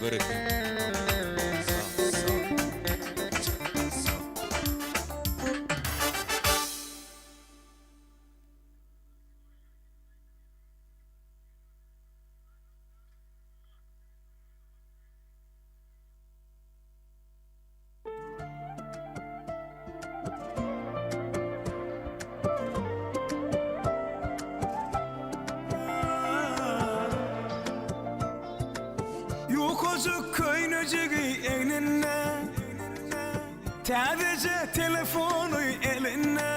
Dilber eken. Sa, sa, sa. Ýukajyk köýnejigi egninde, Täzeje telefony elinde.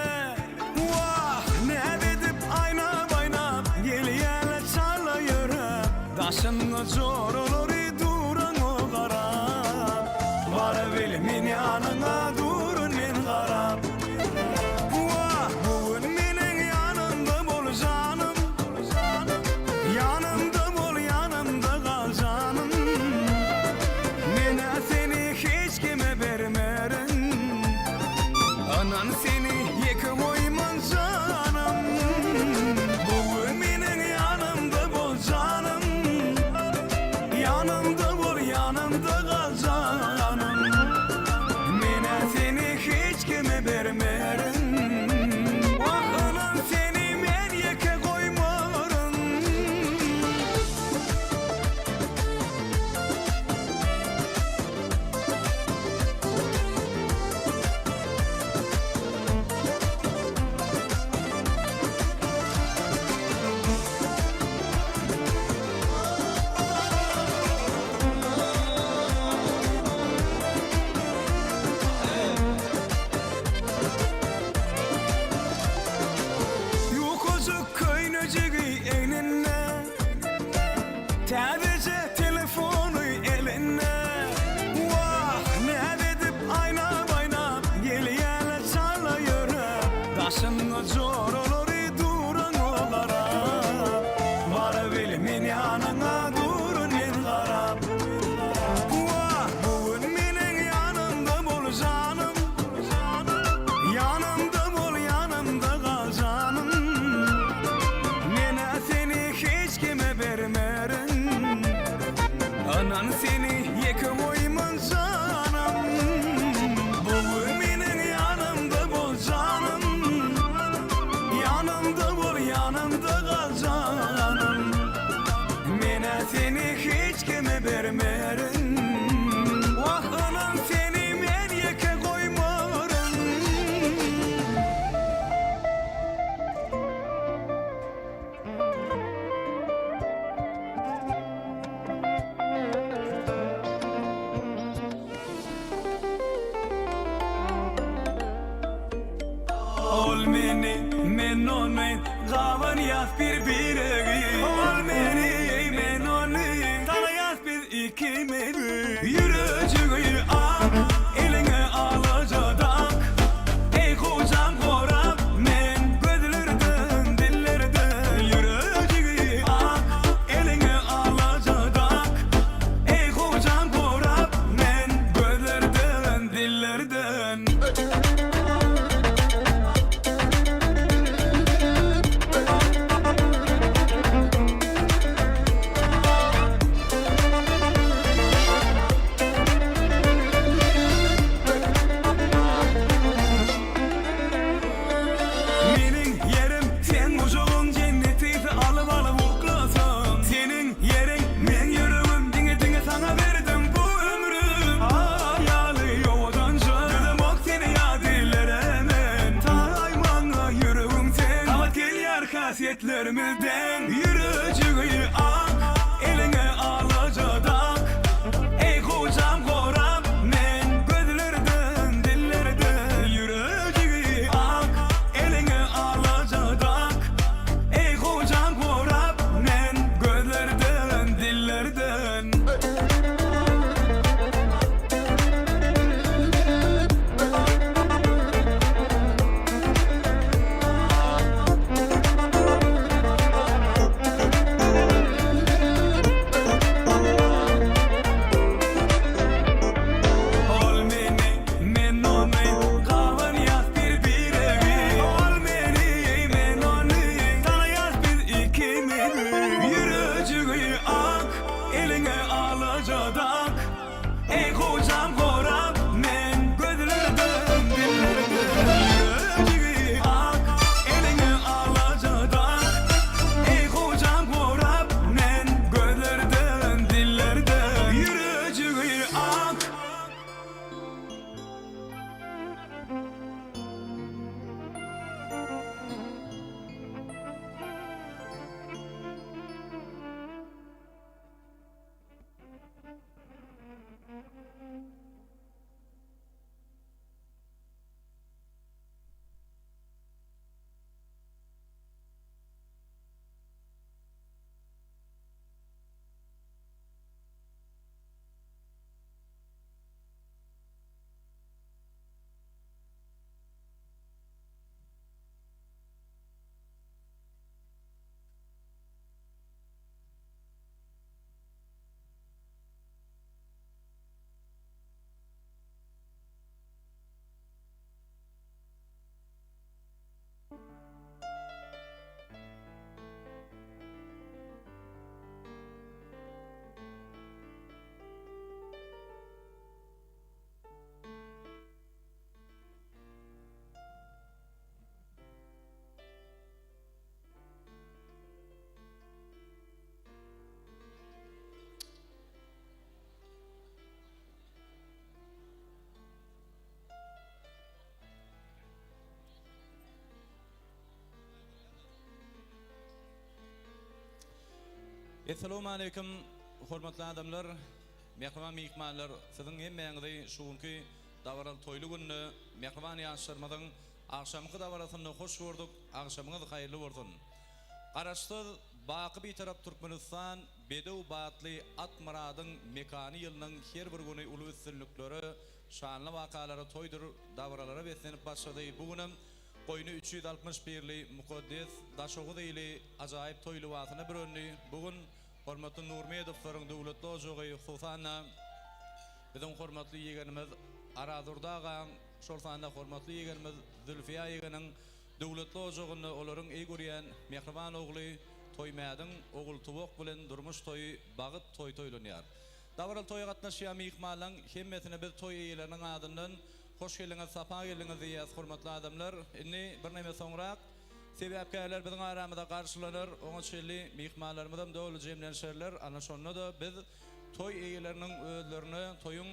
Wah, näz edip aýnap-aýnap Gelýärler çala ýöräp, Daşynda joralary duran o garap. Barabil men ýanyňa durun men garap. Wah, bu gün meniň ýanymda bol janym. Ýanymda bol, ýanymda gal janym. Men-ä seni hiç kime bermerin. Ynan seni ýeke goýman janym. Bu gün meniň ýanymda bol janym. Ýanymda bol, ýanymda gal janym. Men-ä seni hiç kime bermerin. Wah, ynan seni men ýeke goýmaryn. Ýukajyk köýnejigi egninde, Täzeje telefony elinde. Wah, näz edip aýnap-aýnap, Gelýärler çala ýöräp, Daşynda joralary duran o garap. Barabil men ýanyňa durun men garap. Wah, bu gün meniň ýanymda bol janym. Ýanymda bol, ýanymda gal janym. Men-ä seni hiç kime bermerin. Ynan seni ýeke goýman janym. Bu gün meniň ýanymda bol janym. Ýanymda bol, ýanymda gal janym. Men-ä seni hiç kime bermerin. Wah, ynan seni men ýeke goýmaryn. Ol meni, men ony, gabanýas bir-biregi. Ol meni, men ony, tanaýas biz ikimizi. Ýürejigi ak, eliňe alaja dak. Eý gojam gorap men gözlerden, dillerden. Ýürejigi ak, eliňe alaja dak. Eý gojam gorap men gözlerden, dillerden. Meniň ýerim seň gujagyň jenneti alyp alyp uklasaň Seniň ýeriň meň ýüregim diňe diňe saňa berdim bu ömrüm Aýaly owadanja Düzemok seni ýat illere men Taý maňa ýüregiň sen Gabat gelýär häsiýetlerimiz deň Ýürejigi ak eliňe alaja dak Eý gojam gorap men gözlerden dillerden Ýürejigi ak eliňe alaja dak Eý gojam gorap men gözlerden dillerden. Essalawmaleýkim hormatly adamlar, mähriban myhmanlar, siziň hemmäňizi şu günki dabaraly toýly günde mähriban ýaşlarymyzyň agşamky dabarasynda hoş gördük, agşamyňyz haýyrly bolsun! Garaşsyz, baky Bitarap Türkmenistan bedew batly at myradyň mekany ýylynyň her bir güni uly üstünliklere, şanly wakalara, toýdur dabaralara beslenip başlady. Bu günem goýny 360 pirli mukaddes Daşoguz ili ajaýyp toý lybasyna bürendi. Bu gün hormatly Nurmedowlaryň döwletli ojagy, hususan-da, biziň hormatly ýegenimiz Arazdurdy agaň, şol sanda hormatly ýegenimiz Zülfiýa ýegeniň döwletli ojagynda olaryň eý görýän mähriban ogly Toýmädiň Ogultuwak bilen durmuş toýy bagyt toý toýlanýar. Dabaraly toýa gatnaşýan myhmanlaň hemmesine biz toý eýeleriniň adyndan hoş geldiňiz, sapa geldiňiz diýýäs hormatly adamlar. Indi birneme soňrak sebäpkärler biziň aramyza garşylanar, oňa çenli myhmanlarymyzam doly jemlenişerler. Ana şonda-da biz toý eýeleriniň özlerine toýuň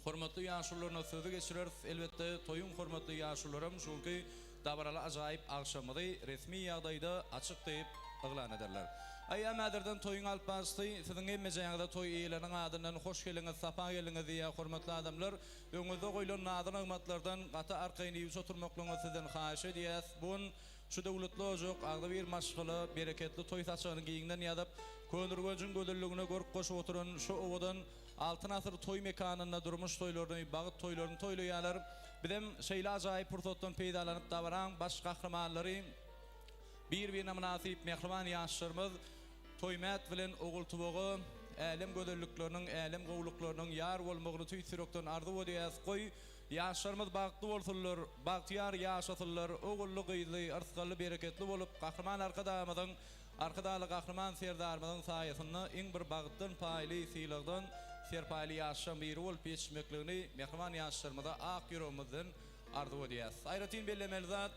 Hormatly ýaşulularyna sözi geçireris. Elbetde, toýuň hormatly ýaşulularam şu günki dabaraly ajaýyp agşamymyzy resmi ýagdaýda açyk diýip yglan ederler. Eýýäm häzirden toýuň alyp baryşy siziň hemmejäňize toý eýeleriniň adyndan hoş geldiňiz, sapa geldiňiz diýýär hormatly adamlar. Öňüňizde goýlan nazy-nygmatlardan gaty arkaýyn iýip oturmaklygyňyzy sizden haýyş edýäs. Bu gün Şu döwletli ojak, agzybir maşgala, bereketli toý saçagyny giňden ýazyp, Köneürgenjiň gözelligine görk goşup oturan şu owadan Altyn asyr toý mekanynda durmuş toýlaryny, bagt toýlaryny toýlaýarlar. Bizem şeýle ajaýyp pursatdan peýdalanyp dabaraň baş gahrymanlary, bir-birine mynasyp mähriban ýaşlarymyz Toýmät bilen Ogultuwaga älem gözellikleriniň, älem gowulyklarynyň ýar bolmagyny tüýs ýürekden arzuw edýäs. Goý, ýaşlarymyz bagtly bolsunlar, bagtyýar ýaşasynlar, ogully-gyzly, yrsgally, bereketli bolup, Gahryman Arkadagymyzyň Arkadagly Gahryman Serdarymyzyň saýasynda iň bir bagtdan paýly, sylagdan serpaýly ýaşlaryň biri bolup ýetişmekligini mähriban ýaşlarymyza ak ýüregimizden arzuw edýäs. Aýratyn bellemeli zat,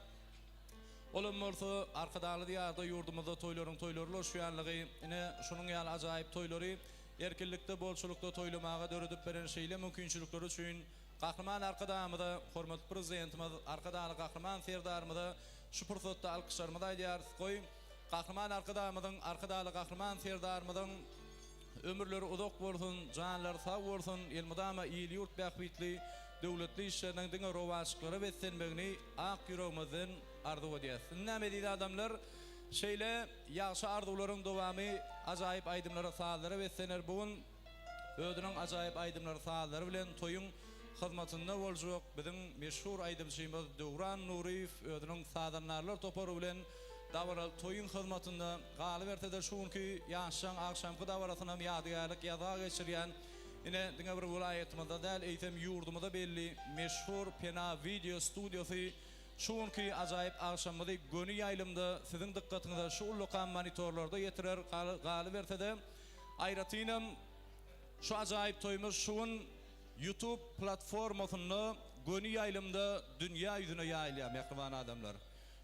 olam bolsa Arkadagly Diýarda ýurdumyzda toýlaryň toýlary ulaşýanlygy, ine, şunuň ýaly ajaýyp toýlary erkinlikde, bolçulykda toýlamaga döredip beren şeýle mümkinçilikleri üçin Gahryman Arkadagymyza, hormatly Prezidentimiz Arkadagly Gahryman Serdarymyza şu pursatda alkyşlarymyzy aýdýarys. Goý, Gahryman Arkadagymyzyň, Arkadagly Gahryman Serdarymyzyň ömürleri uzak bolsun, janlary sag bolsun, elmydama il-ýurt bähbitli döwletli işleriniň diňe rowaçlyklara beslenmegini ak ýüregimizden arzuw edýäris. Indem eziz adamlar, şeýle ýagşy arzuwlaryň dowamy ajaýyp aýdymlara, sazlara beslener. Bu gün Özüniň ajaýyp aýdymlary, sazlary bilen toýuň hyzmatynda boljak biziň meşhur aýdymçymyz Döwran Nuryýew özüniň sazandarlar topary bilen dabaraly toýuň hyzmatynda, galyberse-de şu günki ýaşlaň agşamky dabarasynam ýadygärlik ýazga geçirýän, ine, diňe bir welaýatymyzda däl, eýsem ýurdumyza belli meşhur Pena wideo studiýasy şu günki ajaýyp agşamymyzy göni ýaýlymda siziň dykgatyňyza şu ullakan monitorlarda ýetirer, galyberse-de, Aýratynam, şu ajaýyp toýumyz şu gün YouTube platformasynda göni ýaýlymda dünýä ýüzüne ýaýylýar, mähriban adamlar.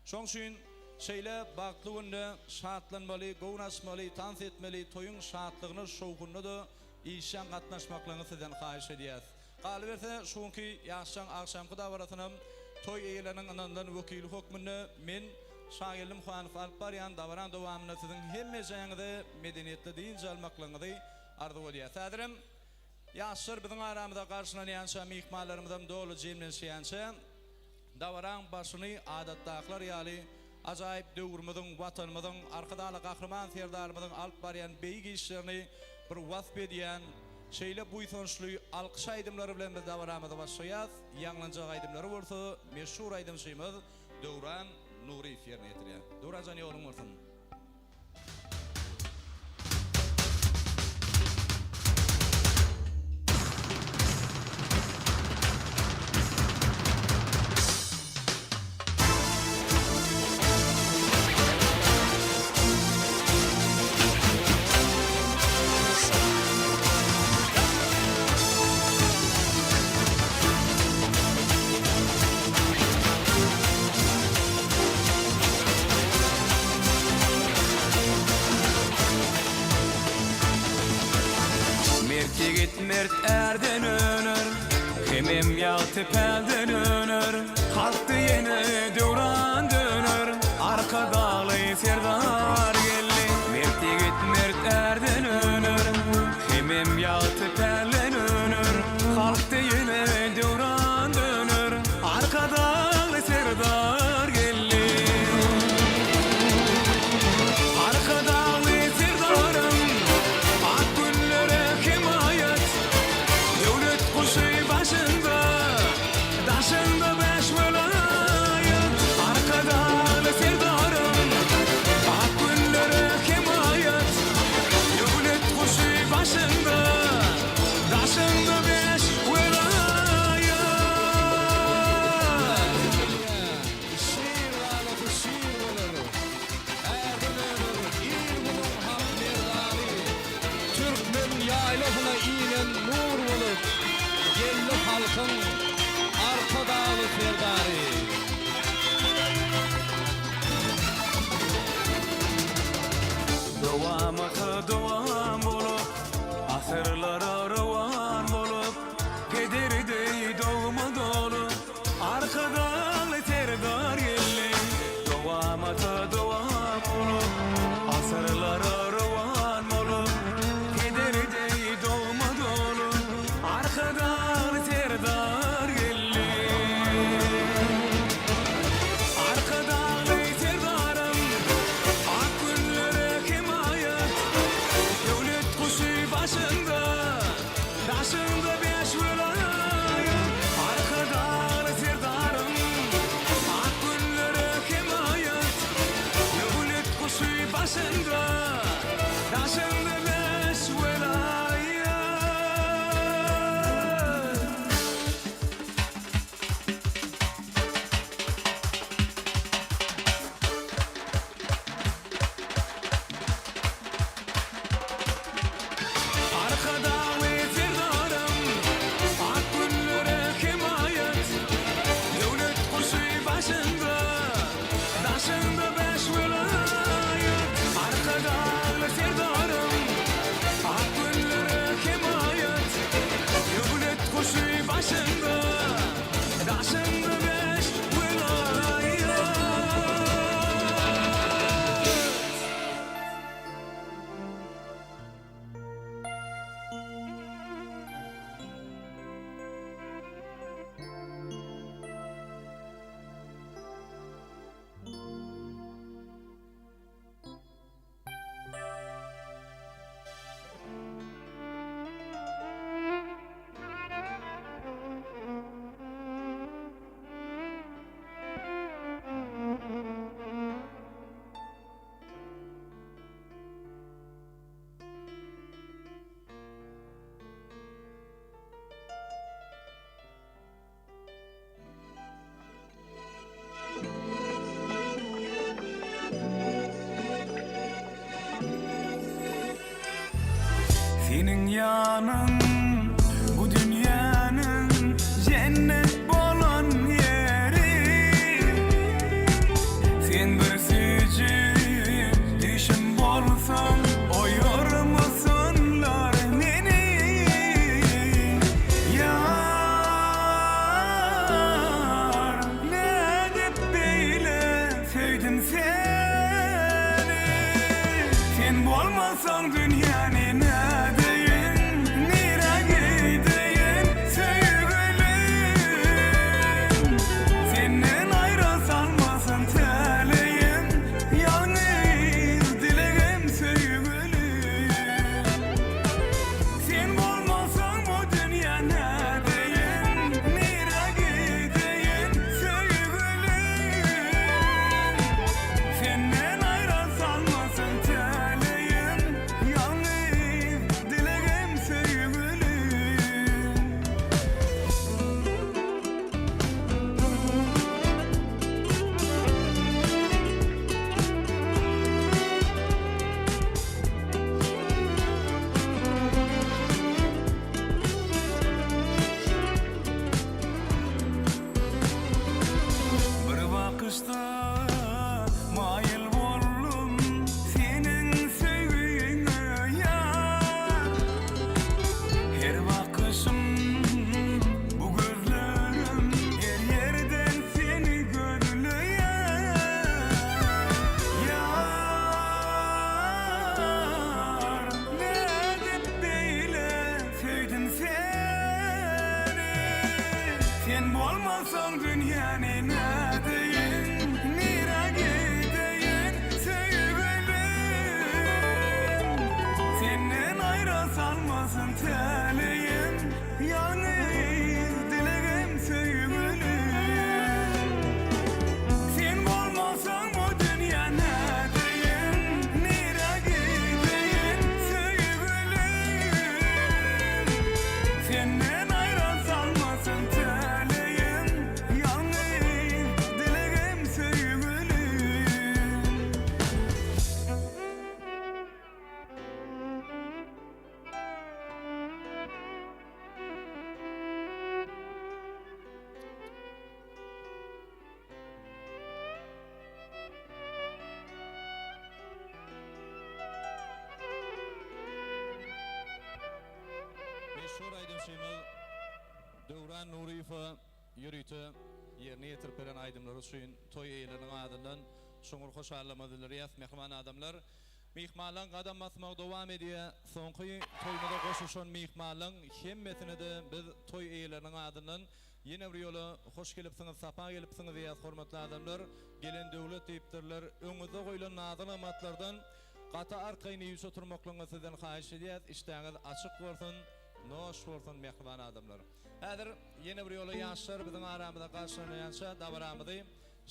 Şoň üçin şeýle bagtly günde şatlanmaly, göwün açmaly, tans etmeli, toýuň şatlygyna, şowhunyna-da işjeň gatnaşmaklygyňyzy sizden haýyş edýäs. Galyberse, şu günki ýaşjaň agşamky dabarasynam toý eýeleriniň ynanylan wekili hökmünde men, Şageldi Muhanow alyp barýan dabaraň dowamynda siziň hemmejäňize medeniýetli dynç almaklygyňyzy arzuw edýäs. Häzirem ýaşlar biziň aramyza garşylanýança, myhmanlarymyzam doly jemlenişýänçä, Dabaraň başyny adatdakylar ýaly ajaýyp döwrümiziň, Watanymyzyň, Arkadagly Gahryman Serdarymyzyň alyp barýan beýik işlerini bir wasp edýän şeýle buýsançly alkyş aýdymlary bilen biz dabaramyzy başlaýas. Ýaňlanjak aýdymlary bolsa meşhur aýdymçymyz Döwran Nuryýew ýerine ýetirýär. Döwran jan ýoluň bolsun! Mert ýigit mert ärden öner, Hemem ýagty pälden öner, Halkda ýene döwran döner, Arkadagly Serdar geldi. Mert ýigit mert. Halkyň Arkadagly Serdary. Dowamata dowam bolup, asyrlara rowan bolup, Peder deý dogma dolup, Arkadagly Serdar geldi. Dowamata dowam bolup, asyrlara rowan bolup, Peder deý dogma dolup, Arkadagly Serdar geldi. Arkadagly Serdarym, ak günlere hemaýat, Döwlet guşy başyňda, daşyňda bäş welaýat. Arkadagly Serdarym, ak günlere hemaýat, Döwlet guşy başyňda, daşyňda bäş welaýat. Arkadagly Serdarym, ak günlere hemaýat, Döwlet guşy başyňda, daşyňda bäş welaýat. Arkadagly Serdarym, ak günlere hemaýat, Döwlet guşy başyňda, daşyňda bäş welaýat. Seniň ýanyň bu dünýäniň jennet bolan ýeri. Sen bir süýji düýşüm bolsaň, oýarmasynlar meni. Ýar, nädip beýle söýdüm seni? Sen bolmasaň dünýäni nädeýin, nirä gideýin söýgülim? Senden aýra salmasyn täleýim, ýalňyz dilegim söýgülim. Sen bolmasaň bu dünýä nädeýin, nirä gideýin söýgülim? Senden aýra salmasyn täleýim, ýalňyz dilegim söýgülim. Bir bakyşda maýyl boldum seniň söýgüňe ýar. Her bakyşym bu gözlerim her ýerden seni gözleýär. Ýar, nädip beýle söýdüm seni? Sen bolmasaň dünýäni nädeýin, nirä gideýin söýgülim? Senden aýra salmasyn täleýim, ýalňyz dilegim söýgülim. Sen bolmasaň bu dünýä nädeýin, nirä gideýin söýgülim? Senden aýra salmasyn täleýim, ýalňyz dilegim söýgülim. Meşhur aýdymçymyz Döwran Nuryýewe ýörite ýerine ýetirip beren aýdymlary üçin toý eýeleriniň adyndan çuňňur hoşallygymyzy bildirýäs. Mähriban adamlar, myhmanlaryň gadam basmagy dowam edýär. Soňky toýumyza goşulyşan myhmanlaryň hemmesine-de biz toý eýeleriniň adyndan ýene bir ýola hoş gelipsiňiz, sapa gelipsiňiz diýýäs, hormatly adamlar. Gelen döwlet diýipdirler. Öňüňizde goýlan nazy-nygmatlardan Gaty arkaýyn iýiş oturmaklygyňyzy sizden haýyş edýäs, işdäňiz açyk bolsun, noş bolsun mähriban adamlar. Häzir ýene bir ýola ýaşlar biziň aramyza garşylanýança dabaramyzy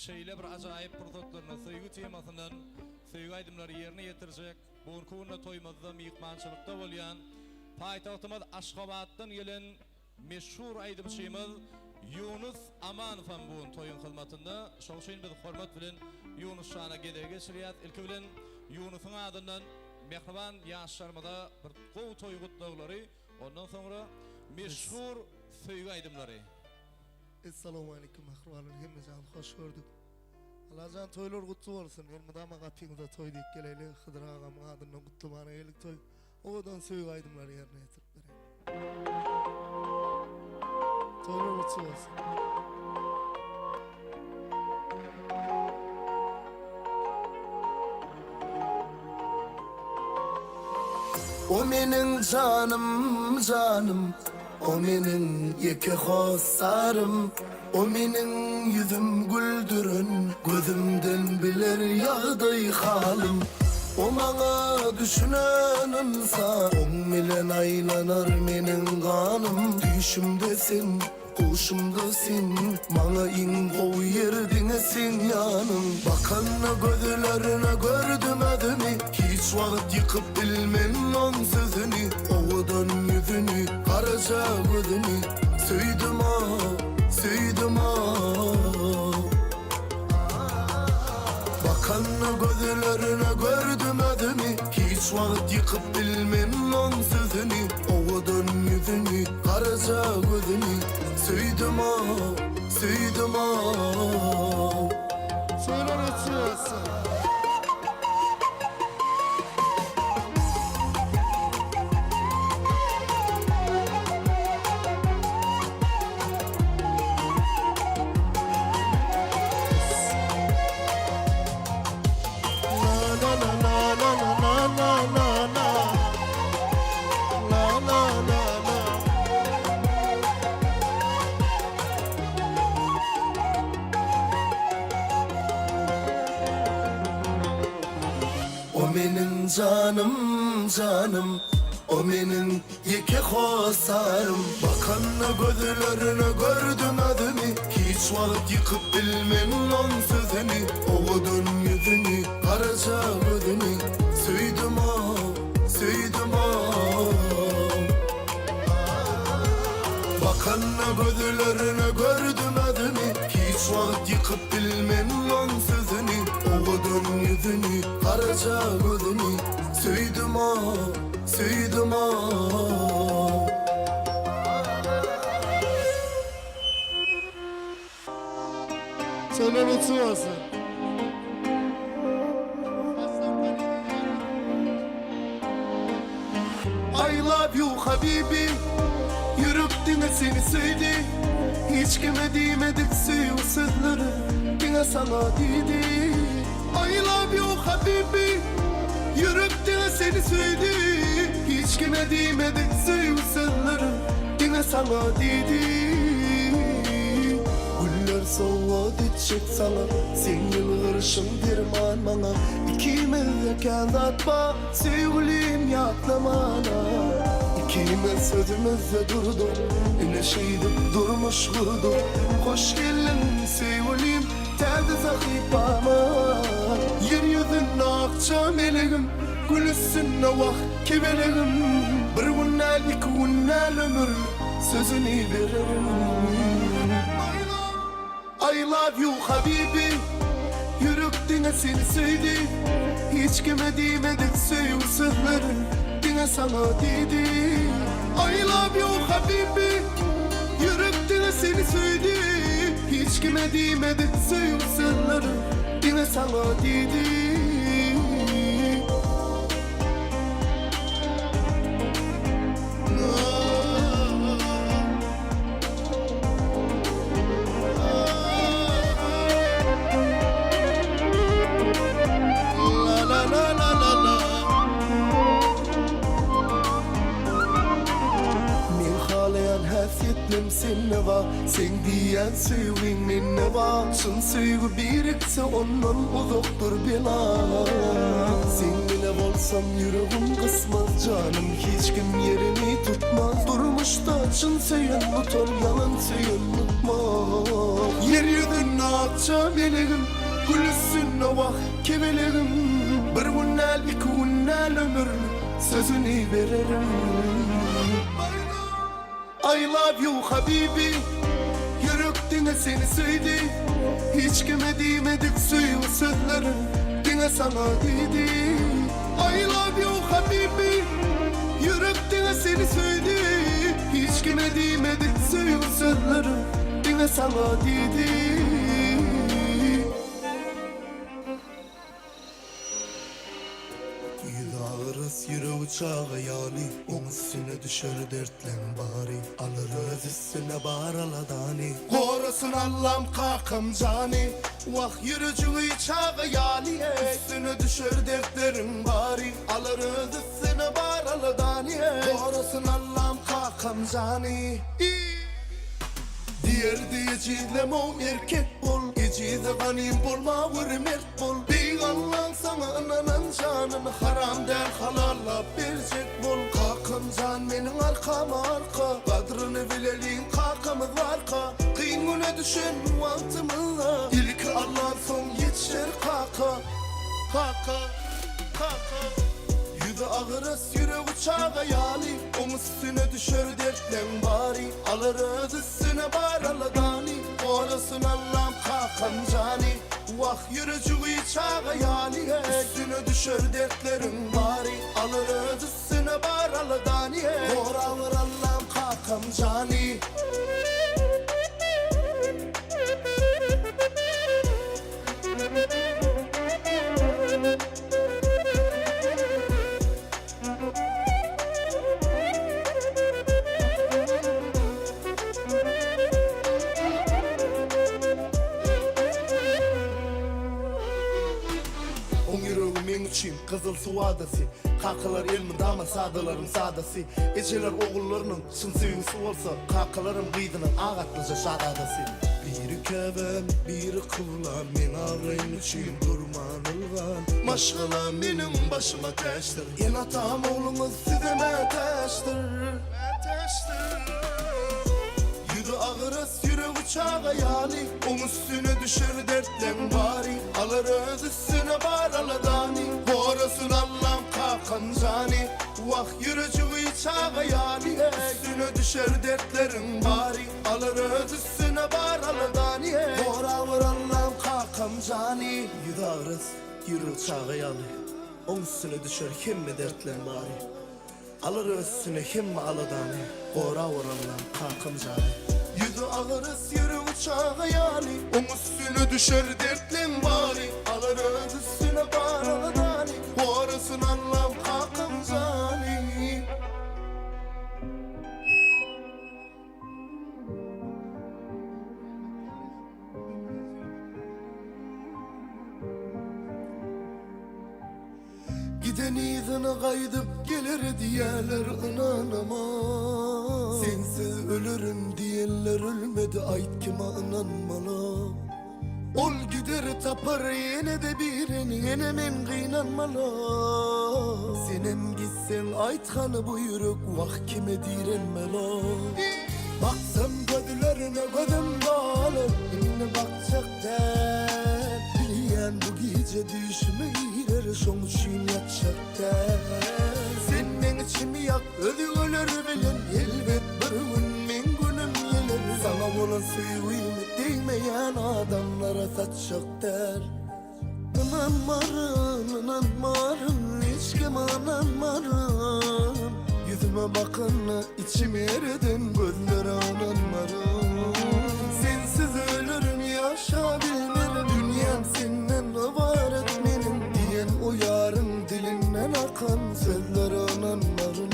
şeýle bir ajaýyp pursatlaryny söýgi temasyndan söýgi aýdymlary ýerine ýetirjek bu günki günde toýumyzda myhmançylykda bolýan paýtagtymyz Aşgabatdan gelen Meşhur aýdymçymyz Ýunus Amanowam bu gün toýuň hyzmatynda. Şoň üçin biz hormat bilen Ýunus jana gezegi geçirýäs. Ilki bilen Ýunusyň adyndan mähriban ýaşlarymyza bir gowy toý gutlaglary, ondan soňra meşhur söýgi aýdymlary. Essalawmaleýkim mähribanlar hemmejaňyzy hoş gördük. Allajan toýlar gutly bolsun. Elmydama gapyňyza toý diýip geleýli. Hydyr agamyň adyndan gutlamana geldik toý. Owadan söýgi aýdymlary ýerine ýetirip bereýin. Toýlar gutly bolsun. O meniň janym, janym, O meniň ýeke hossarym, O meniň ýüzüm güldüren, Gözümden biler ýagdaý halym. O maňa düşünen ynsan, Oň bilen aýlanar meniň ganym. Düýşümde sen, Huşumda sen, maňa iň gowy ýer diňe seň ýanyň. Bakanda gözlerine gördüm özümi, Hiç wagt ýykyp bilmen oň sözüni. Owadan ýüzüni, garaja gözüni, Söýdüm-a, söýdüm-a. Bakanda gözlerine gördüm özümi, Hiç wagt ýykyp bilmen oň sözüni. Owadan ýüzüni, garaja gözüni, Söýdüm-a, söýdüm-a. Söýler öçüyorsun. La la la la la la la la la La la la la O meniň janym janym O meniň Ýeke hossarym Bakanda gözlerine gördüm özümi Hiç wagt ýykyp bilmen oň sözüni Owadan ýüzüni, garaja gözüni Söýdüm-ow, söýdüm-ow Bakanda gözlerine gördüm özümi Hiç wagt ýykyp bilmen oň sözüni Owadan ýüzüni, garaja gözüni Söýdüm-ow Söýdüm-ow. Söýler uçup olsun. I love you habibi Ýürek diňe seni söýdi Hiç kime diýmedik söýgi sözleri Diňe saňa diýdi I love you habibi Ýürek diňe seni söýdi Hiç kime diýmedik söýgi sözlerim Diňe saňa diýdi Güller sowgat etjek saňa Seň ýylgyryşyň derman maňa Ikimizde kän zat bar Söýgülim ýatlamana Ikimiz sözümizde durduk Ine şeýdip durmuş gurduk Hoş geldiň söýgülim Täze sahypama Ýer ýüzünde akja melegim Gül üstünde wah kebelegim Bir gün däl iki gün däl ömürlik Sözüni bererin I love you habibi Ýürek diňe seni söýdi Hiç kime diýmedik söýgi sözlerin Diňe saňa diýdi I love you habibi Ýürek diňe seni söýdi Hiç kime diýmedik söýgi sözlerin Diňe saňa diýdi. Dertlem sende bar Seň diýýän söýgiň mende bar Çyn söýgi birikse ondan uzakdyr bela Seň bile bolsam ýüregim gysmaz Janym hiç kim ýerini tutmaz Durmuşda çyn söýen utar ýalan söýen utmaz Ýer ýüzünde akja melegim Gül üstünde wah kebelegim Bir gün däl iki gün däl ömürlik sözüni bererin. I love you habibi Ýürek diňe seni söýdi Hiç kime diýmedik söýgi sözlerin Diňe saňa diýdi I love you habibi Ýürek diňe seni söýdi Hiç kime diýmedik söýgi sözlerin Diňe saňa diýdi. Ýüzi agyrys, ýüregi çaga ýaly, Oň üstüne düşer dertleň bary, Alar öz üstüne bar aladany. Gorasyn Allam kakam jany, Wah, ýürejigi çaga ýaly, Üstüne düşer dertleriň bary, Alar öz üstüne bar aladany. Gorasyn Allam kakam jany. Diýerdi ejizleme-ow erkek bol, Ejize ganym bolma weri mert bol. Beýik Allaň saňa ynanan janyny Haram däl halallap berjek bol. Kakam jan meniň arkama arka, Gadryny bileliň kakamyz barka. Kyn güne düşen wagtymyzda, Ilki Allan soň ýetişer kaka. Kaka, kaka. Ýüzi agyrys ýüregi çaga ýaly, Oň üstüne düşer dertleň bary. Alar öz üstüne bar aladany, Gorasyn Allam kakam jany. Wah ýürejigi çaga ýaly, Üstüne düşer dertleriň bary. Alar öz üstüne bar aladany, Gorawer Allam kakam jany. Oň ýüregi meň üçin gyzyl suw adasy Kakalar elmydama sadalaryň sadasy Ejeler ogullarynyň çyn söýgüsi bolsa Kakalaram gyzynyň ak atlyja şazadasy. Biri käbäm, biri kyblam Meň abraýym üçin durman ylgan Maşgalam meniň başyma täçdir Ene-atam ogluňyz size mätäçdir. Ýüzi agyrys, ýüregi çaga ýaly, Oň üstüne düşer dertleň bary. Alar öz üstüne bar aladany, Gorasyn Allam kakam jany. Wah, ýürejigi çaga ýaly, Üstüne düşer dertleriň bary. Alar öz üstüne bar aladany, Gorawer Allam kakam jany. Ýüzi agyrys, ýüregi çaga ýaly. Oň üstüne düşer hemme dertleň bary. Alar öz üstüne hemme aladany. Gorawer Allam kakam jany. Ýüzi agyrys ýüregi çaga ýaly. Oň üstüne düşer dertleň bary. Alar öz üstüne bar aladany. Gorasyn Allam kakam jany. Giden yzyna gaýdyp geler diýýäler ynanama. Sensiz ölerin diýenler ölmedi aýt kime ynanmaly. Ol gider tapar ýene-de birini ýene men gynanmaly. Senem gitseň aýt hany bu ýürek wah kime direnmeli. Baksam gözlerine gözüm dolar indi bakjak däl. Bilýän bu gije düýşüme girer şoň üçin ýatjak däl. Sen meň içimi ýak özgeler bilen elbet bir gün meň günüm geler. Saňa bolan söýgimi degmeýän adamlara satjak däl. Ynanmaryn, ynanmaryn, hiç kime ynanmaryn Ýüzüme bakanda içimi ereden gözlere ynanmaryn Sensiz ölerin, ýaşabilmerin, dünýäm senden ybarat meniň Diýen o ýaryň dilinden akan sözlere ynanmaryn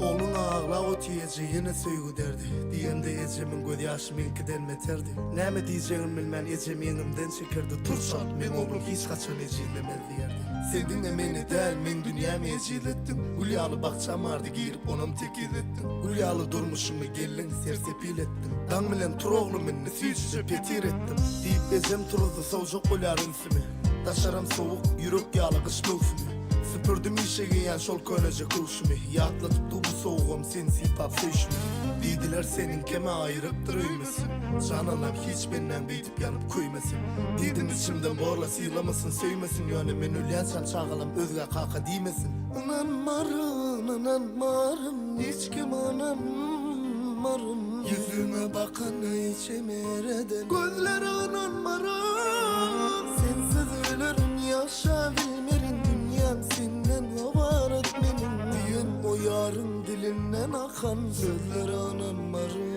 Ogluň aglap otyr eje ýene söýgi derdi Diýende ejemiň gözýaşy meňkiden beterdi Näme diýjegimi bilmän ejem ýeňimden çekerdi, Tur çalt, meň oglum hiç haçan ejizlemez diýerdi. Sen diňe meni däl, meň dünýämi. Dünýämi ejiz etdiň Gül ýaly bakjam bardy girip onam tekiz etdiň Gül ýaly durmuşymy geldiň sersepil etdiň Daň bilen tur oglum indi süýjüje petir etdim Diýip ejem turuzdy sowjak bolýar ünsümi Daşaram sowuk ýürek ýaly gyş möwsümi Süpürdim işe geýýän şol köneje köwşümi Ýatladyp dur bu sowugam seni sypap söýşümi Diýdiler seniňkem-ä aýrypdyr öýmesin Jan Allam hiç menden beýdip ýanyp köýmesin Diýdim içimden borla sylamasyn söýmesin Ýöne men ölýänçäm çagalam özgä kaka diýmesin Ynanmaryn ynanmaryn hiç kime ynanmaryn Ýüzüme bakana içim ereden Gözlere ynanmaryn Sensiz ölerin ýaşabilmerin Dünýäm senden ybarat meniň Diýen o ýaryň dilinden akan sözlere ynanmaryn.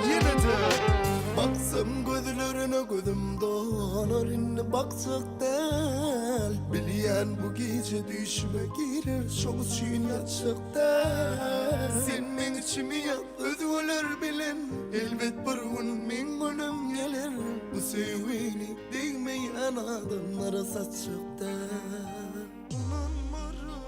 Ýene-de baksam gözlerine gözüm dolar indi bakjak däl Bilýän bu gije düýşüme girer şoň üçin ýatjak däl Sen meň içimi ýak özgeler bilen elbet bir gün meň günüm geler Bu söýgini degmeýän adamlara satjak däl Ynanmaryn.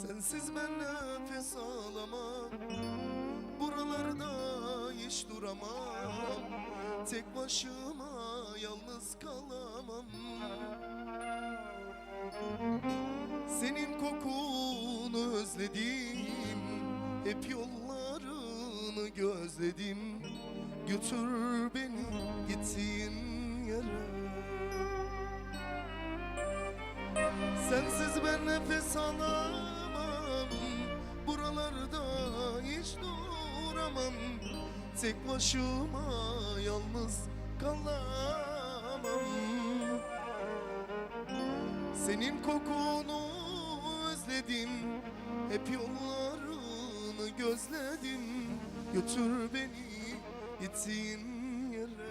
Sensiz ben nefes alamam Buralarda hiç duramam Tek başıma yalnız kalamam Senin kokunu özledim Hep yollarını gözledim Götür beni gittiğin yere Sensiz ben nefes alamam Buralarda hiç duramam Tek başıma yalnız kalamam Senin kokunu özledim Hep yollarını gözledim Götür beni gittiğin yere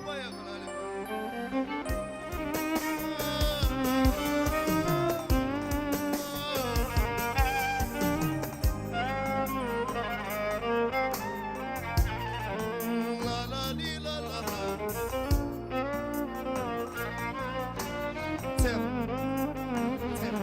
Vay La la li la la la Tem Tem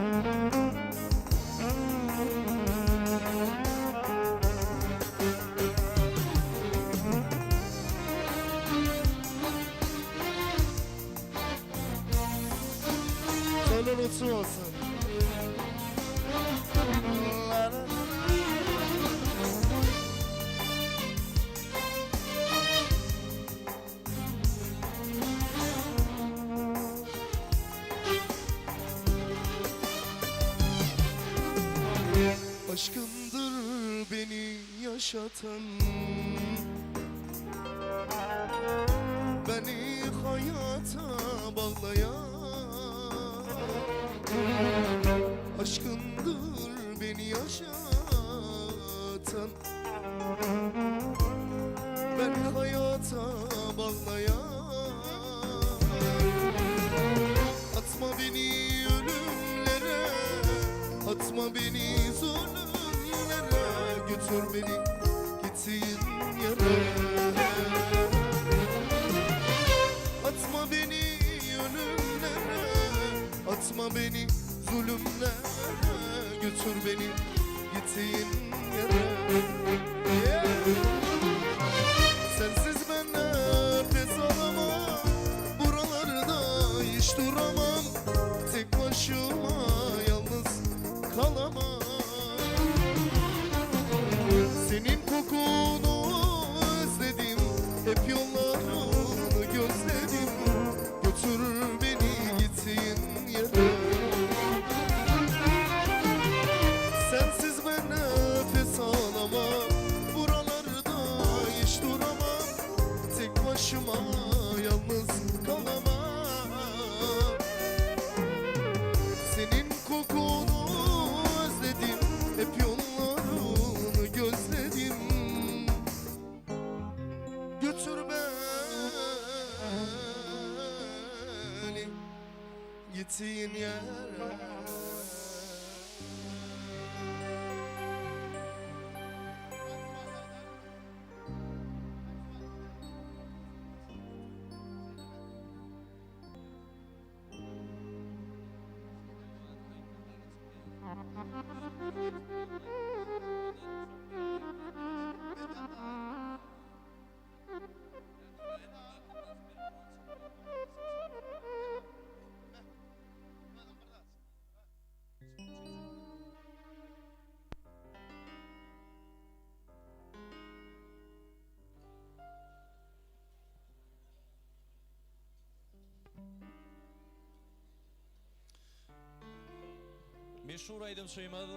Toýlar gutly bolsun. Aşkındyr beni yaşatan Beni hayata bağlayan Aşkındır beni yaşatan Beni hayata bağlayan Atma beni ölümlere Atma beni zulümlere Götür beni gittiğin ýere Atma beni ölümlere Atma beni zulümlere Götür beni gittiğin ýere Yeah. Sensiz ben nefes alamam Buralarda hiç duramam Tek başıma yalnız kalamam Senin kokunu özledim Hep yollarını gözledim Götür beni gittiğin ýere. Meşhur aýdymçymyz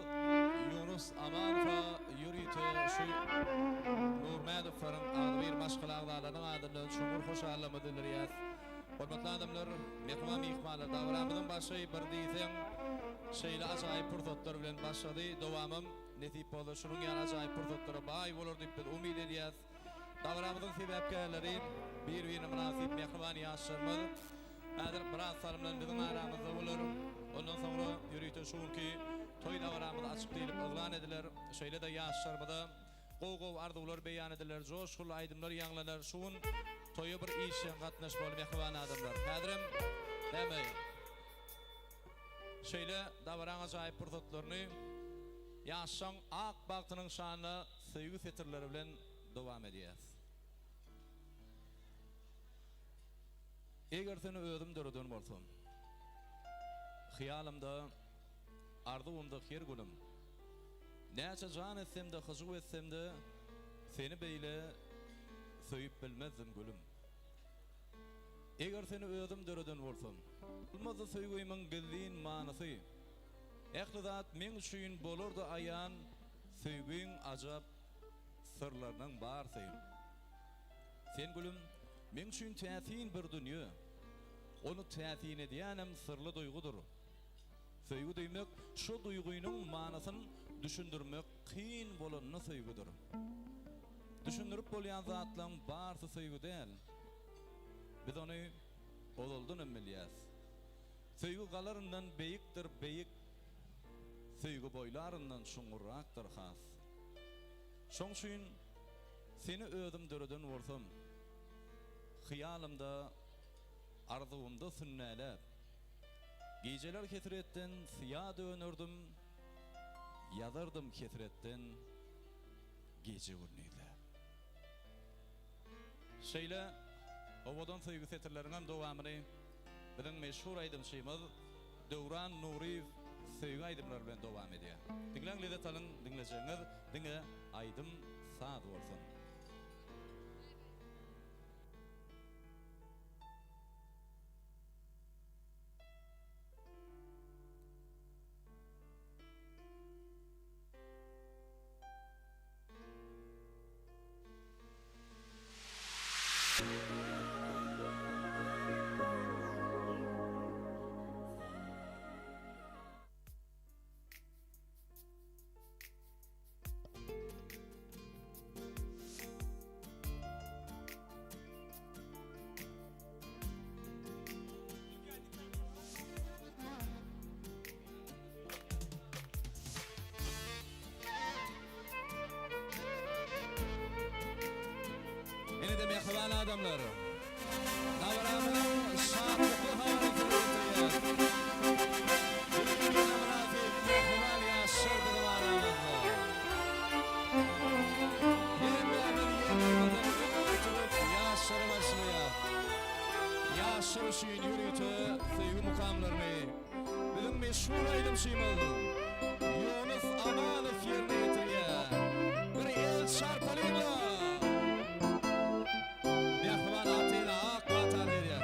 Ýunus Amanowa ýörite şu Nurmädowlaryň agzybir maşgala agzalarynyň adyndan çuňňur hoşallygymyzy bildirýäs. Hormatly adamlar, mähriban myhmanlar, dabaramyzyň başy bir diýseň şeýle ajaýyp pursatlar bilen başlady. Dowamam nesip bolsa şunuň ýaly ajaýyp pursatlara baý bolar diýip biz umyt edýäs. Dabaramyzyň sebäpkärleri bir-birine mynasyp mähriban ýaşlarymyz häzir biraz salymdan biziň aramyzda bolar. Ondan soňra ýörite şu günki toý dabaramyz açyk diýlip yglan ediler. Şeýle-de ýaşlarymyza gowy-gowy arzuwlar beýan ediler, joşgunly aýdymlar ýaňlanar. Şu gün toýa bir işjeň gatnaşmaly mähriban adamlar. Häzirem näme şeýle dabaraň ajaýyp pursatlaryny ýaşlaň ak bagtynyň şanyna söýgi setirleri bilen dowam edýäs. Eger seni özüm döreden bolsam. Hyýalymda, arzuwymda her günüm. Näçe jan etsem-de, hyjuw etsem-de, seni beýle söýüp bilmezdim gülüm. Eger seni özüm döreden bolsam. Bolmazdy söýgimiň gizlin manysy. Ähli zat meň üçin bolardy aýan, söýgiň ajap syrlarynyň barsy. Sen gülüm, meň üçin täsin bir dünýe. Ony täsin edýänem syrly duýgudyr. Söýgi diýmek, şo duýgynyň manysyn düşündirmek kyn bolanda söýgüdir. Düşündirip bolýan zatlaň barsy söýgi däl. Biz ony ozaldanam bilýäs. Söýgi galaryndan beýikdir beýik, Söýgi boýlaryndan çuňňurrakdyr has. Şoň üçin seni özüm döreden bolsam, Hyýalymda, arzuwymda sünnäläp, Gijeler hesretden syýa dönerdim, Ýazardym hesretden gije-gündizläp. Şeýle owadan söýgi setirleriňem dowamyny biziň meşhur aýdymçymyz Döwran Nuryýew söýgi aýdymlary bilen dowam edýär. Diňläň lezzet alyň diňlejegiňiz diňe aýdym saz bolsun. Ine-de mähriban adamlar, dabaramyzyň şatlykly habaryny size ýetirýäs. Bir-birine mynasyp mähriban ýaşlar biziň aramyzda. Hemmämiz ýerlerimizden öňe turup ýaşlary garşylaýas. Ýaşlar üçin ýörite söýgi mukamlaryny Biziň meşhur aýdymçymyz Ýunus Amanow ýerine ýetirýär. Bir el çarpalyňla! Mähriban ata-ene ak patany berýär.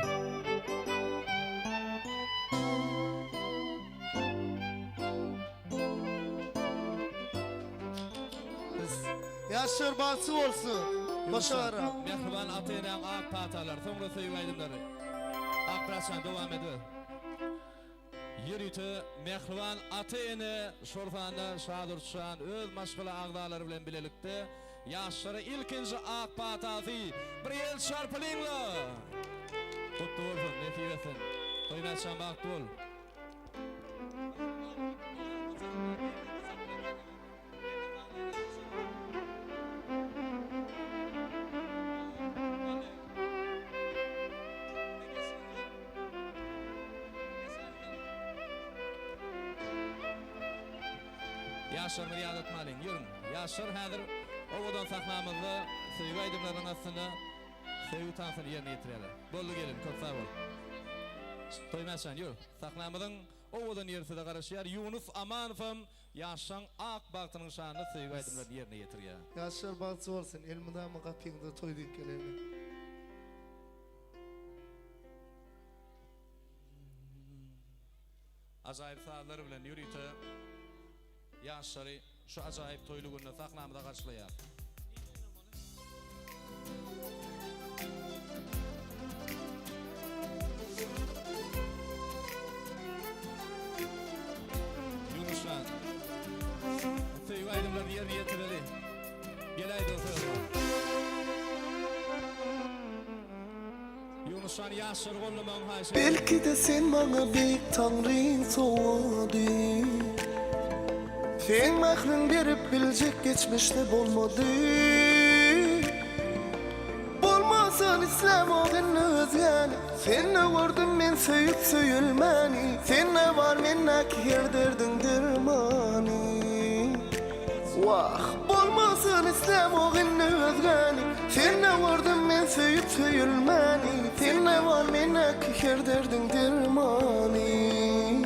Ýaşlar bagtly bolsun. Başara. Mähriban ata-enäň ak patalary, soňra söýgi aýdymlary. Akmyratjan dowam ediber. Ýörite mähriban ata-ene, şol sanda Şadurtjan öz maşgala agzalary bilen bilelikde ýaşlara ilkinji ak patasy bir el çarpylyňla! Gutly bolsun, nesip etsin. Toýmyratjan bagtly bol. Ýaşlarymyzy ýadatmalyň. Ýörüň. Ýaşlar häzir owadan sahnamyzda söýgi aýdymlarynyň astynda söýgi tansyny ýerine ýetirýärler. Boldy gelin, köp sag bol. Toýmätjan, ýör. Sahnamyzyň owadan ýeri size garaşýar. Ýunus Amanowam ýaşlaň ak bagtynyň şanyna söýgi aýdymlaryny ýerine ýetirýär. Ýaşlar bagtly bolsun, elmydama gapyňyzda toý diýip geleýin. Ajaýyp sazlar bilen ýörite ýaşlary şu ajaýyp toýly günde sahnamyza garşylaýar. Ýunusjan, söýgi aýdymlaryny ýerine ýetireli. Geläýdi o söz. Ýunusjan ýaşlary goldamagyňy haýyş edýärin. Belki-de sen maňa beýik Taňryň sowgady. Seň mähriň berip biljek geçmişde bolmady. Bolmasyn islämok indi özgäni. Sende gördüm men söýüp söýülmäni. Sende bar mendäki her derdiň dermany. Wah, bolmasyn islämok indi özgäni, Sende gördüm men söýüp söýülmäni, Sende bar mendäki her derdiň dermany.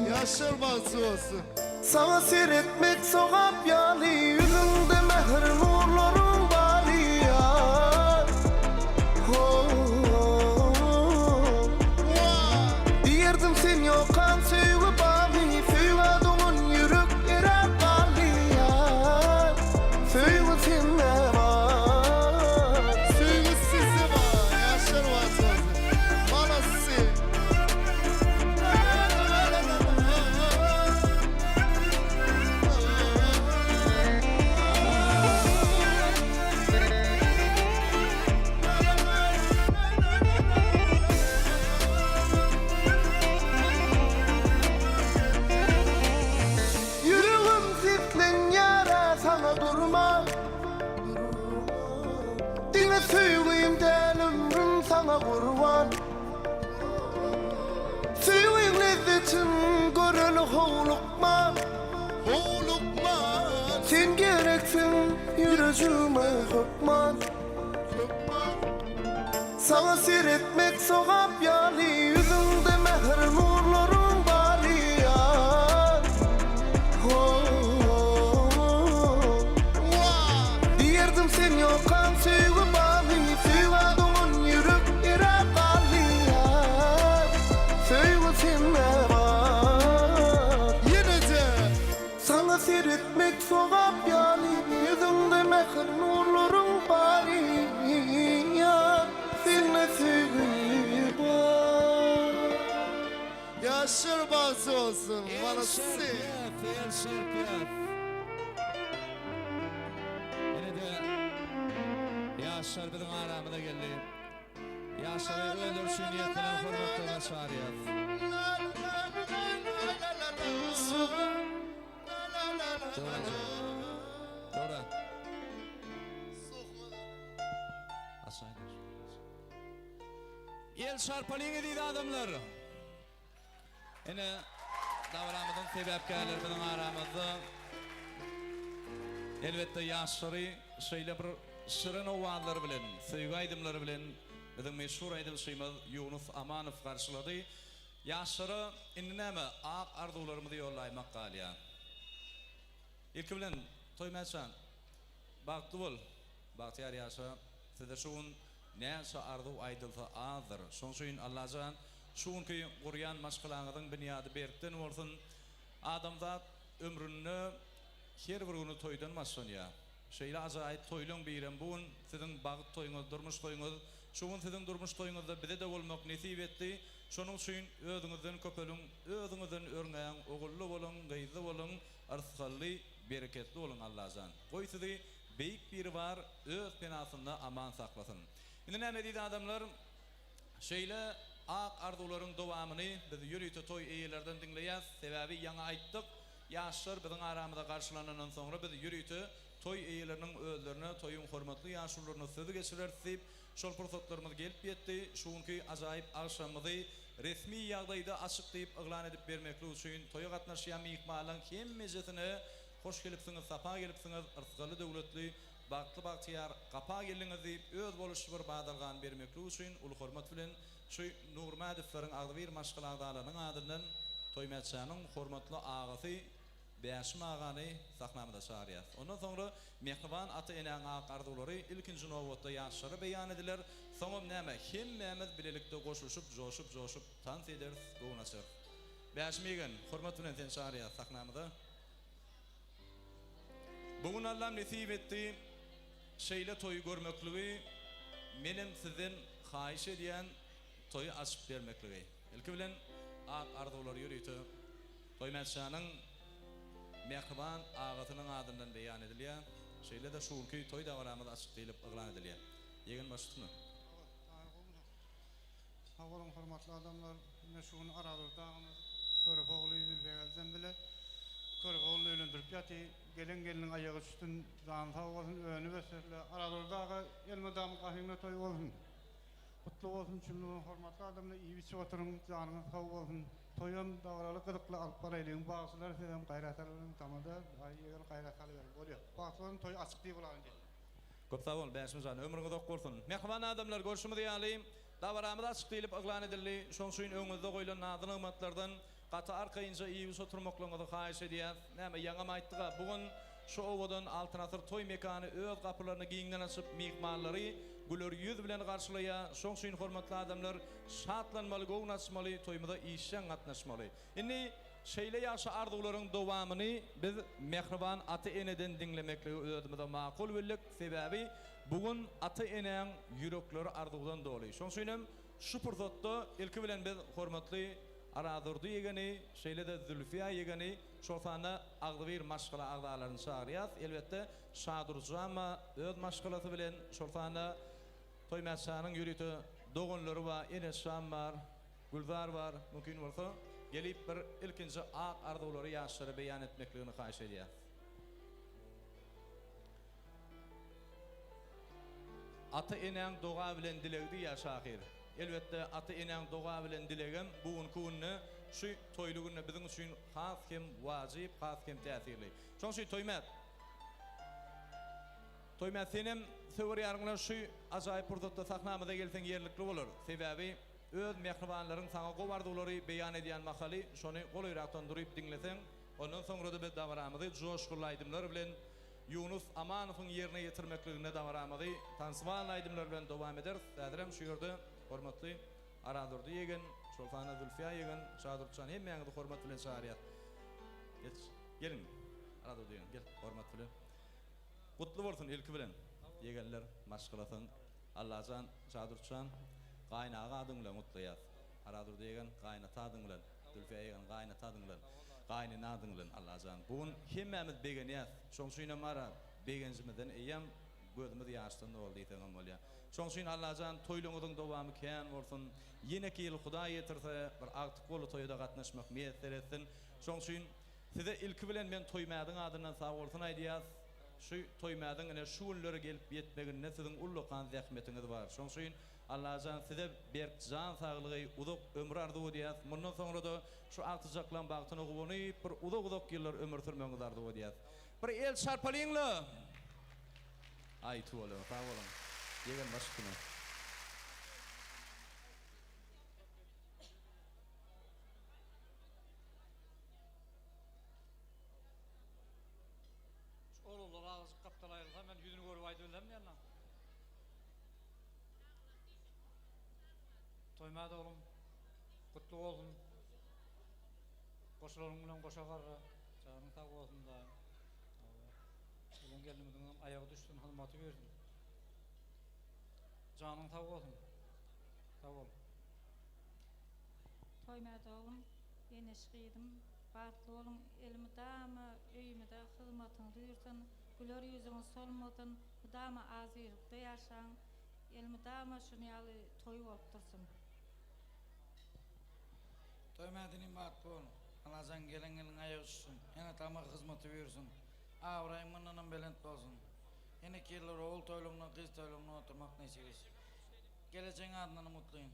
Ýaşlar bagtly bolsun. Saňa seretmek sogap ýaly, Ýüzüňde mähir nurlaryň bary ýar. Ho-ho. Diýerdim sen ýokan söýgi bagy, Söýgä doňan ýürek eräp galýar. Söýgi sende bar. Söýgi sizde bar. Ýaşlar bagtly bolsun. Malasy. Ýüregim seslenýär-ä saňa durma. Diňe söýgim däl ömrüm saňa gurban. Söýgiň lezzetin göreli howlukma. Howlukma. Sen gereksiň ýürejigime hökman. Saňa seretmek sogap ýaly Ýüzüňde mähir nurlaryň bary ýar Diýerdim sen ýokan söýgi baly Söýgä doňan ýürek eräp galýar Söýgi sende bar Ýene-de. Saňa seretmek sogap ýaly Ýüzüňde mähir nurlaryň bary Ýar sende söýgi bar. Ýaşlar bagtly bolsun. El Malasy. şerpýas, el şerpýas. Ine-de ýaşlar biziň aramyza geldi. Ýaşlary özleri üçin niýetlenen hormatlaryna çagyrýas. Döwranjyk. Döwran. Aşaýyn. El çarpalyň eziz adamlar. Ine dabaramyzyň sebäpkärleri biziň aramyzda. Elbetde ýaşlary şeýle bir şirin owazlary bilen, söýgi aýdymlary bilen biziň meşhur aýdymçymyz Ýunus Amanow garşylady. Ýaşlara indi näme ak arzuwlarymyzy ýollaýmak galýar. Ilki bilen Toýmätjan bagtly bol, bagtyýar ýaşa. Size şu gün näçe arzuw aýdylsa azdyr. Şoň üçin Allajan şu günki gurýan maşgalaňyzyň binýady berkden bolsun. Adamzat ömründe her bir güni toýdan başlanýar. Şeýle ajaýyp toýlaň birem bu gün siziň bagt toýuňyz, durmuş toýuňyz. Şu gün siziň durmuş toýuňyzda bize-de bolmak nesip etdi. Şonuň üçin özüňizden köpeliň, özüňizden örňäň, ogully boluň, gyzly boluň, yrsgally, bereketli boluň Allajan. Goý sizi Beýik Biribar öz penasynda aman saklasyn. Indi näme eziz adamlar, şeýle ak arzuwlaryň dowamyny biz ýörite toý eýelerden diňleýäs. Sebäbi ýaňy aýtdyk, ýaşlar biziň aramyza garşylanandan soňra biz ýörite toý eýeleriniň özlerine, toýuň hormatly ýaşulularyna söz geçireris diýip, şol pursatlarymyz gelip ýetdi. Şu günki ajaýyp agşamymyzy resmi ýagdaýda açyk diýip yglan edip bermeklik üçin toýa gatnaşýan myhmanlaryň hemmejesine. Hoş gelipsiňiz, sapa gelipsiňiz, yrsgally-döwletli, bagtly-bagtyýar gapa geldiňiz diýip, özboluşly bir badalgany bermeklik üçin uly hormat bilen şu Nurmädowlaryň agzybir maşgala agzalarynyň adyndan Toýmätjanyň hormatly agasy Bäşim agany sahnamyza çagyrýas. Ondan soňra mähriban ata-enäň ak arzuwlary ilkinji nobatda ýaşlara beýan ediler, soňam näme, hemmämiz bilelikde goşulyşyp, joşup-joşup tans ederis, göwün açarys. Bäşim ýegen, hormat bilen seni çagyrýas sahnamyza. Bu gün Allam nesip etdi şeýle toýy görmekligi, menem sizden haýyş edýän toýy açyp bermekligi. Ilki bilen ak arzuwlar ýörite Toýmätşanyň mähriban agasynyň adyndan beýan edilýär. Şeýle-de şu günki toý dabaramyz açyk diýlip yglan edilýär. Ýegen baş üstüne. Sag boluň hormatly adamlar. Ine şu gün Arazurdy agymyz körpe ogly Zülfegeljem bile körpe ogluny öýlendirip ýaty. Gelen gelniň aýagy düşsün, jany sag bolsun, önüp ösdürile. Arazurdy aga elmydam gahyňda toý bolsun. Gutly bolsun çümlügiň hormatly adamlar iýip içip oturyň janyňyz sag bolsun. Toýam dabaraly gyzykly alyp baraýlyň bagşylar sizem gaýrat alyň tamada aý ýegen gaýrat alyberiň bolýa. Bagtly boluň toý açyk diýip ulagyň diýip. Köp sag bol Bäşim jan ömrüň uzak bolsun. Mähriban adamlar görşümiz ýaly dabaramyz açyk diýlip yglan edildi. Şoň üçin öňüňizde goýlan nazy-nygmatlardan gaty arkaýynja iýip-içip oturmaklygyňyzy haýyş edýäs. Näme ýaňam aýtdyk-a bu gün şu owadan Altyn asyr toý mekany öz gapylaryny giňden açyp myhmanlary güler ýüz bilen garşylaýar. Şoň üçin hormatly adamlar şatlanmaly göwün açmaly toýumyza işjeň gatnaşmaly. Indi şeýle ýagşy arzuwlaryň dowamyny biz mähriban ata-eneden diňlemekligi özümize makul bildik. Sebäbi bu gün ata-enäň ýürekleri arzuwdan doly. Şonuň üçin hem şu pursatda ilki bilen biz hormatly Arazdurdy ýegeni, şeýle-de Zülfiýa ýegeni, şol sanda agzybir maşgala agzalaryny çagyrýas. Elbetde, Şadurjama öz maşgalasy bilen, şol sanda Toýmätşanyň ýörite doganlary bar, Eneşam bar. Gülzar bar, mümkin bolsa, gelip bir ilkinji ak arzuwlary ýaşlara beýan etmekligini haýyş edýäs. Ata-enäň doga bilen dilegi diýýär şahyr. Elbetde, ata-enäň doga bilen dilegem bu günki günde, şu toýly günde biziň üçin has hem wajyp, has hem täsirli. Şonuň üçin Toýmät, Toýmät senem söwer ýaryň bilen şu ajaýyp pursatda sahnamyza gelseň ýerlikli bolar. Sebäbi Öz mähribanlaryň saňa gowy arzuwlary beýan edýän mahaly şony golaýrakdan duryp diňleseň, ondan soňra-da biz dabaramyzy joşgunly aýdymlar bilen Ýunus Amanowyň ýerine ýetirmekliginde dabaramyzy tansywanly aýdymlar bilen dowam ederis. Häzirem şu ýerde hormatly Arazdurdy ýegen, şol sanda Zülfiýa ýegen, Şadurtjan hemmäňizi hormat bilen çagyrýas. Geç, geliň Arazdurdy ýegen, gel hormat bilen. Gutly bolsun ilki bilen ýegenler maşgalasyň. Allajan Şadurtjan gaýynaga adyň bilen gutlaýas. Arazurdy ýegen gaýynata adyň bilen, Zülfiýa ýegen gaýynata adyň bilen, gaýynene adyň bilen Allajan. Bu gün hemmämiz begenýäs. Şoň üçinem ara begenjimizden eýýäm gözümiz ýaşdan doldy diýseňem bolýar. Şoň üçin Allajan toýlaryňyzyň dowamy kän bolsun. Ýeneki ýyl Hudaý ýetirse bir agtyk bolu toýa-da gatnaşmak miýesser etsin. Şoň üçin size ilki bilen men Toýmädiň adyndan sagbolsun aýdýas. Şu Toýmädiň ine şu günlere gelip ýetmeginde siziň ullakan zähmetiňiz bar. Şoň üçin Allajan size berk jan saglygy, uzak ömür arzuw edýäs. Mundan soňra-da şu agtyjaklaň bagtyna guwanyp bir uzak-uzak ýyllar ömür sürmegiňizi arzuw edýäs. Bir el çarpalyňla! Aý tüweleme sag boluň. Ýegen baş üstüne. Şu oglanlar azajyk gapdala aýrylsa men ýüzüni görüp aýdybilsem diýen-ä. Toýmät oglum, gutly bolsun. Goşularyň bilen goşa garra. Janyň sag bolsun daýym. Hawa. Gelen gelnimiziňem aýagy düşsün, hyzmaty bersin. Janyň sag bolsun. Sag bol. Toýmät oglum, Eneş gyzym, bagtly boluň, elmydama öýümize hyzmatyňyz buýursyn, güler ýüzüňiz solmasyn, mydama agzybirlikde ýaşaň, elmydama şuny ýaly toý bolup dursun. Toýmät inim bagtly bol. Allajan gelen gelin aýagy düşsün. Ene-atama hyzmaty buýursyn. Abraýyň mundanam belent bolsun. Eneki ýyllar ogul toýlugynda, gyz toýlugynda oturmak nesip etsin. Gelejegiň adyndanam gutlaýyn.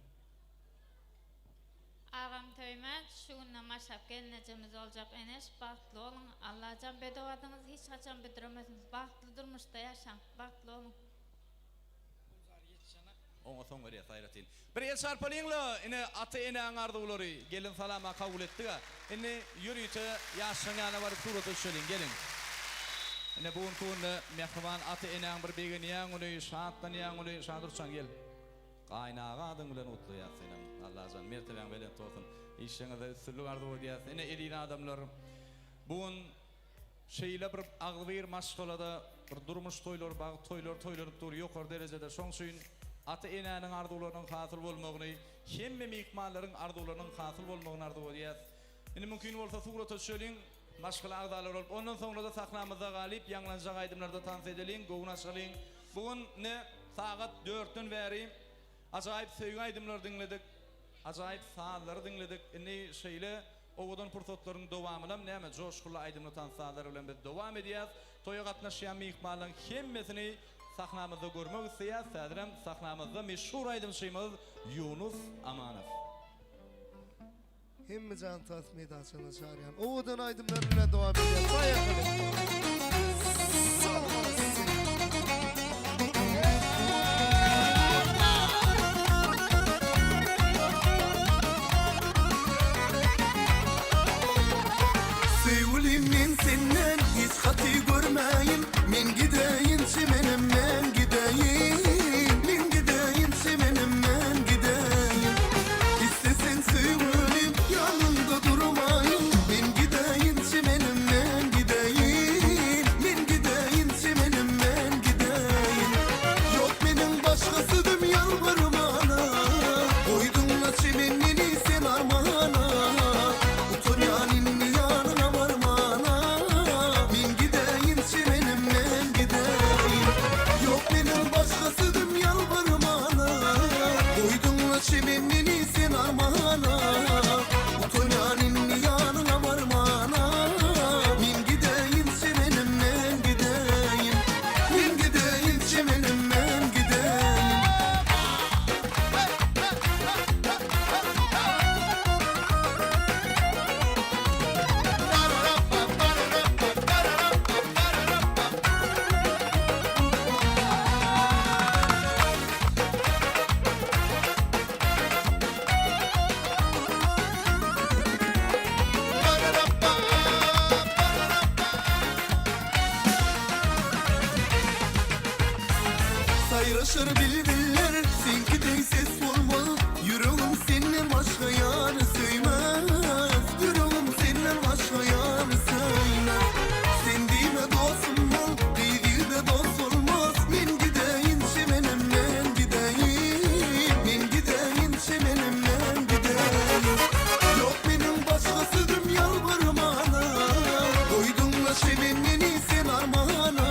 Agam Söýmez şu günden başlap gelnejemiz boljak Eneş bagtly boluň Allajan bedew adyňyz hiç haçan büdremesin bagtly durmuşda ýaşaň bagtly boluň. Oňa soň berýäs aýratyn. Bir el çarpalyňla ine ata enäň arzuwlary gelin salama kabul etdiga indi ýörite ýaşlaň ýanyna baryp surata düşeliň geliň. Ine bu günki günde mähriban ata enäň bir begenýäň güni şatlanýaň güni Şadurçan gel. Gaýynaga adyň bilen gutlaýas senem Allajan mertebäň belent bolsun işleňizde üstünlik arzuw edýäs ine eziz adamlar bu gün şeýle bir agzybir maşgalada bir durmuş toýlary bagt toýlary toýlanyp dur ýokary derejede şoň üçin ata enäniň arzuwlarynyň hasyl bolmagyny hemme myhmanlaryň arzuwlarynyň hasyl bolmagyny arzuw edýäs indi mümkin bolsa surata düşeliň maşgala agzalary bolup ondan soňrada sahnamyzda galyp ýaňlanjak aýdymlarda tans edeliň göwün açalyň Bu gün ine sagat dörtden bäri ajaýyp söýgi aýdymlary diňledik, ajaýyp sazlary diňledik. Indi şeýle owadan pursatlaryň dowamynam näme joşgunly aýdymly tans sazlary bilen biz dowam edýäs. Toýa gatnaşýan myhmanlaryň hemmesini sahnamyzda görmek isleýäs. Häzirem sahnamyzda meşhur aýdymçymyz Ýunus Amanow. Hemme jan tans meýdançasyna çagyrýan. Owadan aýdymlar bilen dowam edýär. Poýehali. Söýgülim men senden hiç haty görmäýin Men gideýin çemenim men gideýin Men gideýin çemenim men gideýin Isteseň söýgülim ýanyňda durmaýyn Men gideýin çemenim men gideýin Men gideýin çemenim men gideýin Ýok meniň başga sözüm ýalbarmana Goýduňla çemenini sen armana Utanýan indi ýanyňa barmana Men gideýin çemenim men gideýin Ýok meniň başga sözüm ýalbarmana Goýduňla çemenini sen armana Utanýan indi ýanyňa barmana Men gideýin çemenim men gideýin Men gideýin çemenim men gideýin. Saýraşar bilbiller, seňki deý ses bolmaz, Ýüregim senden başga ýary söýmez, Ýüregim senden başga ýary söýmez. Sen diýme dostum bol, gyz ýigide dost bolmaz, Men gideýin çemenim men gideýin, Men gideýin çemenim men gideýin. Ýok meniň başga sözüm ýalbarmana, Goýduňla çemenini sen armana,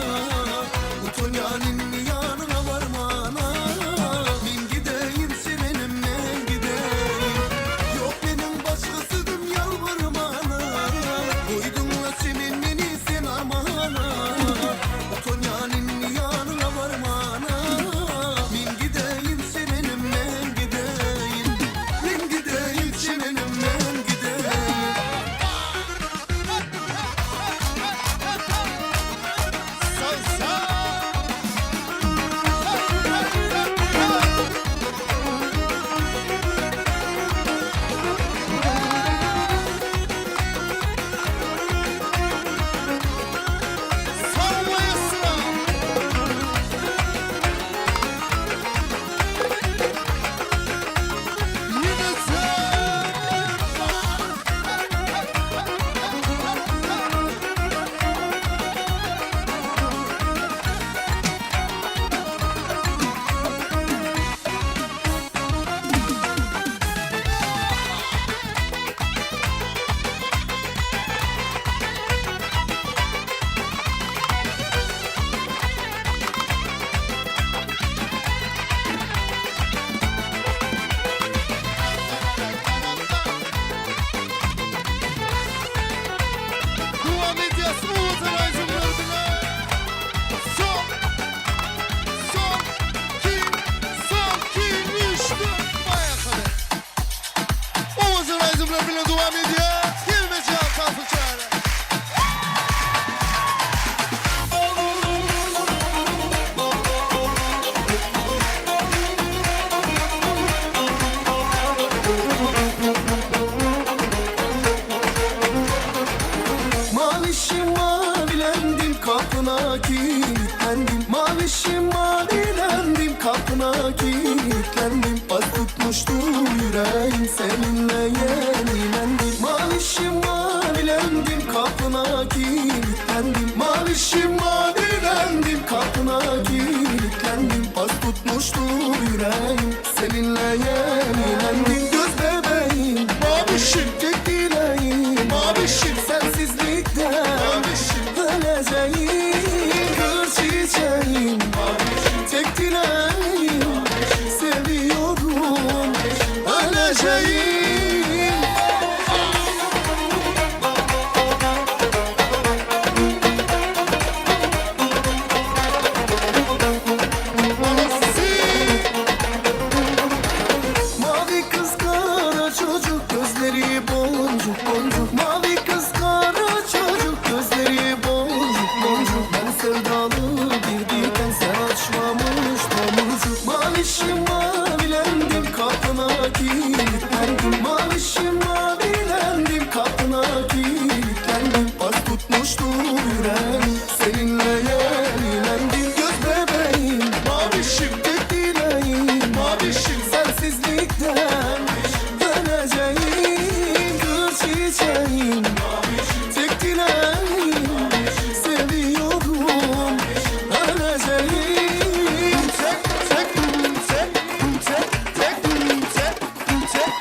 Utanýan indi ýanyňa barmana, Men gideýin çemenim men gideýin. Ýok meniň başga sözüm ýalbarmana, Goýduňla çemenini sen armana, Utanýan indi ýanyňa barmana, Men gideýin çemenim men gideýin. Men gideýin çemenim men gideýin. Kapına kilitlendim Mavişim mavilendim Kapına kilitlendim Bas tutmuştu yüreğim Seninle yenilendim Mavişim mavilendim Kapına kilitlendim Mavişim mavilendim Kapına kilitlendim Bas tutmuştu yüreğim Seninle yenilendim Göz bebeğim Mavişim Tek dileğim Mavişim Sensizlikten Mavişim Öleceğim Kır çiçeğim Tek dileğim Seviyorum Öleceğim Mavi kız kara çocuk gözleri boncuk boncuk Mavi kız kara çocuk gözleri boncuk boncuk Ben sevdalı bir diken sen açmamış tomurcuk Mavişim mavilendim kapına kilitlendim Mavişim mavilendim kapına kilitlendim Bas tutmuştu yüreğim seninle yenilendim Göz bebeğim mavişim tek dileğim Mavişim sensizlikten döneceğim Kır çiçeğim tek dileğim Seviyorum öleceğim Tek tek tek tek tek tek tek tek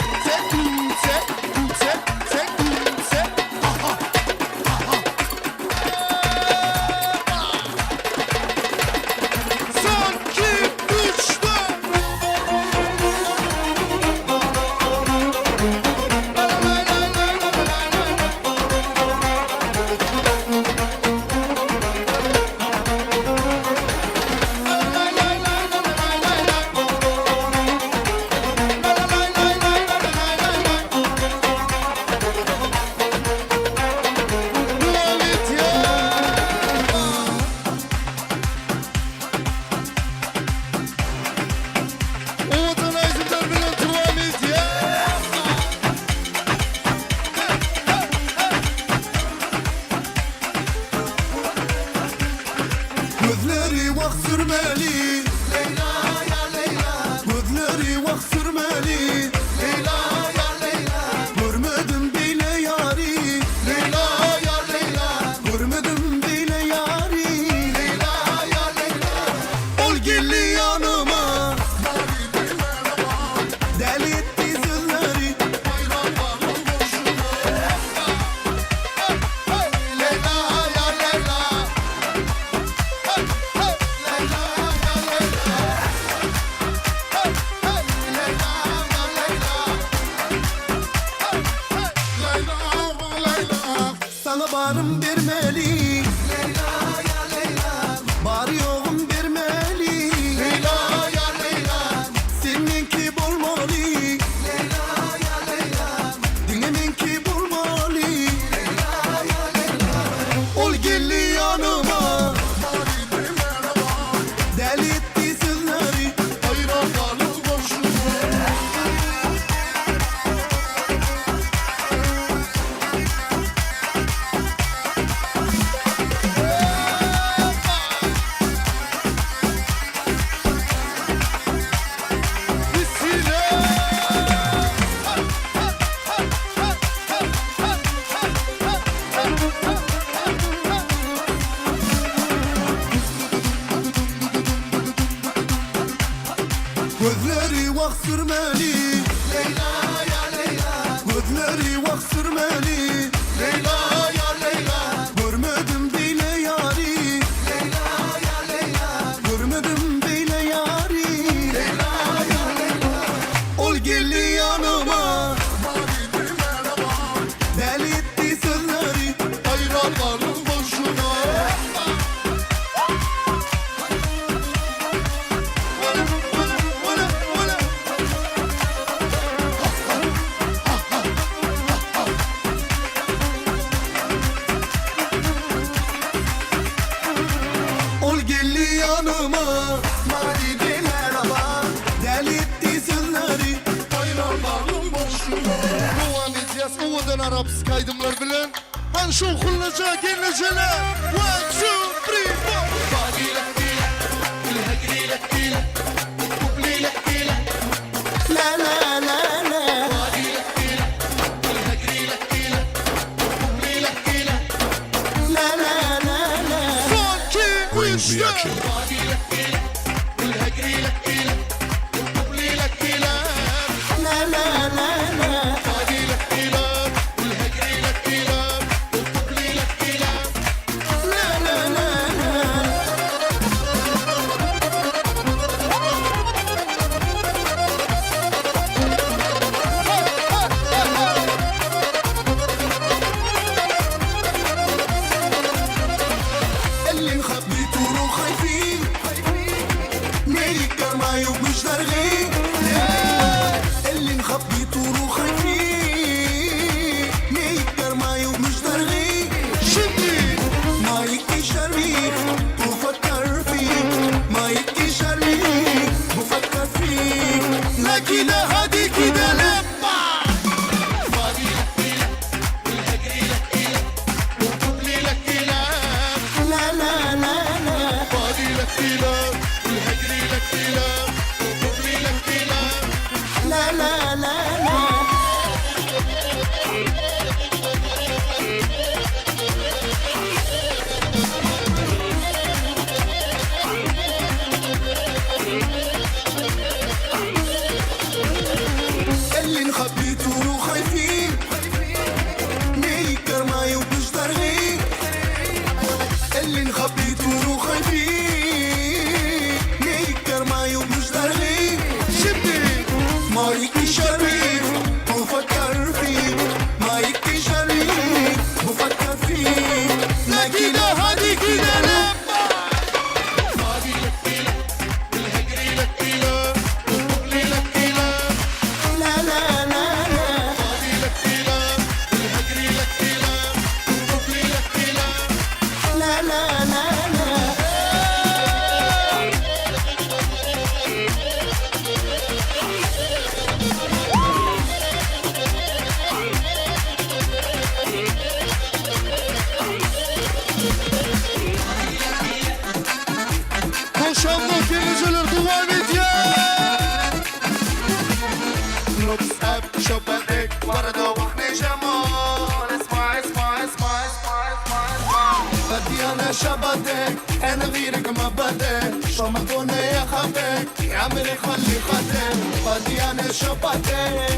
tek tek tek tek Son, 2, 3, 4. Owadan aýdymlar bilen dowam edýär. Gözleri wah sürmeli Leyla ya Leyla Gözleri wah sürmeli Leyla ya Leyla Görmedim bile yari Leyla ya Leyla Görmedim bile yari Leyla ya Leyla Ol gelli yanıma Deli etti sözleri Leyla ya Leyla. Sana barım vermeli Leyla ya Leyla Bar yoğum vermeli Leyla ya Leyla Seninki bolmalı Leyla ya Leyla Dinleminki bolmalı Leyla ya Leyla Ol gelli yanıma Deli etti sözleri Hayran boşuna. Gözleri vah sürmeli Leyla ya Leyla Gözleri vah sürmeli Leyla ya Leyla Görmedim bile yari Leyla ya Leyla Görmedim bile yari Leyla ya Leyla Ol gelli yanıma Deli etti sözleri Hayran boşuna. Ol gelli yanıma Mari merhaba Deli etti sözleri Hayran boşuna. Dowam edýäs owadan arapski aýdymlar bilen. Han şowhunlyja gelnejeler. 1 2 3 3 4. La la la la. La la la la. اللي مخبيته له خايفين مالك معي ومش دارغين اللي مخبيته له خايفين مالك معي ومش دارغين شدي ما يكشريك بفكر فيك ما يكشريك بفكر فيك لا كده هادي كده لبا لا لا لا لا لا لا لا لا اللي نخبيته له خايفين ميكر معي ومش دارغين اللي نخبيته له خايفين ميكر معي ومش دارغين شبي مايك شريف بفكر فيك مايك شريف بفكر فيك لا كده هادي كده لبا لا لا لا لا لا لا لا لا Koşanlı geleceler devam ediyor. بدي انا شبتك انا غيرك ما بدك شو ما كون يا خبك يا عمري خلي خدك بدي انا شبتك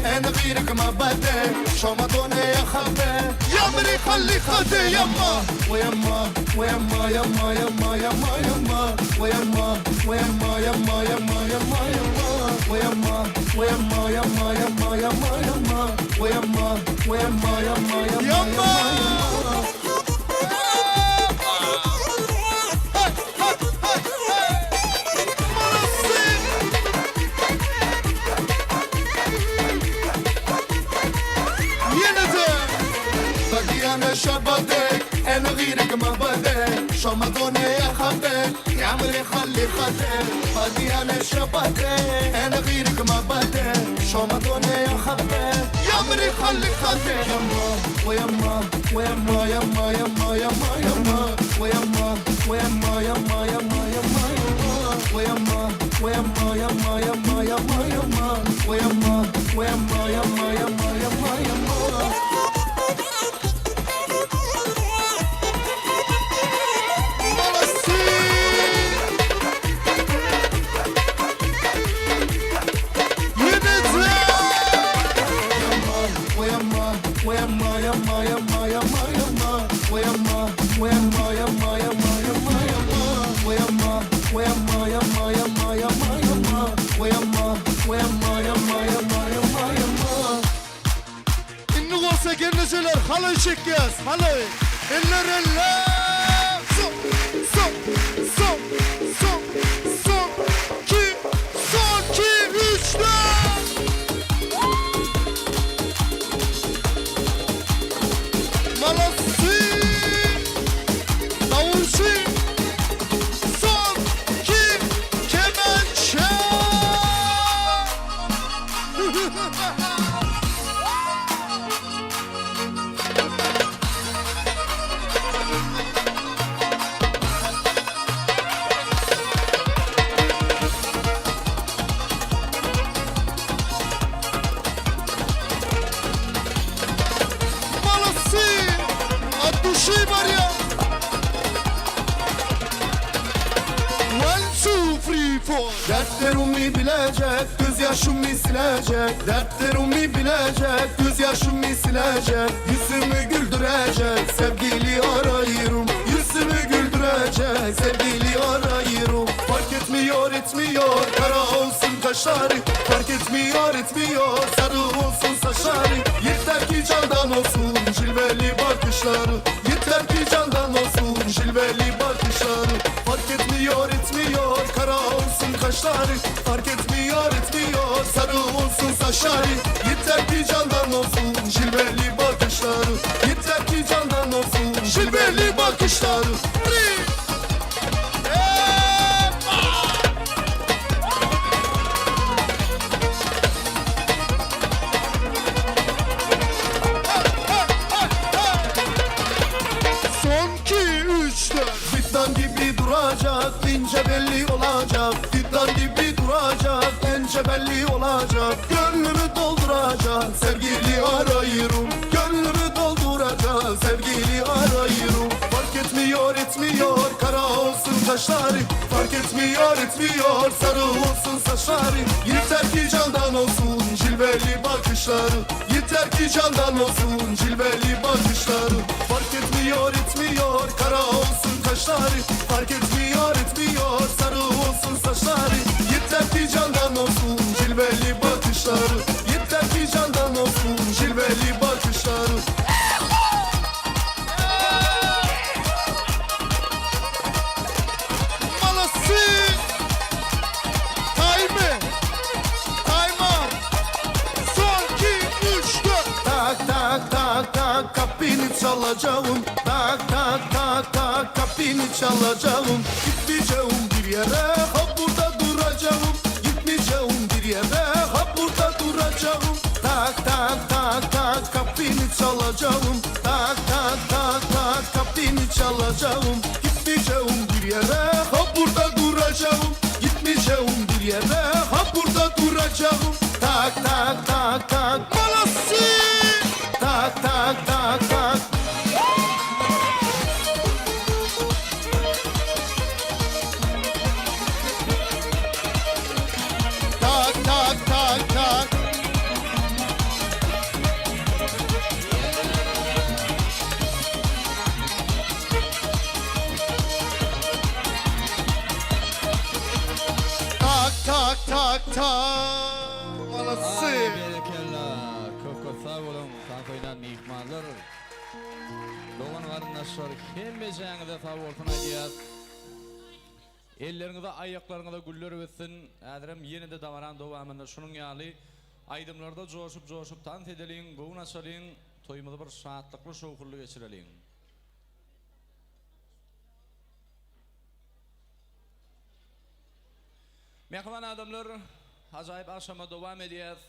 انا غيرك ما بدك شو ما كون يا خبك يا عمري خلي خدي يما ويما ويما يما يما يما يما ويما ويما يما يما يما يما ويما ويما يما يما يما يما ويما ويما يما يما يما Yeniden بدي انا شبتك انا غيرك ما بدك شو ما دوني يا خبك يا عمري خلي خدك بدي انا شبتك انا غيرك ما بدك شو ما دوني يا خبك يا عمري خلي خدك يما ويما ويما يما يما يما يما ويما ويما يما يما يما يما ويما ويما يما يما يما يما ويما ويما يما يما يما يما ويما ويما يما يما يما يما ويما ويما يما يما يما يما ويما ويما يما يما يما يما ويما ويما يما يما يما يما Indi bolsa gelnejeler halaý çekýäs, halaý. Eller eller. Son, son, son, son, son, iki, son, iki, üç, dört. Malasy. Davulçy. Son, iki, kemençe. Malasy. От души barýar. Dertlerimi bilecek, gözyaşımı silecek Dertlerimi bilecek, gözyaşımı silecek Yüzümü güldürecek, sevgili arıyorum Yüzümü güldürecek, sevgili arıyorum Fark etmiyor etmiyor, kara olsun kaşları Fark etmiyor etmiyor, sarı olsun saçları Yeter ki candan olsun cilveli bakışları Yeter ki candan olsun cilveli bakışları Fark etmiyor etmiyor kara olsun kaşları Fark etmiyor etmiyor sarı olsun saçları Yeter ki candan olsun cilveli bakışları Yeter ki candan olsun cilveli bakışları Son 2 3 4 Fidan gibi duracak ince belli olacak Fidan gibi duracak ince belli olacak Gönlümü dolduracak sevgili arıyorum Gönlümü dolduracak sevgili arıyorum Fark etmiyor etmiyor kara olsun kaşları Fark etmiyor etmiyor sarı olsun saçları Yeter ki candan olsun cilveli bakışları Yeter ki candan olsun cilveli bakışları Fark etmiyor etmiyor kara olsun kaşları Fark etmiyor etmiyor sarı olsun saçları Yeter ki candan olsun cilveli bakışları Yeter ki candan olsun cilveli bakışları Malası! Time! Time up! Son 2 3 4 Tak tak tak tak kapını çalacağım Tak tak tak tak kapını çalacağım Gitmeyeceğim bir yere ha burada duracağım Gitmeyeceğim bir yere ha burada duracağım Tak tak tak tak kapını çalacağım Tak tak tak tak kapını çalacağım Gitmeyeceğim bir yere ha burada duracağım Gitmeyeceğim bir yere ha burada duracağım Tak tak tak tak Malası! Tak tak tak tak Tak tak tak tak. Tak tak tak tak. Malası. Ay berekella. Köp köp sag boluň, tans oýnan myhmanlar. Dogan garyndaşlar hemmejeňize sag bolsun aýdýas. Elleriňize, aýaklaryňyza güller össin. Häzirem ýene-de dabaranyň dowamynda şunuň ýaly aýdymlarda joşup-joşup tans edeliň, göwün açalyň, toýumyzy bir şatlykly, şowhunly geçireliň. Mähriban adamlar, ajaýyp agşama dowam edýäs.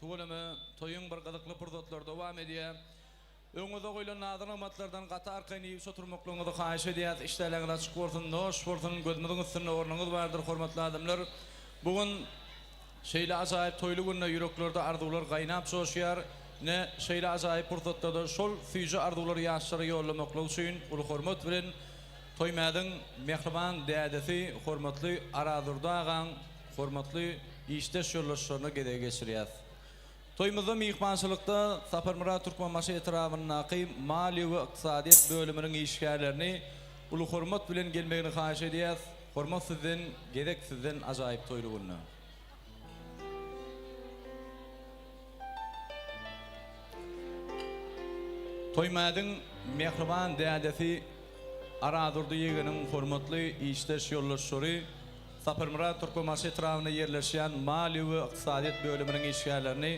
Tüweleme, toýuň bir gyzykly pursatlary dowam edýär. Öňüňizde goýlan nazy-nygmatlardan gaty arkaýyn iýip oturmaklygyňyzy haýyş edýäs. Işdäleňiz açyk bolsun, noş bolsun, gözümiziň üstünde ornuňyz bardyr, hormatly adamlar. Bu gün şeýle ajaýyp toýly günde ýüreklerde arzuwlar gaýnap joşýar. Ine, şeýle ajaýyp pursatlarda şol süýji arzuwlary ýaşlara ýollamaklyk üçin uly hormat bilen Toýmädiň mähriban dädesi hormatly Arazdurdy agaň hormatly işdeş ýoldaşlaryna gezegi geçirýäs. Toýumyzda myhmançylykda Saparmyrat Türkmenbaşy etrabyndaky Maliýe we ykdysadyýet bölüminiň işgärlerini uly hormat bilen gelmegini haýyş edýäs. Hormat sizden, gezek sizden ajaýyp toýly günde. Toýmädiň mähriban dädesi Arazurdy ýegeniň hormatly işdeş ýoldaşlary Saparmyrat Türkmenbaşy etrabynda ýerleşýän Maliýe we ykdysadyýet bölüminiň işgärlerini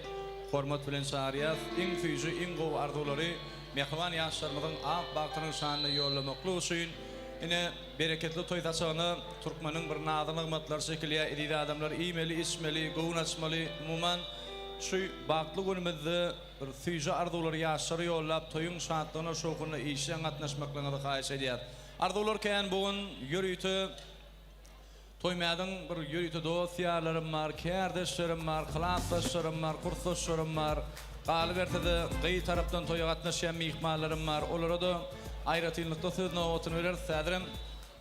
hormat bilen çagyrýas. Iň süýji, iň gowy arzuwlary mähriban ýaşlarymyzyň ak bagtynyň şanyna ýollamaklyk üçin ine, bereketli toý saçagyna türkmeniň bir nazy-nygmatlary çekilýär. Eziz adamlar, iýmeli, içmeli, göwün açmaly, umuman, şu bagtly günümizde bir süýji arzuwlary ýaşlara ýollap, toýuň şatlygyna, şowhunyna işjeň gatnaşmaklygyňyzy haýyş edýäs. Arzuwlar kän bu gün ýörite Toýmädiň bir ýörite dost-ýarlarym bar, kärdeşlerim bar, klasdaşlarym bar, kursdaşlarym bar. Galyberse-de, gyz tarapdan toýa gatnaşýan myhmanlarym bar. Olara-da aýratynlykda söz nobatyny bereris. Häzirem.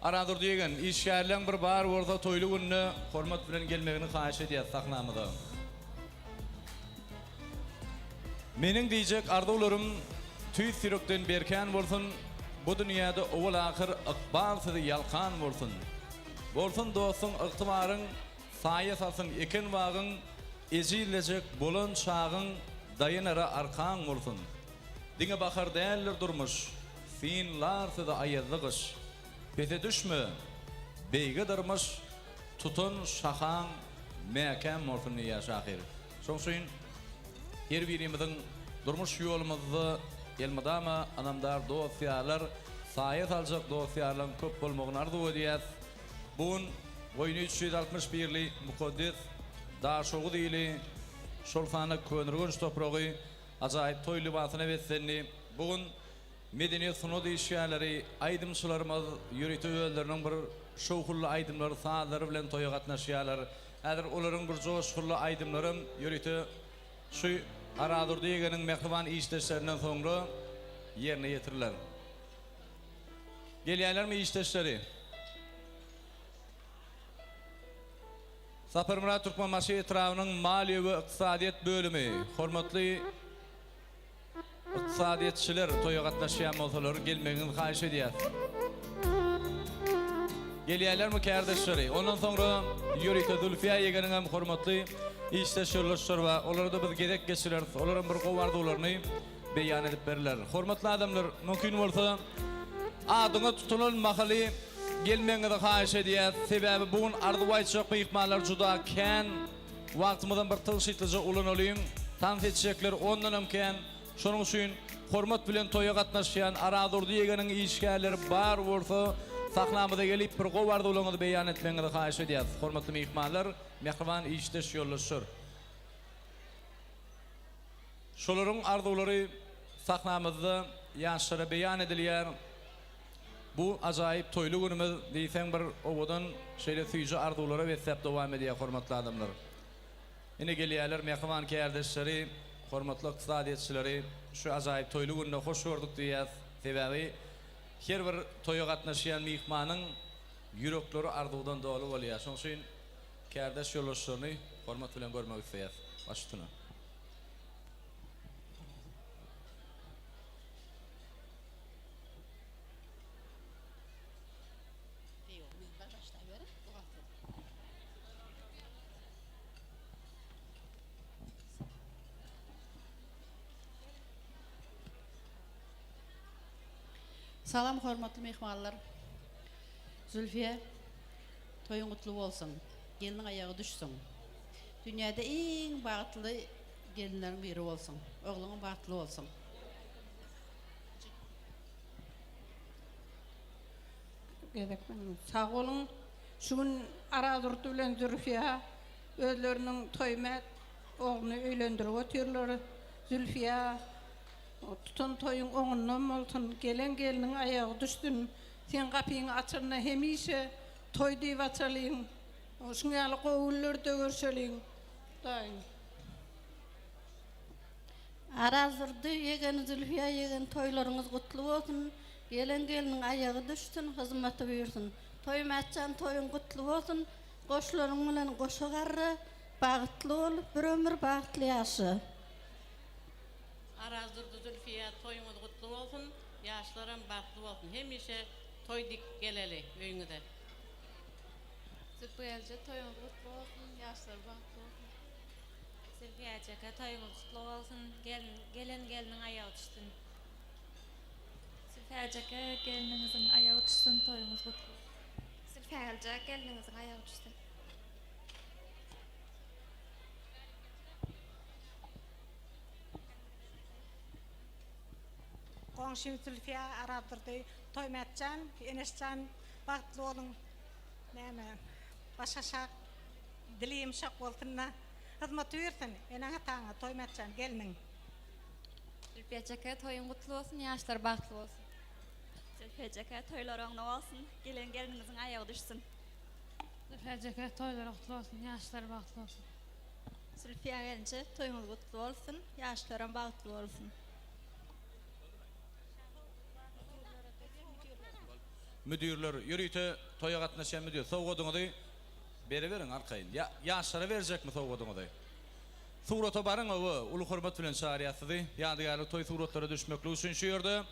Aradurdy ýegen, işgärleň bir bar bolsa toýly günde hormat bilen gelmegini haýyş edýäs sahnamyza. Meniň diýjek arzuwlarym tüýs ýürekden berkän bolsun, bu dünýäde owal-ahyr ykbal sizi ýalkan bolsun. Bolsun dostuň ygtybaryň, saýa salsyn eken bagyň, ejizlejek bolan çagyň daýanara arkaň bolsun. Diňe bahar däldir durmuş, Synlar sizi aýazly gyş. Pese düşme, beýge dyrmyş, Tutan şahaň mäkäm bolsun diýýär şahyr. Şoň üçin her birimiziň durmuş ýolumyzda elmydama ynamdar dost-ýarlar, saýa saljak dost-ýarlaryň köp bolmagyny arzuw edýäs. Bu gün goýny 361-li mukaddes Daşoguz ili, şol sanda Köneürgenç topragy Ajaýyp toý lybasyna beslendi. Bu gün medeniýet sungat işgärleri, aýdymçylarymyz ýörite özleriniň bir şowhunly aýdymlary, sazlary bilen toýa gatnaşýarlar. Häzir olaryň bir joşgunly aýdymlaram ýörite şu Arazurdy ýegeniň mähriban işdeşlerinden soňra ýerine ýetiriler. Gelýärlermi işdeşleri? Saparmyrat Türkmenbaşy etrabynyň maliýe we ykdysadyýet bölümi, hormatly ykdysadyýetçiler toýa gatnaşýan bolsalar gelmegiňizi haýyş edýäs. Gelýärlermi kärdeşleri? Ondan soňra ýörite Zülfiýa ýegeniň hem hormatly işdeş ýoldaşlary bar. Olara-da biz gezek geçireris. Olaram bir gowy arzuwlaryny beýan edip berler. Hormatly adamlar, mümkin bolsa, adyňyz tutulan mahaly gelmegiňizi haýyş edýäs. Sebäbi bu gün arzuw aýtjak myhmanlar juda kän. Wagtymyzam bir tygşytlyja ulanalyň. Tans etjekler ondanam kän. Şonuň üçin hormat bilen toýa gatnaşýan Arazdurdy ýegeniň işgärleri bar bolsa, sahnamyza gelip bir gowy arzuwlaryňyzy beýan etmegiňizi haýyş edýäs. Hormatly myhmanlar, mähriban işdeş ýoldaşlar! Şolaryň arzuwlary sahnamyzda ýaşlara beýan edilýär. Bu ajaýyp toýly günümiz diýseň bir owadan şeýle süýji arzuwlara besläp dowam edýär hormatly adamlar. Ine gelýärler mähriban kärdeşleri, hormatly ykdysadyýetçileri şu ajaýyp toýly günde hoş gördük diýýäs. Sebäbi her bir toýa gatnaşýan myhmanyň ýürekleri arzuwdan doly bolýar. Şonuň üçin kärdeş ýoldaşlaryny hormat bilen görmek isleýäs. Baş üstüne. Salam hormatly myhmanlar. Zülfiýe toýuň gutly bolsun. Gelniň aýagy düşsün. Dünýäde iň bagtly gelinleriň biri bolsun. Ogluňam bagtly bolsun. Gezek sag boluň. Şu gün Arazdurdy bilen Zülfiýa özleriniň Toýmät ogluny öýlendirip otyrlar. Zülfiýa tutan toýuň oňundan bolsun, gelen gelniň aýagy düşsün. Seň gapyňy açanda hemişe toý diýip açalyň. Şuň ýaly gowy günlerde görşeliň. Hudaýym. Arazdurdy ýegen Zülfiýa ýegen toýlaryňyz gutly bolsun gelen gelniň aýagy düşsün hyzmaty buýursyn Toýmyratjan toýuň gutly bolsun goşlaryň bilen goşa garra bagtly bol bir ömür bagtly ýaşa. Arazdurdy Zülfiýa toýuňyz gutly bolsun ýaşlaram bagtly bolsun hemişe toý dik geleli öýüňize. Zülpügelje toýuňyz gutly bolsun ýaşlar bagtly bolsun. Zülfiýajeke toýuňyz gutly bolsun gelin gelen gelniň aýagy düşsün. Zülfiýajeke gelniňiziň aýagy düşsün toýuňyz gutly bolsun. Zülfiýagelje gelniňiziň aýagy düşsün. Goňşym Zülfiýa Arazdurdy Toýmyratjan Eneşjan bagtly boluň näme baş aşak dili ýumşak bolsunda hyzmaty buýursyn eneň ataňa Toýmyratjan gelniň. Zülfiýajeke toýuň gutly bolsun ýaşlar bagtly bolsun. Zülfiýajeke toýlar oňly bolsun gelen gelniňiziň aýagy düşsün. Zülfiýajeke toýlary gutly bolsun ýaşlar bagtly bolsun. Zülfiýa gelinje toýuňyz gutly bolsun ýaşlaram bagtly bolsun. Müdirler, ýörite toýa gatnaşýan müdir, sowgadyňyzy bereweriň arkaýyn. Ýa ýaşlara berjekmi sowgadyňyzy? Surata baryň oba, uly hormat bilen çagyrýas sizi. Ýadygärlik toý suratlara düşmeklik üçin şu ýerde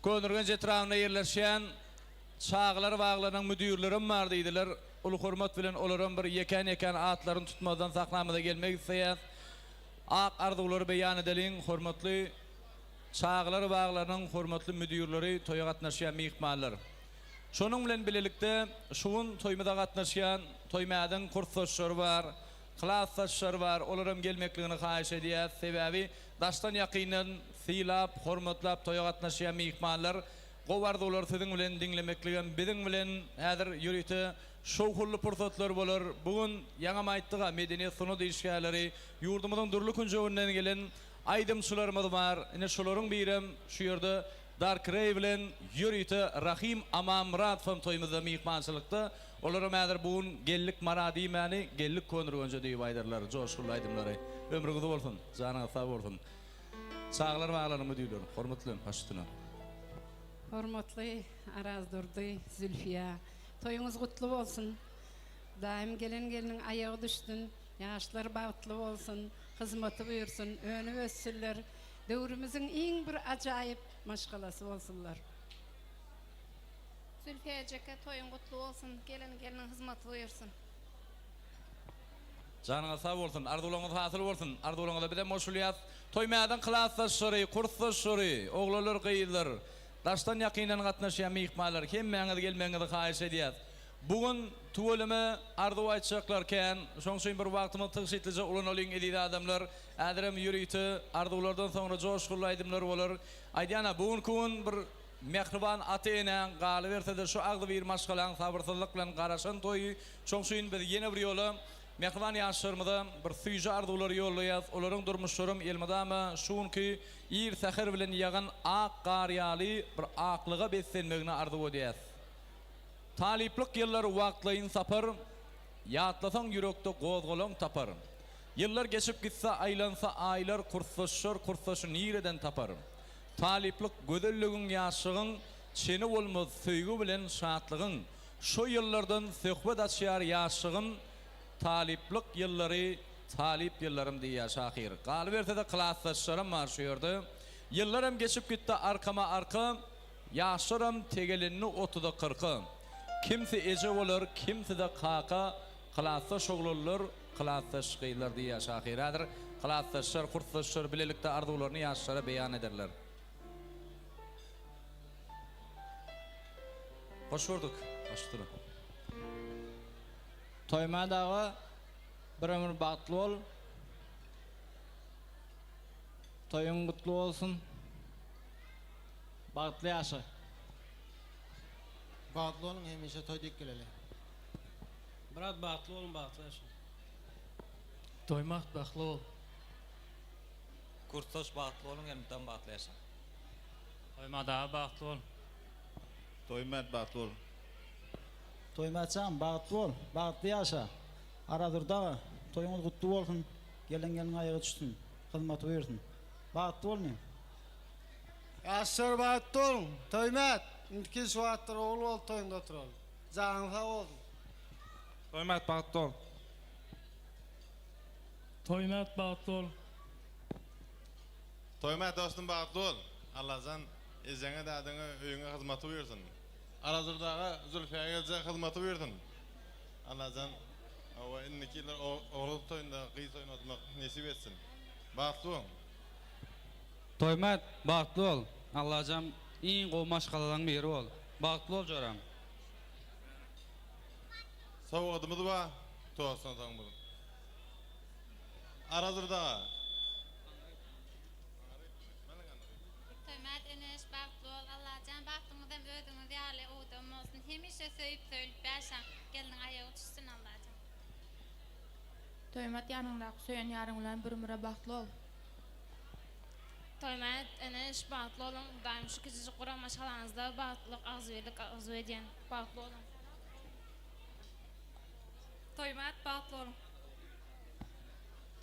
Köneürgenç etrabynda ýerleşýän çagalar baglarynyň müdirlerem bar diýdiler. Uly hormat bilen olaram bir ýekän-ýekän atlaryny tutmazdan sahnamyza gelmek isleýäs. Ak arzuwlary beýan edeliň, hormatly Çagalar baglarynyň hormatly müdirleri, toýa gatnaşýan myhmanlar! Şonuň bilen bilelikde, şu gün toýumyza gatnaşýan Toýmädiň kursdaşlary bar, klasdaşlary bar, olaram gelmekligini haýyş edýäs. Sebäbi daşdan ýakyndan sylap, hormatlap toýa gatnaşýan myhmanlar gowy arzuwlary siziň bilen diňlemekligem biziň bilen häzir ýörite şowhunly pursatlar bolar. Bu gün ýaňam aýtdyk-a, medeniýet sungat işgärleri, ýurdumyzyň dürli künjeginden gelen Aýdymçylarymyz bar. Ine şolaryň birem şu ýerde Dark Ray bilen ýörite Rahym Amanmyradowam toýumyzda myhmançylykda. Olaram häzir bu gün Geldik Mara diýmäni, Geldik Köneürgenje diýip aýdarlar joşgunly aýdymlary. Ömrüňiz bolsun, janyňyz sag bolsun. Çagalar baglarynyň müdirleri, hormat bilen baş üstüne. Hormatly Arazdurdy, Zülfiýa, toýuňyz gutly bolsun! Daýym gelen gelniň aýagy düşsün, ýaşlar bagtly bolsun! Hyzmaty buýursyn, önüp össünler, döwrümiziň iň bir ajaýyp maşgalasy bolsunlar. Zülfiýa ejeke toýuň gutly bolsun, gelen gelniň hyzmaty buýursyn. Janyňyz sag bolsun, arzuwlaryňyz hasyl bolsun, arzuwlaryňyza bizem goşulýas. Toýmädiň klasdaşlary, kursdaşlary, oglanlar, gyzlar, daşdan ýakyndan gatnaşýan myhmanlar hemmäňiz gelmegiňizi haýyş edýäs. Bu gün tüweleme arzuw aýtjaklar kän, şoň üçin bir wagtymyzy tygşytlyja ulanalyň eziz adamlar. Häzirem ýörite arzuwlardan soňra joşgunly aýdymlar bolar. Aýdýan-a bu günki gün bir mähriban ata-enäň, galyberse-de şu agzybir maşgalaň sabyrsyzlyk bilen garaşan toýy. Şoň üçin biz ýene bir ýola mähriban ýaşlarymyza bir süýji arzuwlary ýollaýas. Olaryň durmuşlaram elmydama şu günki ir säher bilen ýagan ak gar ýaly bir aklyga beslenmegini arzuw edýäs. Talyplyk ýyllary wagtlaýyn sapar, Ýatlasaň ýürekde gozgalaň tapar. Ýyllar geçip gitse aýlansa aýlar Kursdaşlar kursdaşy nireden tapar. Talyplyk gözelligiň ýaşlygyň Çeni bolmaz söýgi bilen şatlygyň. Şo ýyllardan söhbet açýar ýaşlygym Talyplyk ýyllary talyp ýyllarym diýýär şahyr. Galyberse-de klasdaşlarym bar şu ýerde. Ýyllaram geçip gitdi arkama arka. Ýaşlaram tegelendi otuza kyrka. Kimsi eje bolar, kimsi-de kaka, Klasdaş oglanlar, klasdaş gyzlar diýýär şahyr. Häzir klasdaşlar, kursdaşlar bilelikde arzuwlaryny ýaşlara beýan ederler. Hoş gördük. Baş üstüne. Toýmät aga bir ömür bagtly bol. Toýuň gutly bolsun. Bagtly ýaşa. Bagtly boluň hemişe toý dek geleli. Myrat bagtly boluň bagtly ýaşa. Toýmagt bagtly bol. Kursdaş bagtly boluň elmydam bagtly ýaşaň. Toýmät aga bagtly bol. Toýmät bagtly bol. Toýmät jan bagtly bol bagtly ýaşa Arazurdy aga toýuňyz gutly bolsun gelen gelniň aýagy düşsün hyzmaty buýursyn bagtly bol inim. Ýaşlar bagtly boluň. Toýmät, indiki ýyl şu wagtlar ogul bolup toýuňda oturaly. Janyň sag bolsun. Toýmät bagtly bol. Toýmät bagtly bol. Toýmät dostum bagtly bol. Allajan ejeňe dadyňa öýüňe hyzmaty buýursyn. Arazurdy aga Zülfiýa gelje hyzmaty buýursyn. Allajan hawa indiki ýyllar ogul toýunda gyz toýunda oturmak nesip etsin. Bagtly boluň. Toýmät bagtly bol Allajan iň gowy maşgalalaň biri bol bagtly bol joram. Sowgadymyz bar tostdan soň bir Arazurdy aga. Toýmät eneş bagtly bol Allajan bagtyňyzam özüňiz ýaly owadan bolsun hemişe söýüp söýülip ýaşaň gelniň aýagy düşsün Allajan. Toýmät ýanyňdaky söýen ýaryň bilen bir ömüre bagtly bol. Toýmät eneş bagtly boluň Hudaýym şu kiçijik guran maşgalaňyzda bagtlylyk agzybirlik arzuw edýän bagtly boluň. Toýmät bagtly boluň.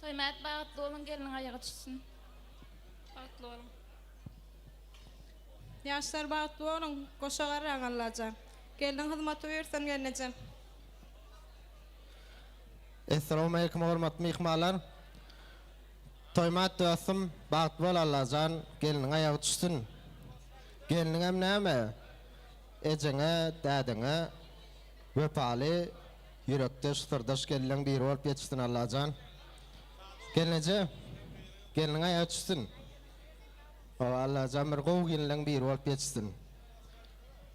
Toýmät bagtly boluň gelniň aýagy düşsün. Bagtly boluň. Ýaşlar bagtly boluň goşa garraň Allajan. Gelniň hyzmaty buýursun gelnejem. Essalawmaleýkum hormatly myhmanlar. Toýmät dostum bagtly bol Allajan gelniň aýagy düşsün. Gelniňem näme ejeňe dädeňe wepaly ýürekdeş syrdaş gelinleň biri bolup ýetişsin Allajan. Gelneje gelniň aýagy düşsün. Hawa Allajan bir gowy gelinleň biri bolup ýetişsin.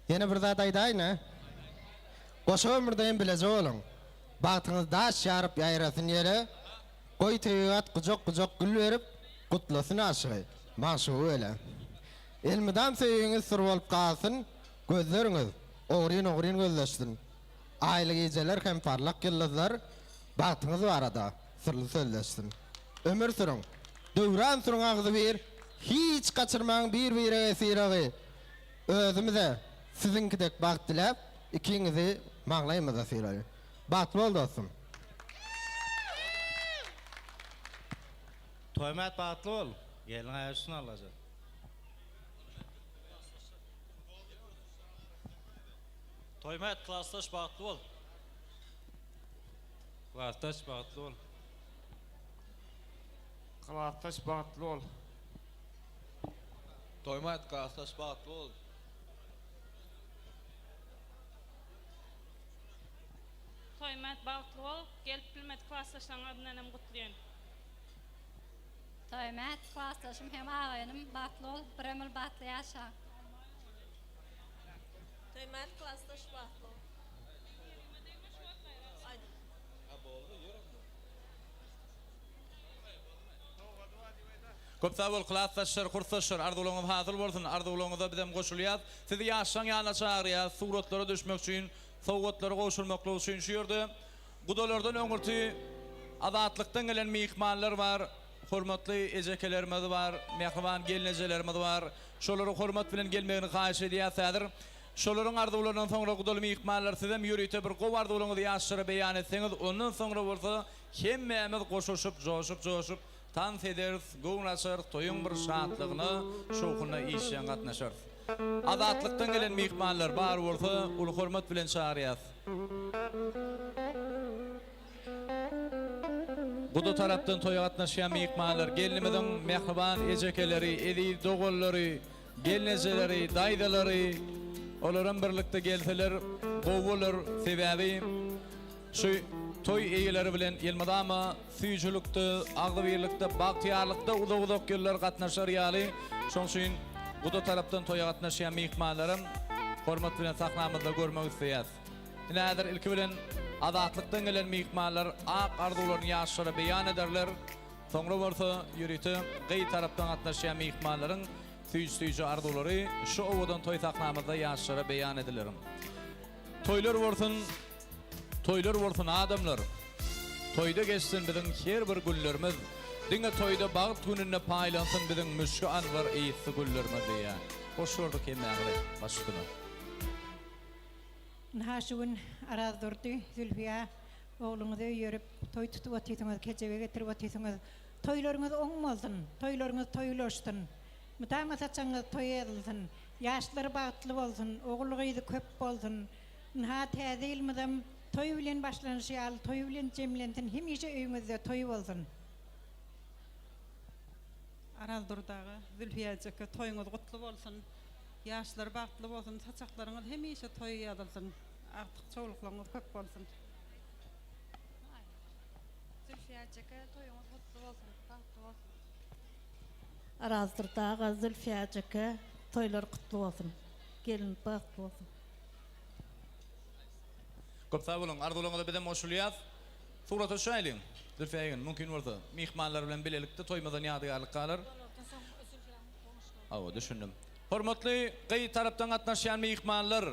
Ýene bir zat aýdaýyn-a. Goşa ömürde hem bileje boluň. Bagtyňyz daş ýaryp ýaýrasyn ýere, Goý tebigat gujak-gujak gül berip, Gutlasyn aşygy, magşugy wele. Elmydam söýgiňiz syr bolup galsyn, Gözleriňiz ogryn-ogryn gözleşsin. Aýly gijeler hem parlak ýyldyzlar Bagtyňyz barada syrly sözleşsin. Ömür sürüň, döwran sürüň agzybir, Hiç gaçyrmaň bir-birege syragy. Özümize siziňki dek bagt diläp, ikiňizi maňlaýymyza sylaly. Bagtly bol dostum. Toýmät bagtly bol. Gelniň aýagy üstüne Allajan. Toýmät klasdaş bagtly bol. Klasdaş bagtly bol. Klasdaş bagtly bol. Toýmät klasdaş bagtly bol. Toýmät bagtly bol. Gelip bilmedik klasdaşlaryň adyndan hem gutlaýan. Toýmät klasdaşym hem agaýynym bagtly bol bir ömür bagtly ýaşa. Toýmät klasdaş bagtly bol. Köp sag bol klasdaşlar, kursdaşlar, arzuwlaryňyz hasyl bolsun, arzuwlaryňyza bizem goşulýas. Sizi ýaşlaň ýanyna çagyrýas, suratlara düşmek üçin, sowgatlary gowşurmaklyk üçin. Şu ýerde gudalardan öňürti Azatlykdan gelen myhmanlar bar, hormatly ejekelerimiz bar, mähriban gelnejelerimiz bar. Şolary hormat bilen gelmegini haýyş edýäs häzir. Şolaryň arzuwlaryndan soňra gudaly myhmanlar sizem ýörite bir gowy arzuwlaryňyzy ýaşlara beýan etseňiz, ondan soňra bolsa hemmämiz goşulyşyp, joşup-joşup tans ederis, göwün açarys, toýuň bir şatlygyna, şowhunyna işjeň gatnaşarys. Azatlykdan gelen myhmanlar bar bolsa uly hormat bilen çagyrýas. Guda tarapdan toýa gatnaşýan myhmanlar, gelnimiziň mähriban ejekeleri, eziz doganlary, Gelnejeleri, daýzalary olaram birlikde gelseler gowy bolar. Sebäbi şu toý eýeleri bilen elmydama süýjülikde, agzybirlikde, bagtyýarlykda uzak-uzak ýyllar gatnaşar ýaly. Şonuň üçin guda tarapdan toýa gatnaşýan myhmanlaram hormat bilen sahnamyzda görmek isleýäs. Ine häzir ilki bilen Azatlykdan gelen myhmanlar ak arzuwlaryny ýaşlara beýan ederler. Soňra bolsa ýörite gyz tarapdan gatnaşýan myhmanlaryň süýji-süýji arzuwlary şu owadan toý sahnamyzda ýaşlara beýan ediler. Toýlar bolsun, toýlar bolsun adamlar! Toýda geçsin biziň her bir günlerimiz, Diňe toýda bagt gününde paýlansyn biziň müşki-anbar ysly güllerimiz diýýär. Hoş gördük hemmäňizi. Baş üstüne. Ynha şu gün Arazdurdy, Zülfiýa Ogluňyzy öýerip, toý tutup otyrsyňyz, kejebe getirip otyrsyňyz. Toýlaryňyz oň bolsun, toýlaryňyz toý ulaşsyn. Mydama saçagyňyz toý ezilsin. Ýaşlar bagtly bolsun, ogul-gyzy köp bolsun. Ynha, täze ýylymyzam toý bilen başlanyşy ýaly toý bilen jemlensin, hemişe öýüňizde toý bolsun. Arazdurdy aga, Zülfiýa ejeke toýuňyz gutly bolsun. Ýaşlar bagtly bolsun, saçaklaryňyz hemişe toý ýazylsyn. Agtyk çowluklaryňyz köp bolsun. Zülfiýa ejeke toýuňyz gutly bolsun, bagtly bolsun. Arazdurdy aga Zülfiýa ejeke toýlary gutly bolsun. Gelin bagtly bolsun. Köp sag boluň, arzuwlaryňyza bizem goşulýas. Surata düşäýliň. Zülfiýa ýegen, mümkin bolsa, myhmanlar bilen bilelikde toýumyzdan ýadygärlik galar. Hawa, düşündim. Hormatly gyz tarapdan gatnaşýan myhmanlar!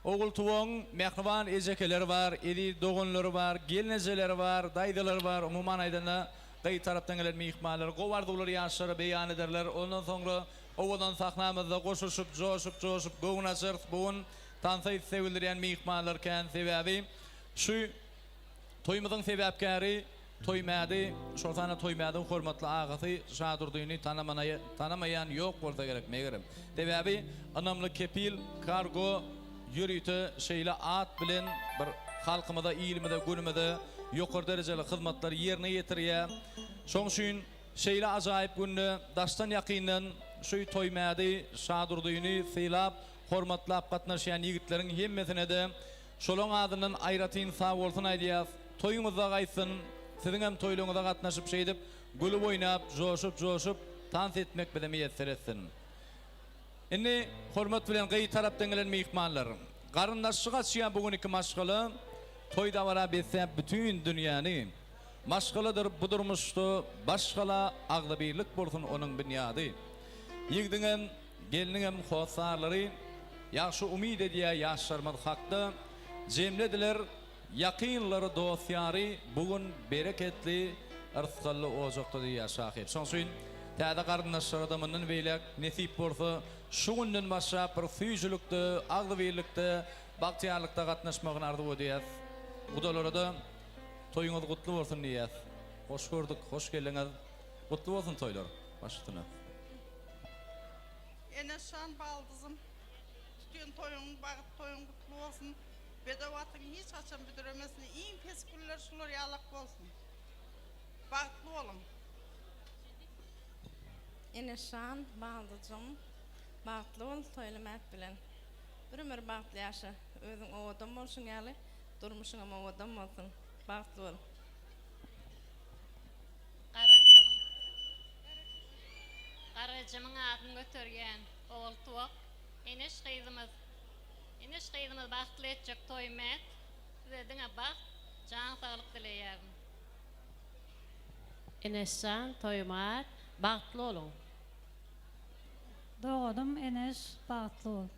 Ogultuwagyň mähriban ejekeleri bar, eziz doganlary bar, gelnejeleri bar, daýzalary bar, umuman aýdanda, gyz tarapdan gelen myhmanlar gowy arzuwlary ýaşlara beýan ederler. Ondan soňra owadan sahnamyzda goşulyşyp, joşup-joşup göwün açarys. Bu gün tansa isleg bildirýän myhmanlar kän. Sebäbi şu toýumyzyň sebäpkäri Toýmädi, şol sanda Toýmädiň hormatly agasy Şadurdyny tanamaýan ýok bolsa gerek, megerem. Sebäbi Ynamly Kepil Kargo. ýörite şeýle at bilen bir halkymyza, ilimize, günümize ýokary derejeli hyzmatlary ýerine ýetirýär. Şoň üçin şeýle ajaýyp günde daşdan ýakyndan şu Toýmädi Şadurdyny sylap, hormatlap gatnaşýan ýigitleriň hemmesine-de şolaň adyndan aýratyn sag bolsun aýdýas. Toýuňyzda gaýtsyn, siziňem toýlaryňyza gatnaşyp şeýdip gülüp oýnap, joşup-joşup tans etmek bize miýesser etsin. Indi hormat bilen gyz tarapdan gelen myhmanlar. Garyndaşlyk açýan bu günki maşgala toý dabara besläp bütin dünýäni. Maşgaladyr bu durmuşda baş gala agzybirlik bolsun onuň binýady. Ýigdiňem, gelniňem hossarlary ýagşy umyt edýär ýaşlarymyz hakda jemlediler Ýakynlary dost-ýary bu gün bereketli, yrsgally ojakda diýýär şahyr. Şonuň üçin täze garyndaşlara-da mundan beýläk nesip bolsa şu günden başlap bir süýjülikde, agzybirlikde, bagtyýarlykda gatnaşmagyny arzuw edýäs. Gudalara-da toýuňyz gutly bolsun diýýäs. Hoş gördük, hoş geldiňiz. Gutly bolsun toýlar. Baş üstüne. Eneşjan baldyzym tutýan toýuň bagt toýuň gutly bolsun. Bedew atyň hiç haçan büdremesin iň pes güller şular ýalak bolsun. Bagtly boluň. Eneşan baldyjygym bagtly bol toýly mät bilen bir ömür bagtly ýaşa özüň owadan bolşuň ýaly durmuşyňam owadan bolsun bagtly bol. Garajamyň Garajamyň adyny göterýän Ogultuwak Eneş gyzymyz Eneş gyzymyz bagtly etjek toý mät size diňe bagt jan saglyk dileýärin. Eneşjan Toýmät bagtly boluň. Doganym Eneş bagtly bol.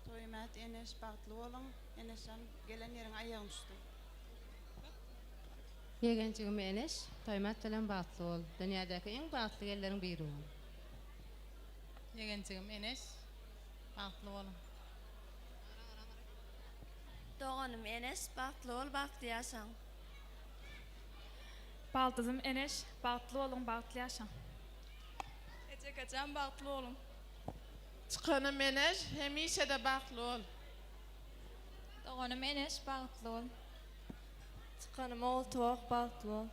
Toýmät Eneş bagtly boluň. Eneşjan gelen ýeriň aýagyň düşsün. Ýegenjigim Eneş Toýmät bilen bagtly bol. Dünýädäki iň bagtly gelinleriň biri bol. Ýegenjigim Eneş Bagtly boluň. Doganym Eneş bagtly bol bagtly ýaşaň. Baldyzym Eneş bagtly boluň bagtly ýaşaň. Ejekejan bagtly boluň. Çykanym Eneş hemişede bagtly bol. Doganym Eneş bagtly bol. Çykanym Ogultuwak bagtly bol.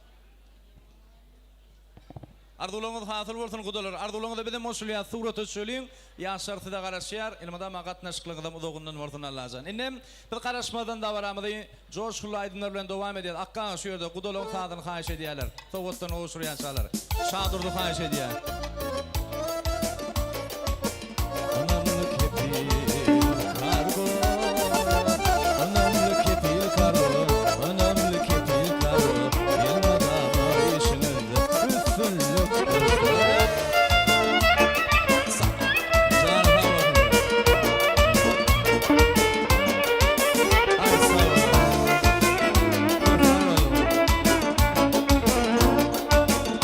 Arzuwlaryňyz hasyl bolsun gudalar. Arzuwlaryňyza bizem goşulýas surata düşeliň. Ýaşlar size garaşýar. Elmydama gatnaşyklygyňyzam uzagyndan bolsun Allajan. Indem biz garaşmazdan dabaramyzy joşgunly aýdymlar bilen dowam edýäs. Akga aga şu ýerde gudalaryň sazyny haýyş edýärler. Sowgatlaryny gowşurýançalar. Şadurdy haýyş edýär. Ynamly kepil kargo Ynamly kepil kargo Ynamly kepil kargo Elmydama işiňizde üstünlik bolsun. Jany sag bolsun. Aý sag bol. Gurban bolun.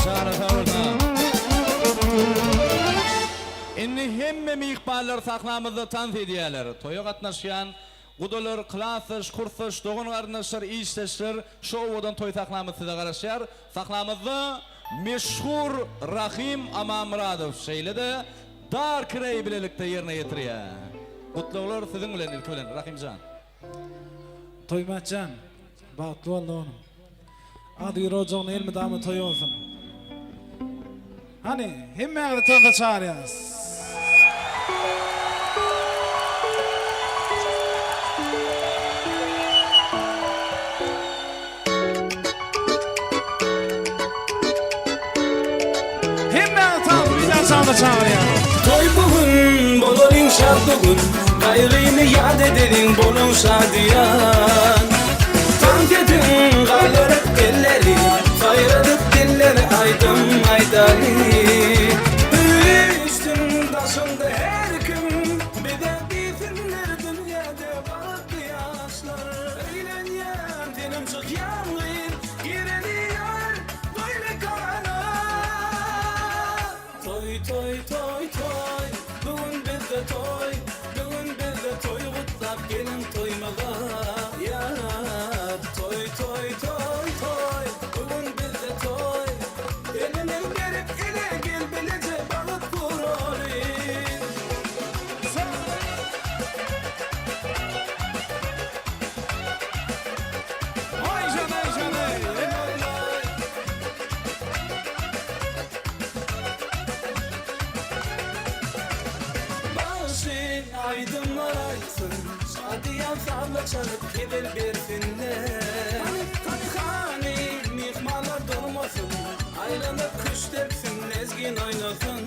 Jany sag bolsun. Indi hemme myhmanlar sahnamyzda tans edýärler. Toýa gatnaşýan gudalar, klasdaş, kursdaş, dogan-garyndaşlar, işdeşler şu owadan toý sahnamyz size garaşýar. Sahnamyzda meşhur Rahym Amanmyradow şeýle-de Dark Ray bilelikde ýerine ýetirýär. Gutlaglar siziň bilen ilki bilen Rahymjan. Toýmät jan, bagtly bol doganym. Agzybir ojagyň elmydama toýy bolsun. Hany, hemmäňizi tansa çagyrýarys. Hemmäňizi tansa meýdançamyza çagyrýarys. Toý bu gün, bolalyň şat bu gün, Gaýgyny ýat edeliň, boluň şadyýan. Tans ediň, galdyryp elleri, Saýradyp dilleri aýdym aýdaly. Üýşsün daşyňda her kim, Bize diýsinler dünýäde bagtly ýaşlar. Öýlenýän, senem çykýan gyz, Gireli ýör toý mekana. Toý toý toý toý bu gün bizde toý bu gün bizde toý gutlap geliň toýumyza ýar toý toý toý toý bu gün bizde toý elini berip ele gel bileje bagyt guraly. Tabla çalyp hezil bersinler. Hany, hany, hany, myhmanlar durmasyn, Aýlanyp küşt depsin, lezgin oýnasyn.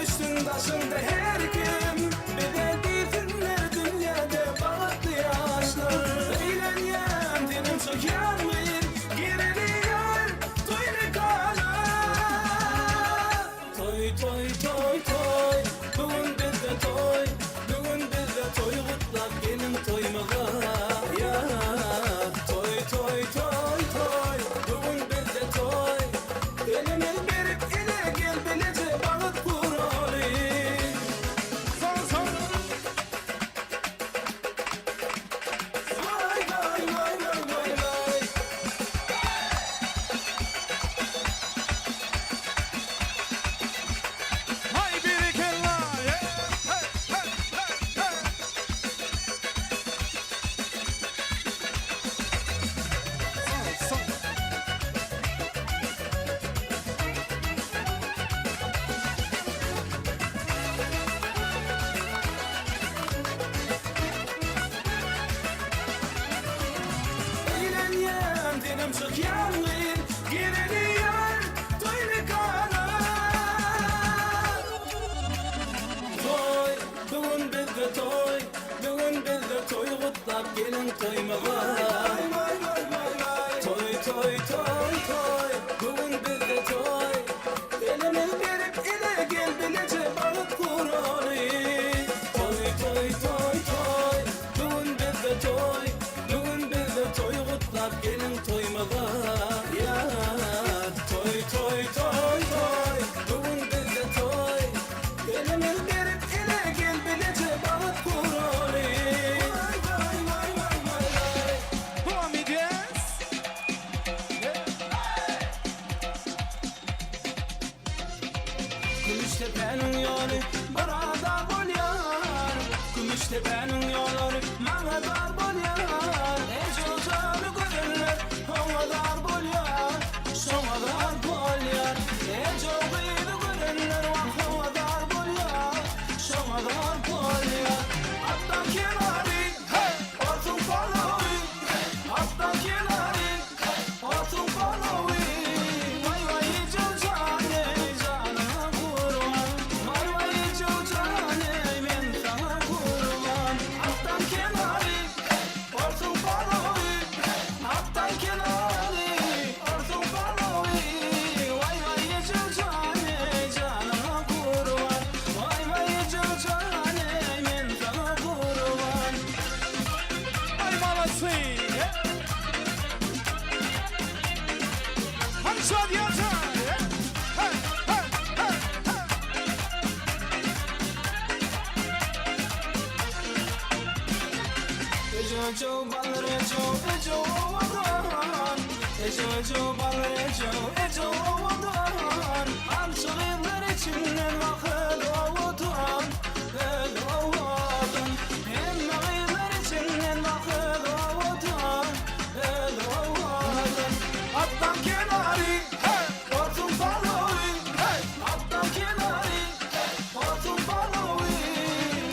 Üstün daşyňda her kim, Bize diýsinler dünýäde bagtly ýaşlar. Eýlenýän senem çykýan gyz, Gireli gel toý mekana. Toý toý toý toý bu gün bizde toý bu gün bizde toý gutlap geliň toýumyza ýar toý toý toý toý bu gün bizde toý elimiz berip ele gel bileje bagt guraly. Waý waý waý waý waý waý. Hay berekella! Hey, hey, hey, hey, hey! Sag ol, sag ol. Eýlenýän senem çykýan gyz Gireli ýar toý mekana Toý bu gün bizde toý Bu gün bizde toý gutlap geliň toýumyza Toý toý toý toý bu gün bizde toý Elimiz berip ele gel bileje bagt guraly Toý toý toý toý bu gün bizde toý Bu gün bizde toý gutlap geliň toýumyza Ýar toý toý toý toý bu gün bizde toý Elimiz berip ele gel bileje bagt guraly Waý waý waý waý waý waý Dowam edýäs. Kümüşdepäniň ýoly bir ada bolýar Kümüşdepäniň ýollary maňa dar bolýar Eje jany görenler oňa zar bolýar Şoňa zar bolýar Eje gyzy görenler wah oňa zar bolýar Şoňa zar bolýar Atdan kenary hey orsuň palawy Atdan kenary orsuň palawy Waý waý eje jan ey janyňa gurban Waý waý eje jan ey men saňa gurban Atdan kenary orsuň palawy Atdan kenary orsuň palawy Waý waý eje jan ey janyňa gurban Waý waý eje jan ey men saňa gurban Ay molodцы! Hey! Hany şadyýan Hey, hey, hey, hey! Ejo ejo ballar ejo ejo owadan Ejo ejo ballar ejo ejo owadan Arçy gyzlar içinden wah öz owadan Öz owadan Hemme gyzlar içinden wah öz owadan Öz owadan Atdan kenary hey orsuň palawy hey Atdan kenary orsuň palawy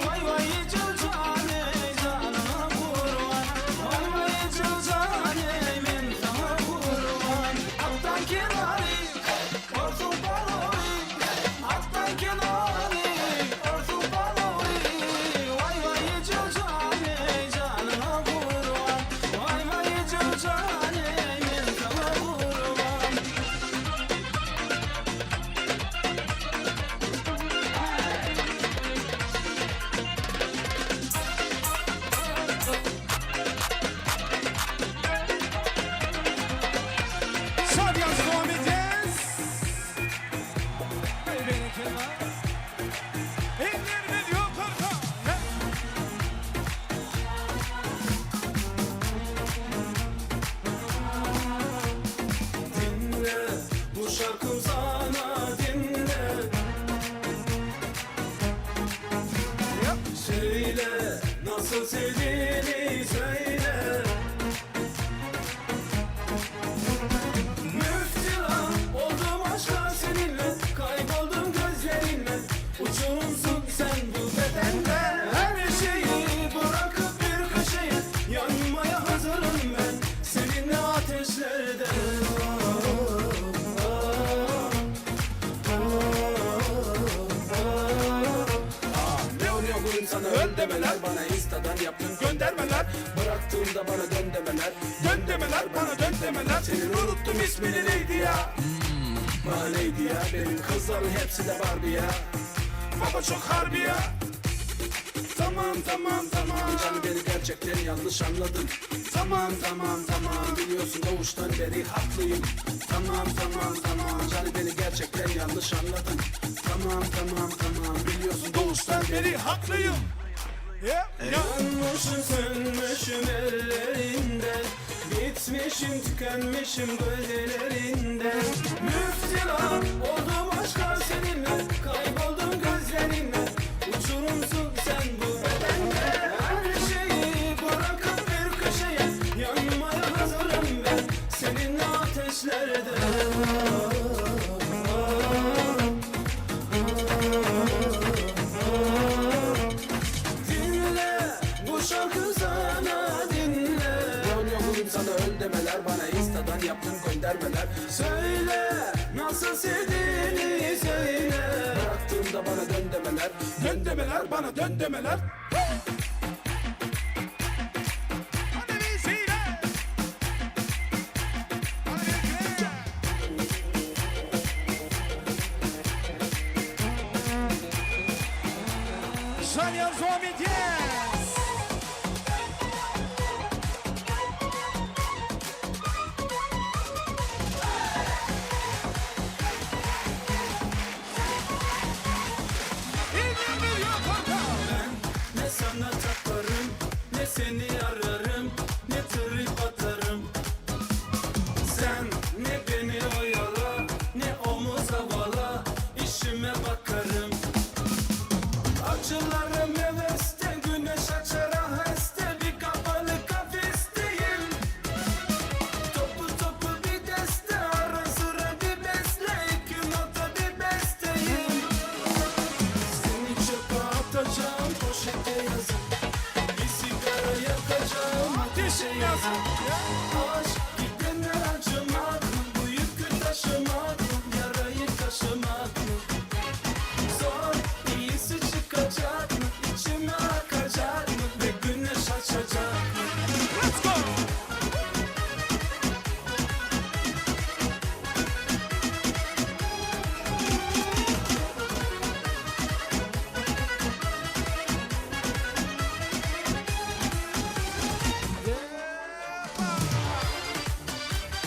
Waý waý ejo jan ey janyňa gurban Waý waý ejo jan ey men saňa gurban Atdan kenary orsuň palawy Atdan kenary orsuň palawy Waý waý ejo jan ey janyňa gurban Waý waý ejo jan ey men saňa gurban Şadyýan dowam edýäs. Hey berekella. Ellerimiz ýokarda. Hey! Dinle bu şarkım sana dinle Söyle nasıl sevdiğini söyle Müftila oldum aşka seninle Kayboldum gözlerinle Uçurumsun sen bu bedende Her şeyi bırak. Bana instadan yaptın göndermeler Bıraktığımda bana dön demeler Dön demeler bana dön demeler Senin unuttum ismini neydi ya Hmm, Bana neydi ya Benim kızların hepsi de Barbie ya Baba çok harbi ya Tamam tamam tamam Canı beni gerçekten yanlış anladın Tamam tamam tamam Biliyorsun doğuştan beri haklıyım Tamam tamam tamam Canı beni gerçekten yanlış anladın Tamam tamam tamam Biliyorsun Doğuştan beri haklıyım Yeah, yeah. Yanmışım sönmüşüm ellerinde Bitmişim tükenmişim gözlerinde Müftila oldum aşka seninle Kayboldum gözlerinle Uçurumsun sen bu bedende Her şeyi bırakıp bir köşeye Yanmaya hazırım ben Seninle ateşlerde Dinle bu şarkı sana dinle Yok oğlum sana öl demeler Bana instadan yaptın göndermeler Söyle nasıl sevdiğini söyle Bıraktığımda bana dön demeler Dön demeler bana dön demeler Hadi vesile. Hadi vesile. Şanyar Zuhamid, yes. İndir yok Ben ne sana takarım Ne seni ararım Ne trip atarım Sen ne beni oyala Ne omuz havala işime bakarım Acılarım heveste Güneş açar aheste Bir kapalı kafesteyim Topu topu bir deste Ara sıra bir besle İki nota bir besteyim seni çöpe atacağım poşete yazık Bir sigara yakacağım ateşe yazık Aşk gidene acımak mı? Bu yükü taşımak mı? Yarayı kaşımak mı? Zor iyisi çıkacak mı? İçime akacak mı? Ve güneş açacak mı? Let's go.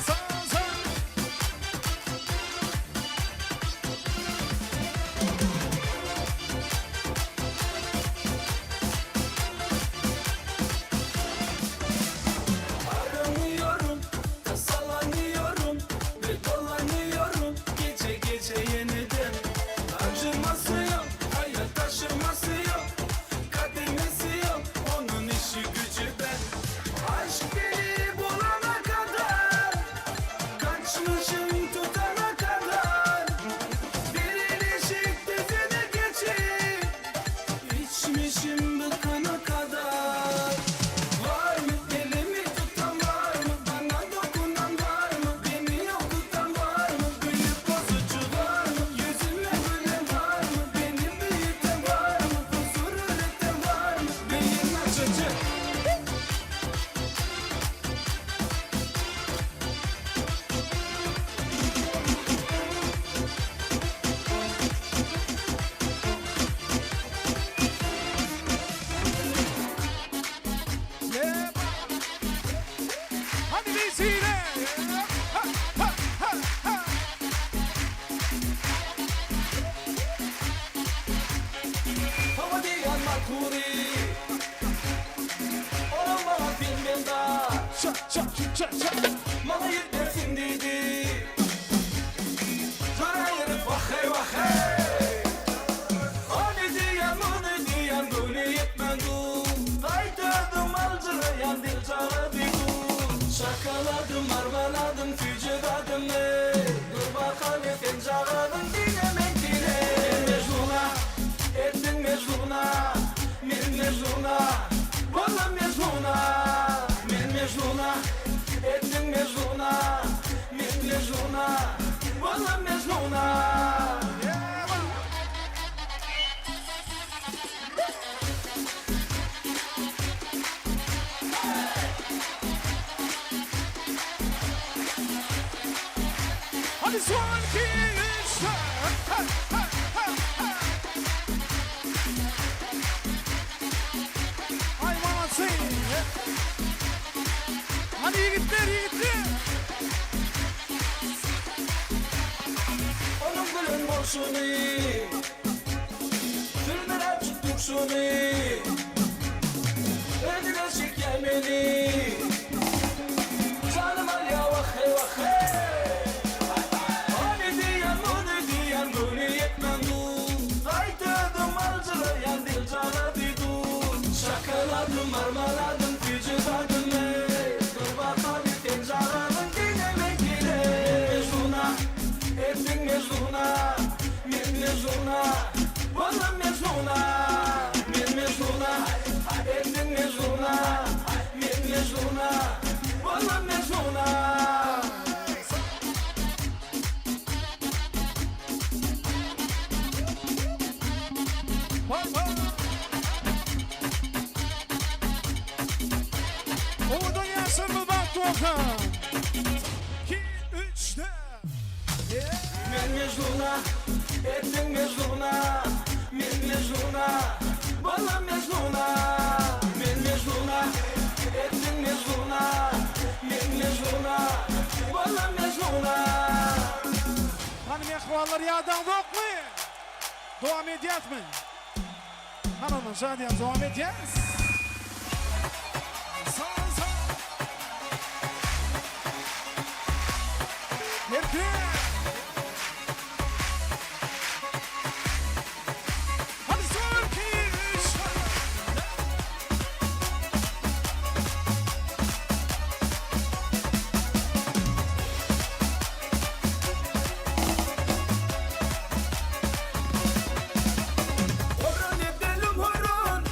Sağ sağ. Aranıyorum, tasalanıyorum ve dolanıyorum gece gece yeniden. Acıması yok, hayat taşıması yok, kademesi yok, onun işi gücü ben. Aşk beni bulana kadar, kaçmışım tutana kadar, bir ilişik düzene geçip, içmişim bıkana kadar. Var mı elimi tutan var mı? Bana dokunan var mı? Beni okutan var mı? Büyük bozucu var mı? Yüzüme gülen var mı? Beni büyüten var mı? Huzur üreten var mı? Beyin açıcı. Yeah. Hadi vesile. Ha, ha, ha, ha. Hava diyen makuri Olamaz bilmem da Ça ça ça ça. Bana yetmesin dedi Sarayırıp vahey vahey Onu diyen bunu diyen bunu yetmedi Kaytardım alcırayan dil çağrı Şakaladım marmaladım tücüdadım ey Dur bakalım sen çağırdın dilemek dile Mecnun'a ettin Mecnun'a Men Mecnun'a Valla Mecnun'a Men Mecnun'a ettin Mecnun'a Men Mecnun'a Valla Mecnun'a Yeah. Hadi son 2, 3, 4. Hey, hey, hey, hey. Ay molodцы. Hadi ýigitler, ýigitler. Onuň gülen bolşuny Sürmeläp şu durşuny Özüne çekýär meni Janym alýar wah-heý wah-heý Ony diýýän muny diýýän göwni ýetmän dur Gaýta özüm aljyraýan dil jana didur Şokoladym marmaladym süýji zadym eý Dur bakaly sen jagazyň diňleme gele Mejnuna etdiň Mejnuna Men Mejnuna boldum Mejnuna Men Mejnuna etdiň Mejnuna Men Mejnuna boldum Mejnuna. Owadan ýaşlarymyz bagtly bolsun. 2, 3, 4. Men Mejnuna, etdiň Mejnuna, Men Mejnuna, boldum Mejnuna. Men Mejnuna, etdiň Mejnuna, Men Mejnuna, boldum Mejnuna. Hany mähribanlar ýadaňzokmy? Dowam edýäsmi? Hany ondan şadyýan dowam edýäs. Sag sag. Erkin. Hadi son 2, 3, Horon edelim horon.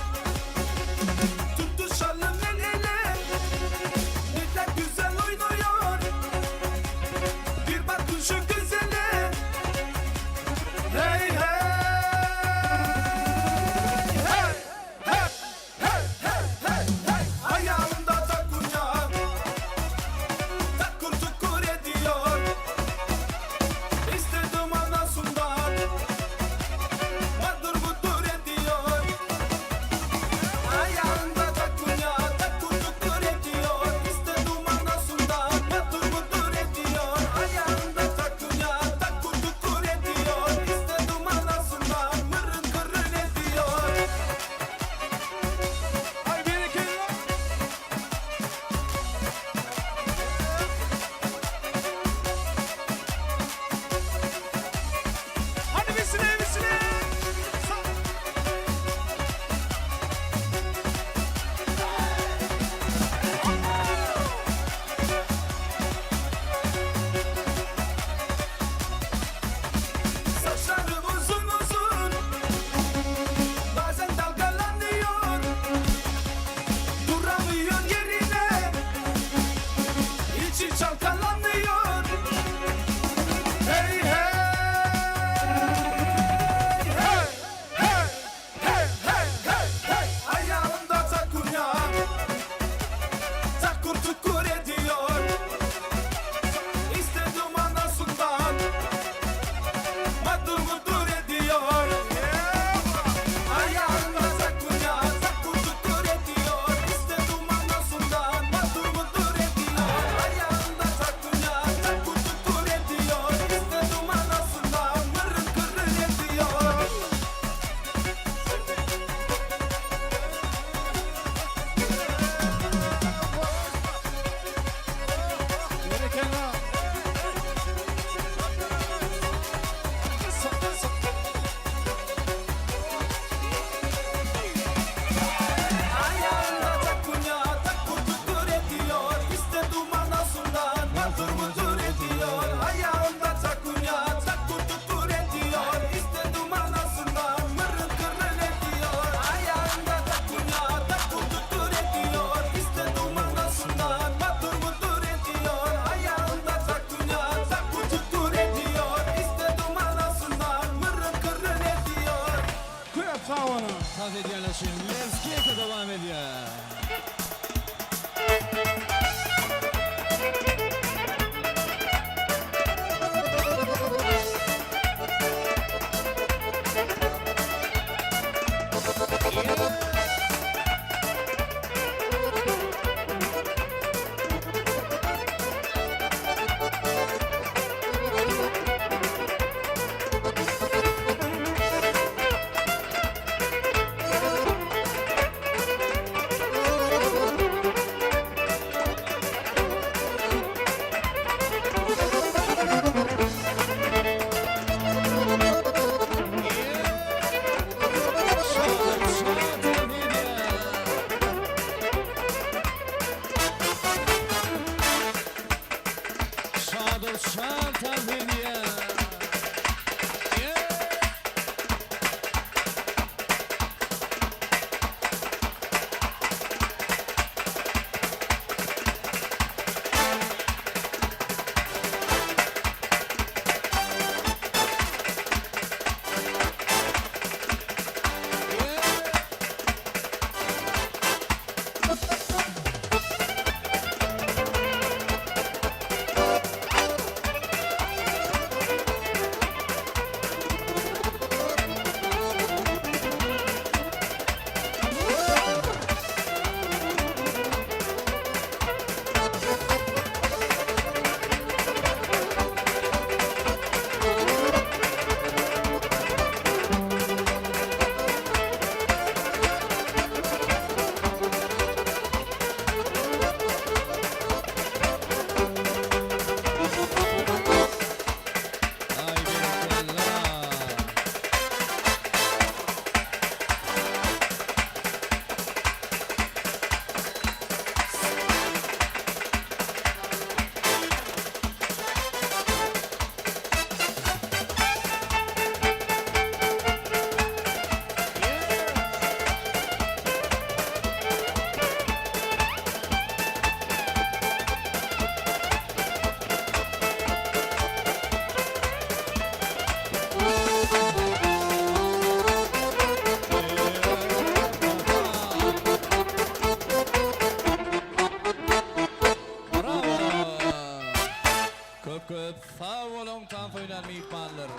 Mähriban myhmanlar.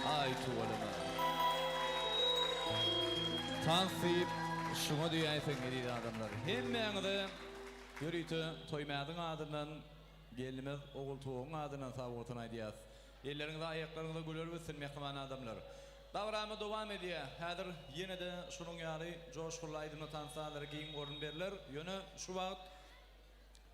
Aý tüweleme. Tans diýip şuňa diýäýseň eziz adamlar. Hemmäňize ýörite Toýmädiň adyndan gelnimiz Ogultuwagyň adyndan sagbolsun aýdýas. Elleriňize aýaklaryňyza güler bitsin mähriban adamlar. Dabaramy dowam edýär. Häzir ýene-de şunuň ýaly joşgunly aýdymly tans-sazlara giň orun berler. Ýöne şu wagt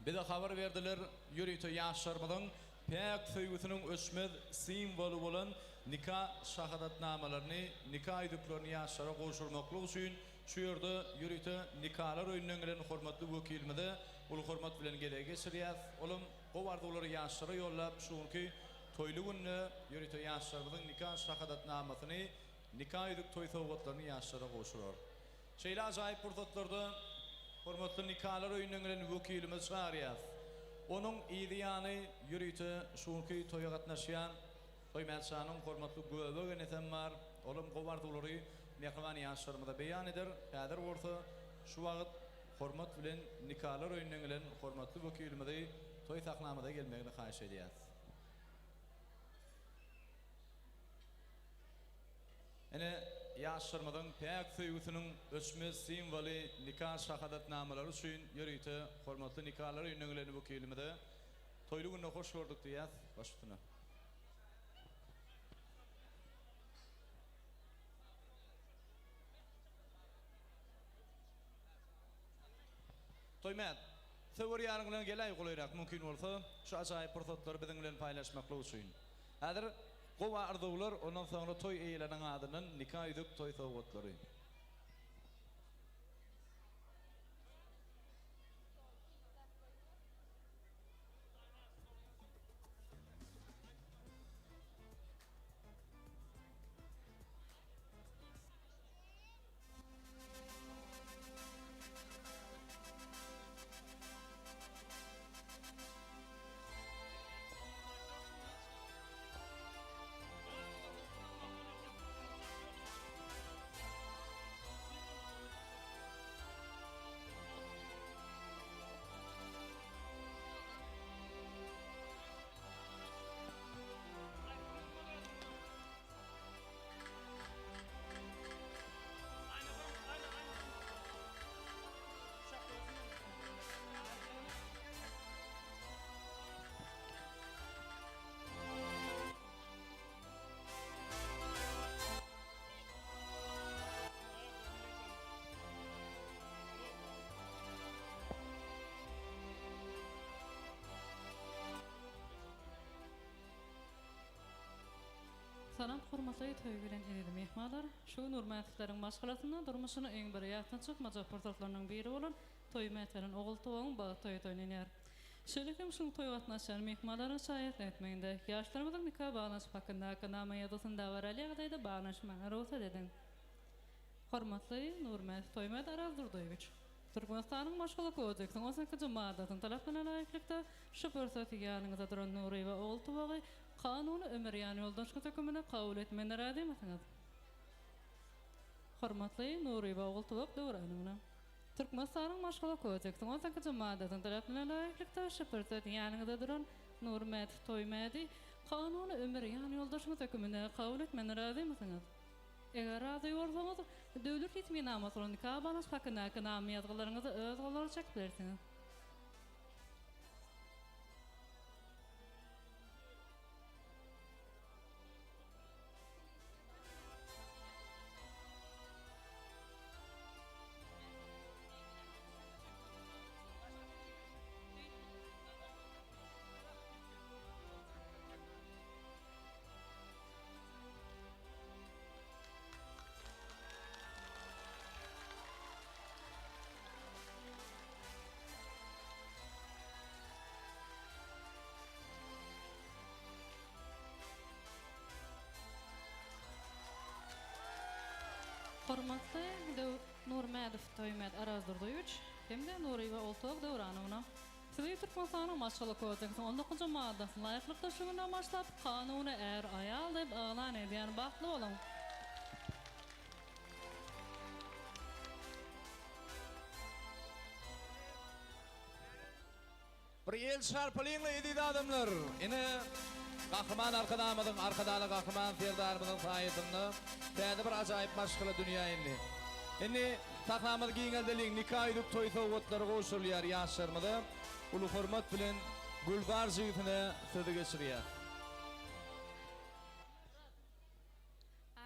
Bize habar berdiler, ýörite ýaşlarymyzyň päk söýgüsiniň öçmez simwoly bolan nika şahadatnamalaryny, nika ýüzüklerini ýaşlara gowşurmaklyk üçin şu ýerde ýörite nikalar öýünden gelen hormatly wekilimize uly hormat bilen gezegi geçirýäs. Olam gowy arzuwlary ýaşlara ýollap, şu günki toýly günde ýörite ýaşlarymyzyň nika şahadatnamasyny, nika ýüzük toý sowgatlaryny ýaşlara gowşurar. Şeýle ajaýyp pursatlarda hormatly nikalar öýünden gelen wekilimizi çagyrýas. Onuň yzy ýany ýörite şu günki toýa gatnaşýan Toýmät şanyň hormatly göbek enesem bar. Olam gowy arzuwlary mähriban ýaşlarymyza beýan eder. Häzir bolsa şu wagt hormat bilen nikalar öýünden gelen hormatly wekilimizi toý sahnamyza gelmegini haýyş edýäs. Ine, ýaşlarymyzyň päk söýgüsiniň öçmez simwoly nika şahadatnamalary üçin ýörite hormatly nikalar öýünden gelen wekilimize toýly günde hoş gördük diýýäs. Baş üstüne. Toýmät, söwer ýaryň bilen geläý golaýrak mümkin bolsa, şu ajaýyp pursatlary biziň bilen paýlaşmaklyk üçin. Häzir gowy arzuwlar, ondan soňra toý eýeleriniň adyndan nika ýüzük toý sowgatlary. Salam hormatly toý gelen eziz myhmanlar! Şu gün Nurmätowlaryň maşgalasynda durmuşynyň iň bir ýatdan çykmajak pursatlarynyň biri bolan Toýmät bilen Ogultuwagyň bagt toýy toýlanýar. Şeýle hem şu gün toýa gatnaşýan myhmanlaryň şaýatlyk etmeginde ýaşlarymyzyň nika baglanyşyk hakyndaky nama ýazgysyny dabaraly ýagdaýda baglanyşmagyna rugsat ediň. Hormatly Nurmät Toýmät Arazdurdyýewiç! Türkmenistanyň Maşgala kodeksiniň 18-nji maddasynyň talaplaryna laýyklykda, şu pursat ýanyňyzda duran Nuryýewa Ogultuwagy kanuny ömür ýanýoldaşlyk höküminde kabul etmegine razymysyňyz? Hormatly Nuryýewa Ogultuwak Döwranowna! Türkmenistanyň Maşgala kodeksiniň 18-nji maddasynyň talaplaryna laýyklykda, şu pursat ýanyňyzda duran Nurmät Toýmädi kanuny ömür ýanýoldaşyňyz höküminde kabul etmegine razymysyňyz? Eger razy bolsaňyz, döwlet resminamasy bolan nika baglanyşyk hakyndaky nama ýazgylaryňyzy öz gollaryňyza çekip bilersiňiz. Hormatly Nurmädow Toýmät Arazdurdyýewiç hem-de Nuryýewa Oltok Döwranowna! Sizi Türkmenistanyň Maşgala kodeksiniň on dokuzynjy maddasyna laýyklykda şu günden başlap kanuny är-aýal diýip yglan edýän. Bagtly boluň! Bir el çarpalyňla eziz adamlar! Ine. Gahryman Arkadagymyzyň, Arkadagly Gahryman Serdarymyzyň saýasynda täze bir ajaýyp maşgala dünýä indi. Indi sahnamyzy giňeldeliň, nika ýüzük toý sowgatlary gowşurylýar ýaşlarymyza. Uly hormat bilen Gülzar jigisine sözi geçirýäs.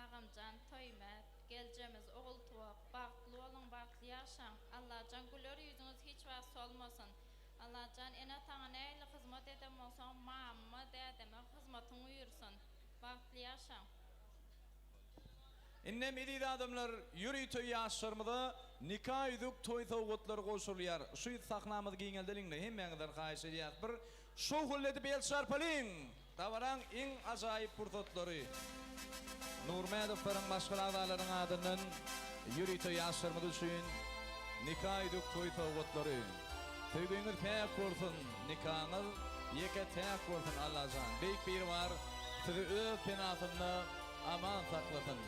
Agamjan Toýmät, geljemiz Ogultuwak, bagtly boluň, bagtly ýaşaň. Allajan güler ýüzüňiz hiç wagt solmasyn. Allajan ene-ataňa nähili hyzmat eden bolsaň, mamama, dädeme hyzmatyň buýursyn. Bagtly ýaşaň. Indem eziz adamlar ýörite ýaşlarymyza nika ýüzük toý sowgatlary gowşurylýar. Şu sahnamyzy giňeldeliňle hemmäňizden haýyş edýäs bir şowhunly edip el çarpalyň! Dabaraň iň ajaýyp pursatlary. Nurmädowlaryň maşgala agzalarynyň adyndan ýörite ýaşlarymyz üçin nika ýüzük toý sowgatlary. Söýgiňiz päk bolsun, nikaňyz ýeke täk bolsun Allajan Beýik Biribar sizi öz penasynda aman saklasyn.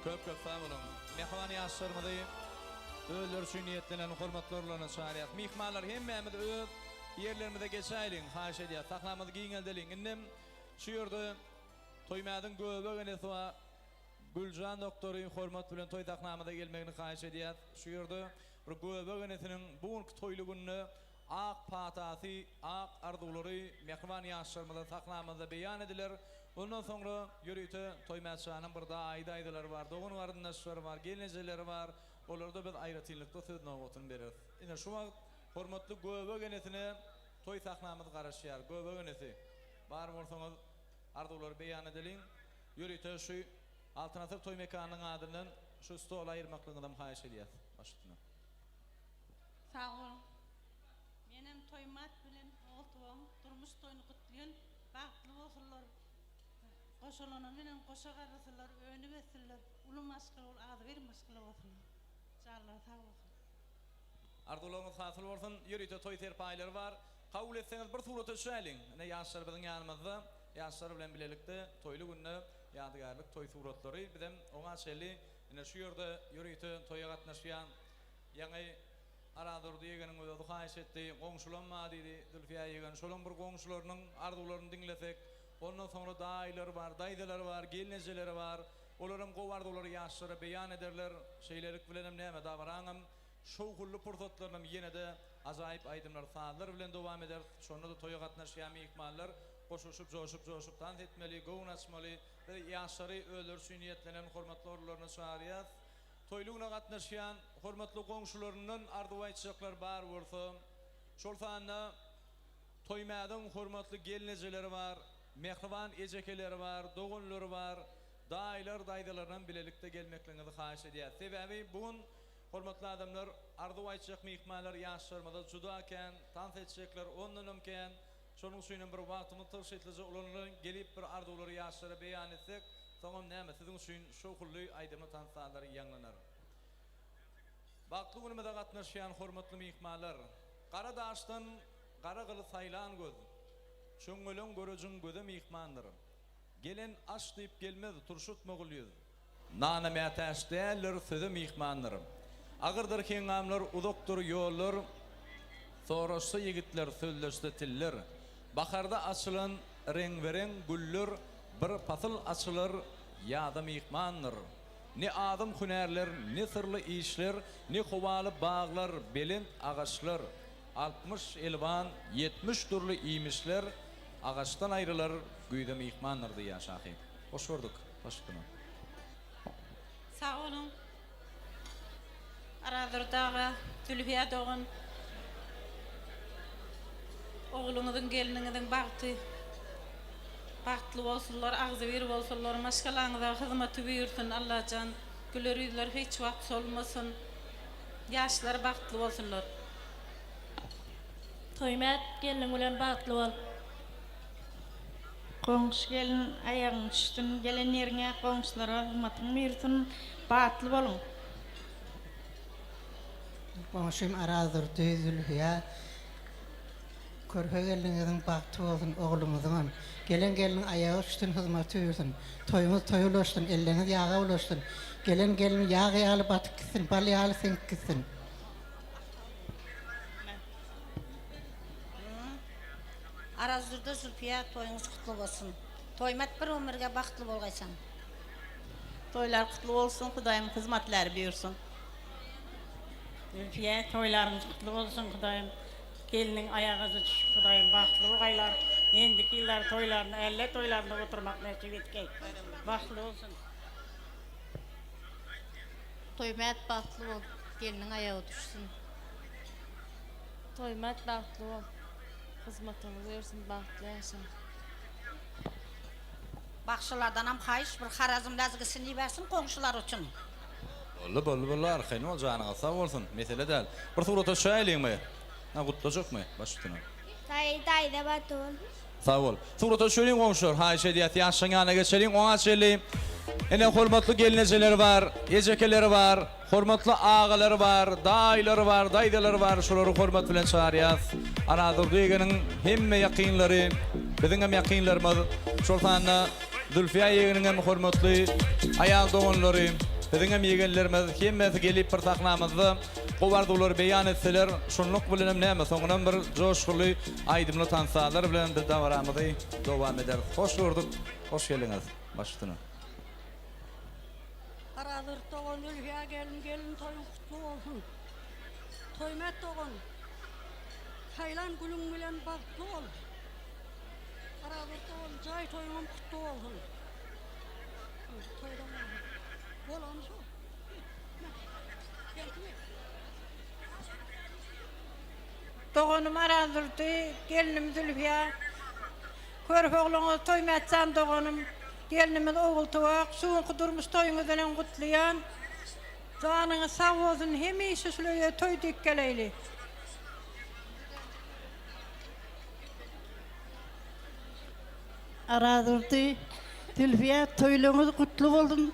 Köp köp sag boluň. Mähriban ýaşlarymyzy özleri üçin niýetlenen hormatly orunlaryna çagyrýas. Myhmanlar hemmämiz öz ýerlerimize geçäýliň, haýyş edýäs. Sahnamyzy giňeldeliň. Indem şu ýerde Toýmädiň göbek enesi bar. Güljan doktory hormat bilen toý sahnamyza gelmegini haýyş edýäs. Şu ýerde bir göbek enesiniň bu günki toýly günde Ak patasy, ak arzuwlary mähriban ýaşlarymyza sahnamyzda beýan ediler. Ondan soňra ýörite Toýmät şanyň bir daýy-daýzalary bar, dogan-garyndaşlary bar, gelnejeleri bar. Olara-da biz aýratynlykda söz nobatyny bereris. Ine, şu wagt hormatly göbek enesine toý sahnamyz garaşýar. Göbek enesi, bar bolsaňyz, arzuwlary beýan edeliň. Ýörite şu Altyn asyr toý mekanynyň adyndan şu stoly aýyrmaklygyňyzam haýyş edýäs. Baş üstüne. Sag boluň. Menem Toýmyrat bilen Ogultuwagyň durmuş toýuny gutlaýan. Bagtly bolsunlar. Goşalanany bilen goşa garrasynlar, önüp össünler. Uly maşgala bolup, agzybir maşgala bolsunlar. Janlary sag bolsun. Arzuwlaryňyz hasyl bolsun. Ýörite toý serpaýlary bar. Kabul etseňiz bir surata düşäýliň. Ine ýaşlar biziň ýanymyzda. Ýaşlar bilen bilelikde toýly günde ýadygärlik toý suratlary. Bizem oňa çenli ine şu ýerde ýörite toýa gatnaşýan Ýaňy Arazdurdy ýegeniň özi haýyş etdi, Goňşulam bar diýdi, Zülfiýa ýegen, şolaň bir goňşularynyň arzuwlaryny diňlesek, ondan soňra daýylary bar, daýzalary bar, gelnejeleri bar, olaram gowy arzuwlary ýaşlara beýan ederler, şeýlelik bilenem näme, dabaraňam şowhunly pursatlarynam ýene-de ajaýyp aýdymlar, sazlar bilen dowam ederis, şonda-da toýa gatnaşýan myhmanlar goşulyşyp, joşup, joşup tans etmeli, göwün açmaly, biz ýaşlary özleri üçin niýetlenen hormatly orunlaryna çagyrýas. Toýlugyna gatnaşýan hormatly goňşularyndan arzuw aýtjaklar bar bolsa, şol sanda Toýmädiň hormatly gelnejeleri bar, mähriban ejekeleri bar, doganlary bar, daýylar, daýzalarynam bilelikde gelmekligiňizi haýyş edýäs. Sebäbi bu gün hormatly adamlar, arzuw aýtjak myhmanlar ýaşlarymyza juda kän, tans etjekler ondanam kän. Şonuň üçinem bir wagtymyzy tygşytlyja ulanylyň, gelip bir arzuwlary ýaşlara beýan etsek, soňam näme, siziň üçin şowhunly aýdymly tans sazlary ýaňlanar. Bagtly günümize gatnaşýan hormatly myhmanlar, gara daşdan gara gyly saýlan göz, çöňňeleň görejiň göze myhmandyr. Gelen aş diýip gelmez turşutmagyl ýüz. Nana mätäç däldir, söze myhmandyr. Agyrdyr heňňamlar, uzakdyr ýollar, Soraşsa ýigitler, sözleşse tiller. Baharda açylan reňbe-reň güller Bir pasyl açylar, ýaza myhmandyr. Ne azym hünärler, ne syrly işler, Ne howaly baglar, belent agaçlar. 60 elwan, 70 dürli iýmişler Agaçdan aýrylar, güýze myhmandyr diýýär şahyr. Hoş gördük. Baş üstüne. Sag boluň. Arazdurdy aga, Zülfiýa dogan. Ogluňyzyň, gelniňiziň bagty bagtly bolsunlar, agzybir bolsunlar, maşgalaňyza hyzmaty buýursyn Allajan. Güler ýüzler hiç wagt solmasyn. Ýaşlar bagtly bolsunlar. Toýmät gelniň bilen bagtly bol. Goňşy gelin aýagyň düşsün gelen ýeriňe goňşulara hyzmatyň buýursyn batly boluň. Goňşym Arazdurdy Zülfiýa körpe gelniňiziň bagty bolsun ogluňyzyňam gelen gelniň aýagy düşsün hyzmaty buýursyn toýuňyz toýa ulaşsyn elleňiz ýaga ulaşsyn. Gelen gelin ýag ýaly batyp gitsin, bal ýaly siňip gitsin. Arazdurdy Zülpiýa toýuňyz gutly bolsun. Toýmat bir ömürge bagtly bolgaýsaň. Toýlar gutly bolsun Hudaýym hyzmatlary buýursun. Zülfiýe toýlaryňyz gutly bolsun Hudaýym gelniň aýagazy düşüp Hudaýym bagtly bolgaýlar endiki ýyllar toýlaryny älle toýlarynda oturmak nesip etgeý bagtly bolsun. Toýmät bagtly bol gelniň aýagy düşsün. Toýmät bagtly bol hyzmatyňyz örsün bagtly ýaşa. Bagşylardanam haýyş bir harazm lazgisini ibersin goňşular üçin. Boldy boldy boldy arkaýyn bol janyňyz sag bolsun mesele däl bir surata düşäýeliňmi ha gutlajakmy baş üstüne. Daýy daýza bagtly bol. Sag bol. Surata düşeliň goňşular haýyş edýäs ýaşlaň ýanyna geçeliň oňa çenli ine hormatly gelnejeler bar ejekeler bar hormatly agalary bar daýylary bar daýzalary bar şolary hormat bilen çagyrýas Arazdurdy ýegeniň hemme ýakynlary biziňem ýakynlarymyz şol sanda Zülfiýa ýegeniňem hormatly aýal doganlary biziňem ýegenlerimiz hemmesi gelip bir sahnamyzda gowy arzuwlary beýan etseler şonluk bilenem näme soňunam bir joşguly Aýdymly tans-sazlar bilen biz dabaramyzy dowam ederis. Hoş gördük, hoş geldiňiz. Baş üstüne. Arazgyrt dogan Zülfiýa gelin gelin toýuň gutly bolsun. Toýmät dogan saýlan gülüň bilen bagtly bol. Arazgyrt dogan jaý toýuňam gutly bolsun. Toýdan bolany şo. Doganym Arazdurdy, gelnim Zülfiýa, körpe ogluňyz Toýmätjan doganym, gelnimiz Ogultuwak, şu günki durmuş toýuňyz bilen gutlaýan. Janyňyz sag bolsun, hemişe şul öýe toý diýip geleýli. Arazdurdy, Zülfiýa toýlaryňyz gutly bolsun.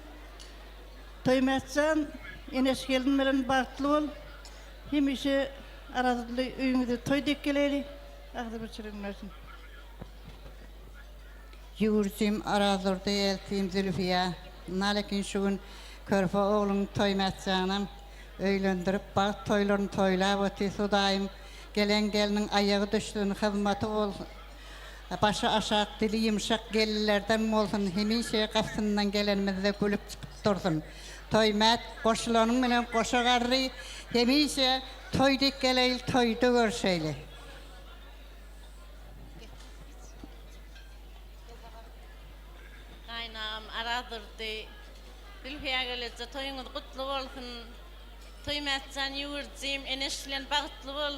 Toýmätjan, eneş gelin bilen bagtly bol. Hemişe Arazly öýüňizde toý dek geleýli. Agzybirçiligiň bersin. Ýüwürjim Arazdurdy eltim Zülfiýa nalekin şu gün körpe ogluň Toýmätjanam öýlendirip bagt toýlaryny toýlap otyr Hudaýym gelen gelniň aýagy düşsün hyzmaty bolsun başy aşak dili ýumşak gelinlerden bolsun hemişe gapysyndan gelenimizde gülüp çykyp dursun Toýmät goşulanyň bilen goşa garry hemişe toý dek geleýli toýda görşeýli. Gaýynagam Arazdurdy Zülfiýa geleje toýuňyz gutly bolsun Toýmätjan ýüwürjim Eneş bilen bagtly bol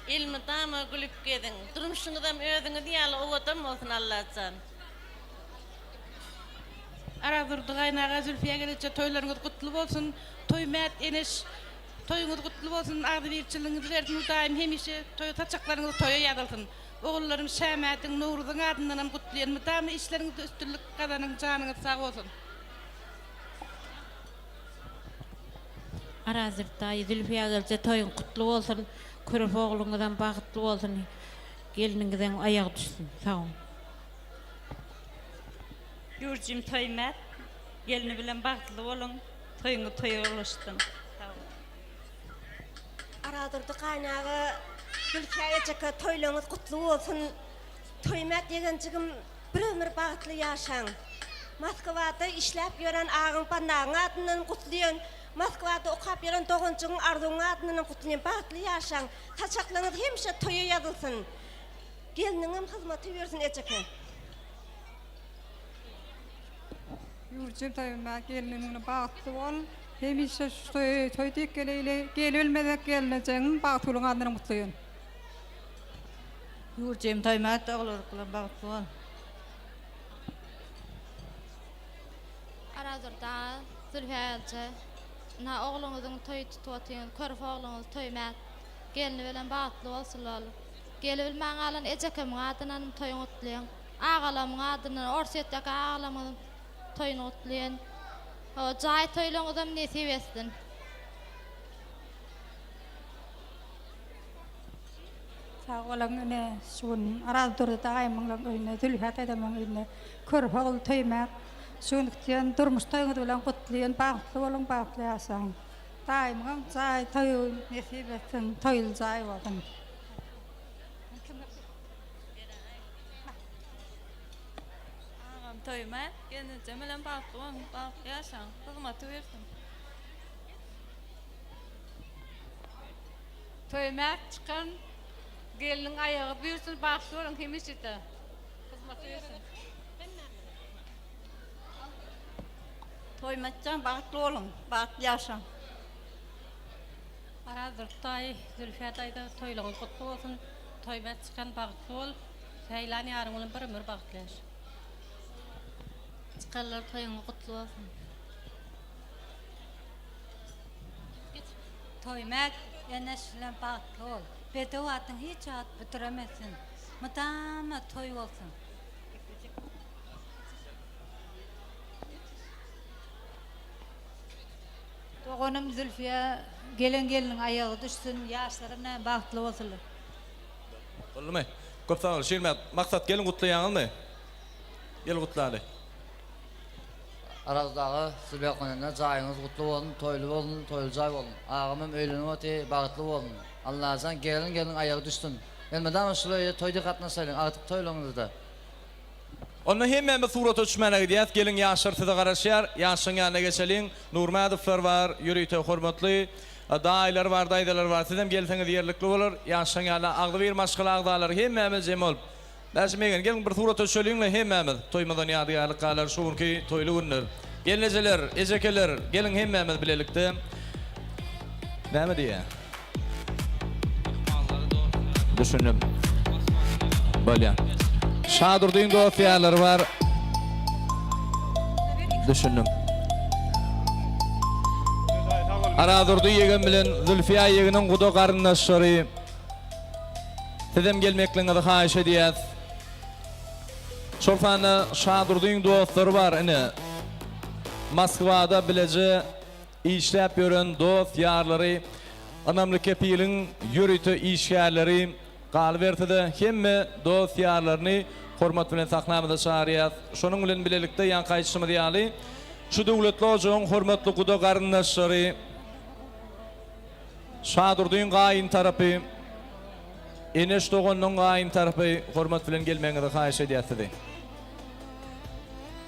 elmydama gülüp geziň durmuşyňyzam özüňiz ýaly owadan bolsun Allajan. Arazdurdy gaýynaga Zülfiýa geleje toýlaryňyz gutly bolsun Toýmät Eneş toýuňyz gutly bolsun agzybirçiligiňizi bersin Hudaýym hemişe toý saçaklaryňyz toýa ýazylsyn Ogullarym Şämädiň Nowruzyň adyndanam gutlaýan mydama işleriňizde üstünlik gazanyň janyňyz sag bolsun. Arazdurdy daýy Zülfiýa gelje toýuň gutly bolsun körpe ogluňyzam bagtly bolsun gelniňizeň aýagy düşsün sag. Ýurjym Toýmät gelni bilen bagtly boluň toýuňyz toýa ulaşsyn sag boluň. Aradurdy gaýnaga Gülkä ejeke toýlaňyz gutly bolsun Toýmät ýegenjigim bir ömür bagtly ýaşaň Moskwada işläp ýören agaň Bannagyň adyndan gutlyýan Moskwada okap ýören doganjygyň Arzuwyň adyndanam gutlyýan bagtly ýaşaň saçaklaňyz hemişe toýa ýazylsyn Gelniňem hyzmaty ýörsün ejeke. Ýurjum toýuma gelniň bagtly bol hemişe şu toýa toý diýip geleýli gelibilmezek gelnejeňiň bagtygülüň adyndan gutlaýyn. Ýurjum toýuma ogul bilen bagtly bol. Arazurdy aga, Zülfiýa elçi, ynha ogluňyzyň toýy tutup otyňyz, körpe ogluňyz Toýmät, gelni bilen bagtly bolsunlar. Gelibilmän galan ejekemiň adyndanam toýuňy gutlaýan. Agalamyň adyndan Orsýetdäki agalamyň toýuny gutlaýan. Hawa, jaý toýlaryňyzam nesip etsin. Sag boluň ine şu gün Arazdurdy daýymyň öýünde Zülfiýa daýzamyň öýünde körpe ogul Toýmät. Şu günki diýen durmuş toýuňyz bilen gutlaýan, bagtly boluň, bagtly ýaşaň. Daýymyňam jaý toýy nesip etsin, toýly jaý bolsun. Agam Toýmät, gelnejem bilen bagtly boluň, bagtly ýaşaň, hyzmaty buýrsyn. Toýmät çykan gelniň aýagy buýrsyn, bagtly boluň hemişe-de. Hyzmaty buýrsyn. Toýmät jan bagtly boluň, bagtly ýaşaň. Arazdurdy daýy, Zülfiýa daýza toýlaryňyz gutly bolsun. Toýmät çykan bagtly bol. Saýlan ýaryň bilen bir ömür bagtly ýaşa. Çykanlar toýuňyz gutly bolsun. Toýmät Eneş bilen bagtly bol. Bedew atyň hiç wagt büdremesin. Mydama toý bolsun. Doganym Zülfiýa gelen gelniň aýagy düşsün ýaşlaram näme bagtly bolsunlar. Boldumy? Köp sag bol Şirmät. Maksat gelin gutlaýaňyzmy? Gel gutlaly. Araz daga Zülfiýa jaýyňyz gutly bolsun toýly bolsun toýly jaý bolsun agamam öýlenip oty bagtly bolsun Allajan gelin gelin aýagy düşsün elmydama şul öýe toýda gatnaşaýlyň agtyk toýlaryňyzda. Onda hemmämiz surata düşmäne gidýäs, geliň ýaşlar size garaşýar, ýaşlaň ýanyna geçeliň, Nurmädowlar bar, ýörite hormatly daýylar bar, daýzalar bar, sizem gelseňiz ýerlikli bolar, ýaşlaň ýanyna agzybir maşgala agzalary hemmämiz jem bolup, Bäşim ýegen, geliň bir surata düşeliňle hemmämiz, toýumyzdan ýadygärlik galar şu günki toýly günler. Gelnejeler, ejekeler, geliň hemmämiz bilelikde Näme diýýä? Düşündim. Bolýa. Şadurdyň dost ýarlary bar. Düşündim. Arazurdy ýegen bilen Zülfiýa ýegeniň guda garyndaşlary. Sizem gelmekligiňizi haýyş edýäs. Şol sanda Şadurdyň dostlary bar ine. Moskwada bileje işläp ýören dost ýarlary, Ynamly kepiliň ýörite işgärleri, galyberse-de hemme dost ýarlaryny hormat bilen sahnamyza çagyrýas. Şonuň bilen bilelikde ýaňky aýdyşymyz ýaly şu döwletli ojagyň hormatly guda garyndaşlary, Şadurdyň gaýyn tarapy, Eneş doganynyň gaýyn tarapy hormat bilen gelmegiňizi haýyş edýäs sizi.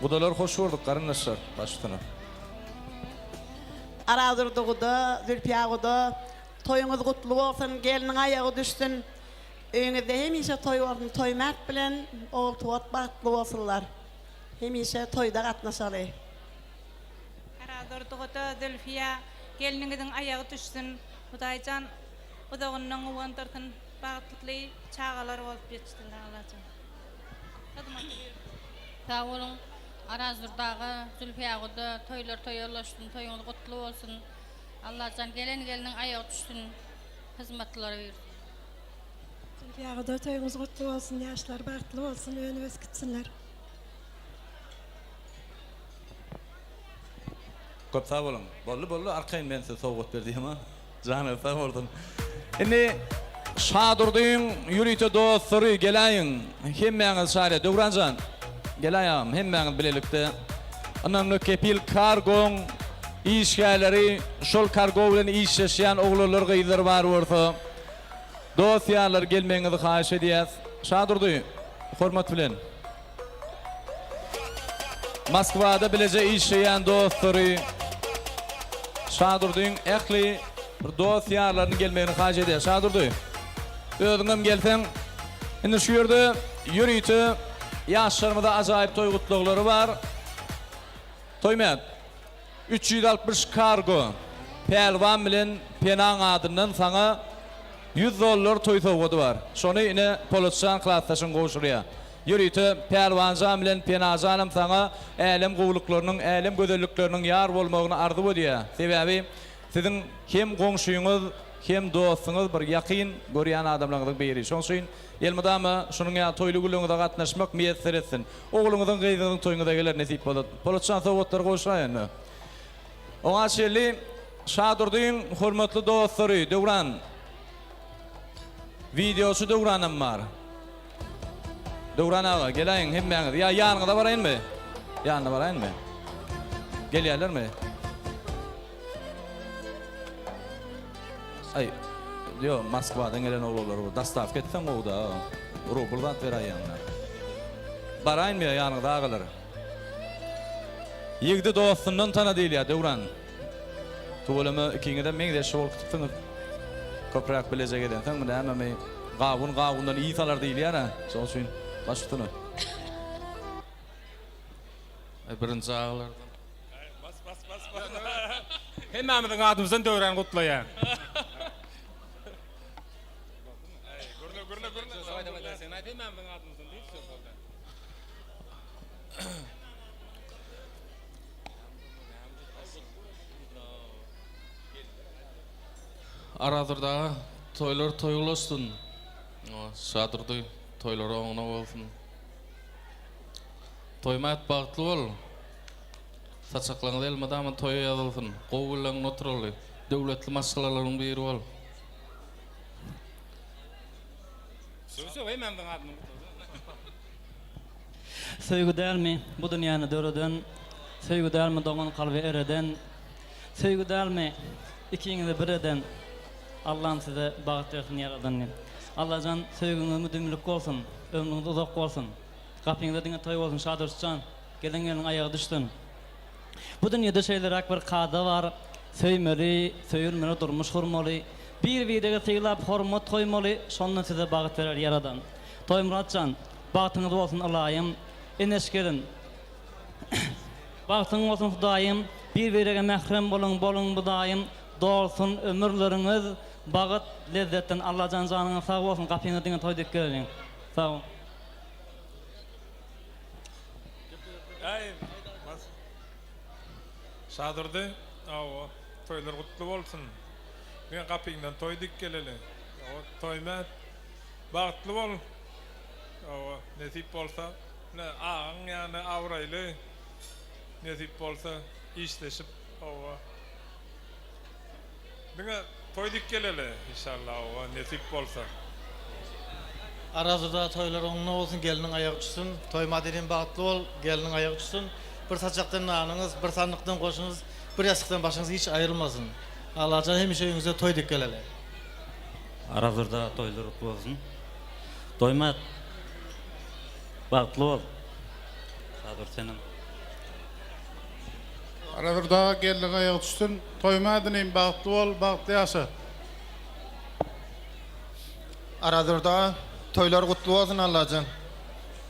Gudalar hoş gördük garyndaşlar baş üstüne. Arazdurdy guda, Zülpiýa guda, toýuňyz gutly bolsun, gelniň aýagy düşsün, öýüňizde hemişe toý bolsun, Toýmät bilen Ogultuwak bagtly bolsunlar. Hemişe toýda gatnaşaly. Arazdurdy guda, Zülfiýa, gelniňiziň aýagy düşsün, Hudaýjan uzagyndan guwandyrsyn, bagtly çagalar bolup ýetişsinler Allajan. Hyzmaty buýursun. Sag boluň Arazdurdy aga, Zülfiýa guda, toýlar toýa ulaşsyn, toýuňyz gutly bolsun. Allajan gelen gelniň aýagy düşsün, hyzmatlylara buýursun. Zülfiýa guda toýuňyz gutly bolsun, ýaşlar bagtly bolsun, önüp ösüp gitsinler. Köp sag boluň. Boldy boldy arkaýyn men size sowgat ber diýema. Janyňyz sag bolsun. Indi Şadurdyň ýörite dostlary geläýiň. Hemmäňiz şaýra Döwranjan geläý agam hemmäňiz bilelikde Ynamly kepil kargoň işgärleri şol kargo bilen işleşýän oglanlar gyzlar bar bolsa dost ýarlar gelmegiňizi haýyş edýäs. Şadurdy hormat bilen. Moskwada bileje işleýän dostlary Şadurdyň ähli bir dost-ýarlarynyň gelmegini haýyş edýär. Şadurdy, özüňem gelseň, indi şu ýerde ýörite ýaşlarymyza ajaýyp toý gutlaglary bar. Toýmät, 360 kargo Pälwan bilen Penaň adyndan saňa 100 dollar toý sowgady bar. Şony ine Polatjan klasdaşyň gowşurýar. Ýörite Pälwanjan bilen Penajanam saňa älem gowulyklarynyň, älem gözellikleriniň ýar bolmagyny arzuw edýär. Sebäbi siziň hem goňşyňyz, hem dostuňyz bir ýakyn görýän adamlaryňyzyň biri. Şonuň üçin elmydama şunuň ýaly toýly günleriňize gatnaşmak miýesser etsin. Ogluňyzyň, gyzyňyzyň toýuňyza geler nesip bolsa. Polatjan sowgatlary gowşuraý onda. Oňa çenli Şadurdyň hormatly dostlary Döwran Wideoçy Döwranam bar. Döwran aga, geläýiň hemmäňiz. Ýa ýanyňyza baraýynmy? Ýanyna baraýynmy? Gelýärlermi? Aý, ýok, Moskwadan gelen oglanlar bu. Dostawka etseň gowy-da. Rubl zat beräýýäň-dä. Baraýynmy ýanyňyza agalar? Ýigdi dostundan tana diýilýär, Döwran. Tüweleme ikiňizem meňzeş bolup gitipsiňiz. Köpräk bileje gezensoňmy nämemi, gawun gawundan ys alar diýilýär-ä, şoň üçin baş üstüne. Birinji agalardan. Bas bas bas bas. Hemmämiziň adymyzdan Döwran gutlaýan. Gürle gürle gürle. Sen aýt hemmämiziň adymyzdan diýip söz boldy. Arazurdy aga toýlar toý ulaşsyn. Şadurdy toýlary oňuna bolsun. Toýmät bagtly bol. Saçaklaryňyz elmydama toýa ýazylsyn. Gowy günleriňde oturaly. Döwletli maşgalalaryň biri bol. Söýgi dälmi bu dünýäni döreden, Söýgi dälmi doňan kalby ereden, Söýgi dälmi ikiňizi bir eden, Allam size bagt bersin ýaradan. Allajan söýgiňiz müdimilik bolsun, ömrüňiz uzak bolsun. Gapyňyzda diňe toý bolsun Şadursyjan, gelen gelniň aýagy düşsün. Bu dünýede şeýleräk bir kada bar, söýmeli, söýülmeli, durmuş gurmaly, bir-birege sylap hormat goýmaly, şonda size bagt berer Ýaradan. Toýmyratjan, bagtyňyz bolsun ylaýym, Eneş gelin, bagtyň bolsun Hudaýym, bir-birege mährem boluň, boluň bu daýym, dolsun ömürleriňiz bagyt, lezzetden, Allajan janyňyz sag bolsun, gapyňyzda diňe toý dek geleliň. Sag boluň. Şadurdy, hawa, toýlar gutly bolsun. Diňe gapyňdan toý dik geleli. Hawa, Toýmät, bagtly bol. Hawa, nesip bolsa, ine, agaň ýany abraýly. Nesip bolsa, işleşip, hawa. Diňe toý dik geleli inşallah hawa nesip bolsa. Arazuda toýlar oňuna bolsun gelniň aýagy düşsün toý madenim bagtly bol gelniň aýagy düşsün bir saçakdan nanyňyz bir sandykdan goşuňyz bir ýassykdan başyňyz hiç aýrylmasyn Allajan hemişe öýüňize toý dik geleli. Arazurda toýlar gutly bolsun. Toýmät bagtly bol. Şadur senem. Arazurdy aga gelniň aýagy düşsün. Toýma inim bagtly bol bagtly ýaşa. Arazurdy aga toýlar gutly bolsun Allajan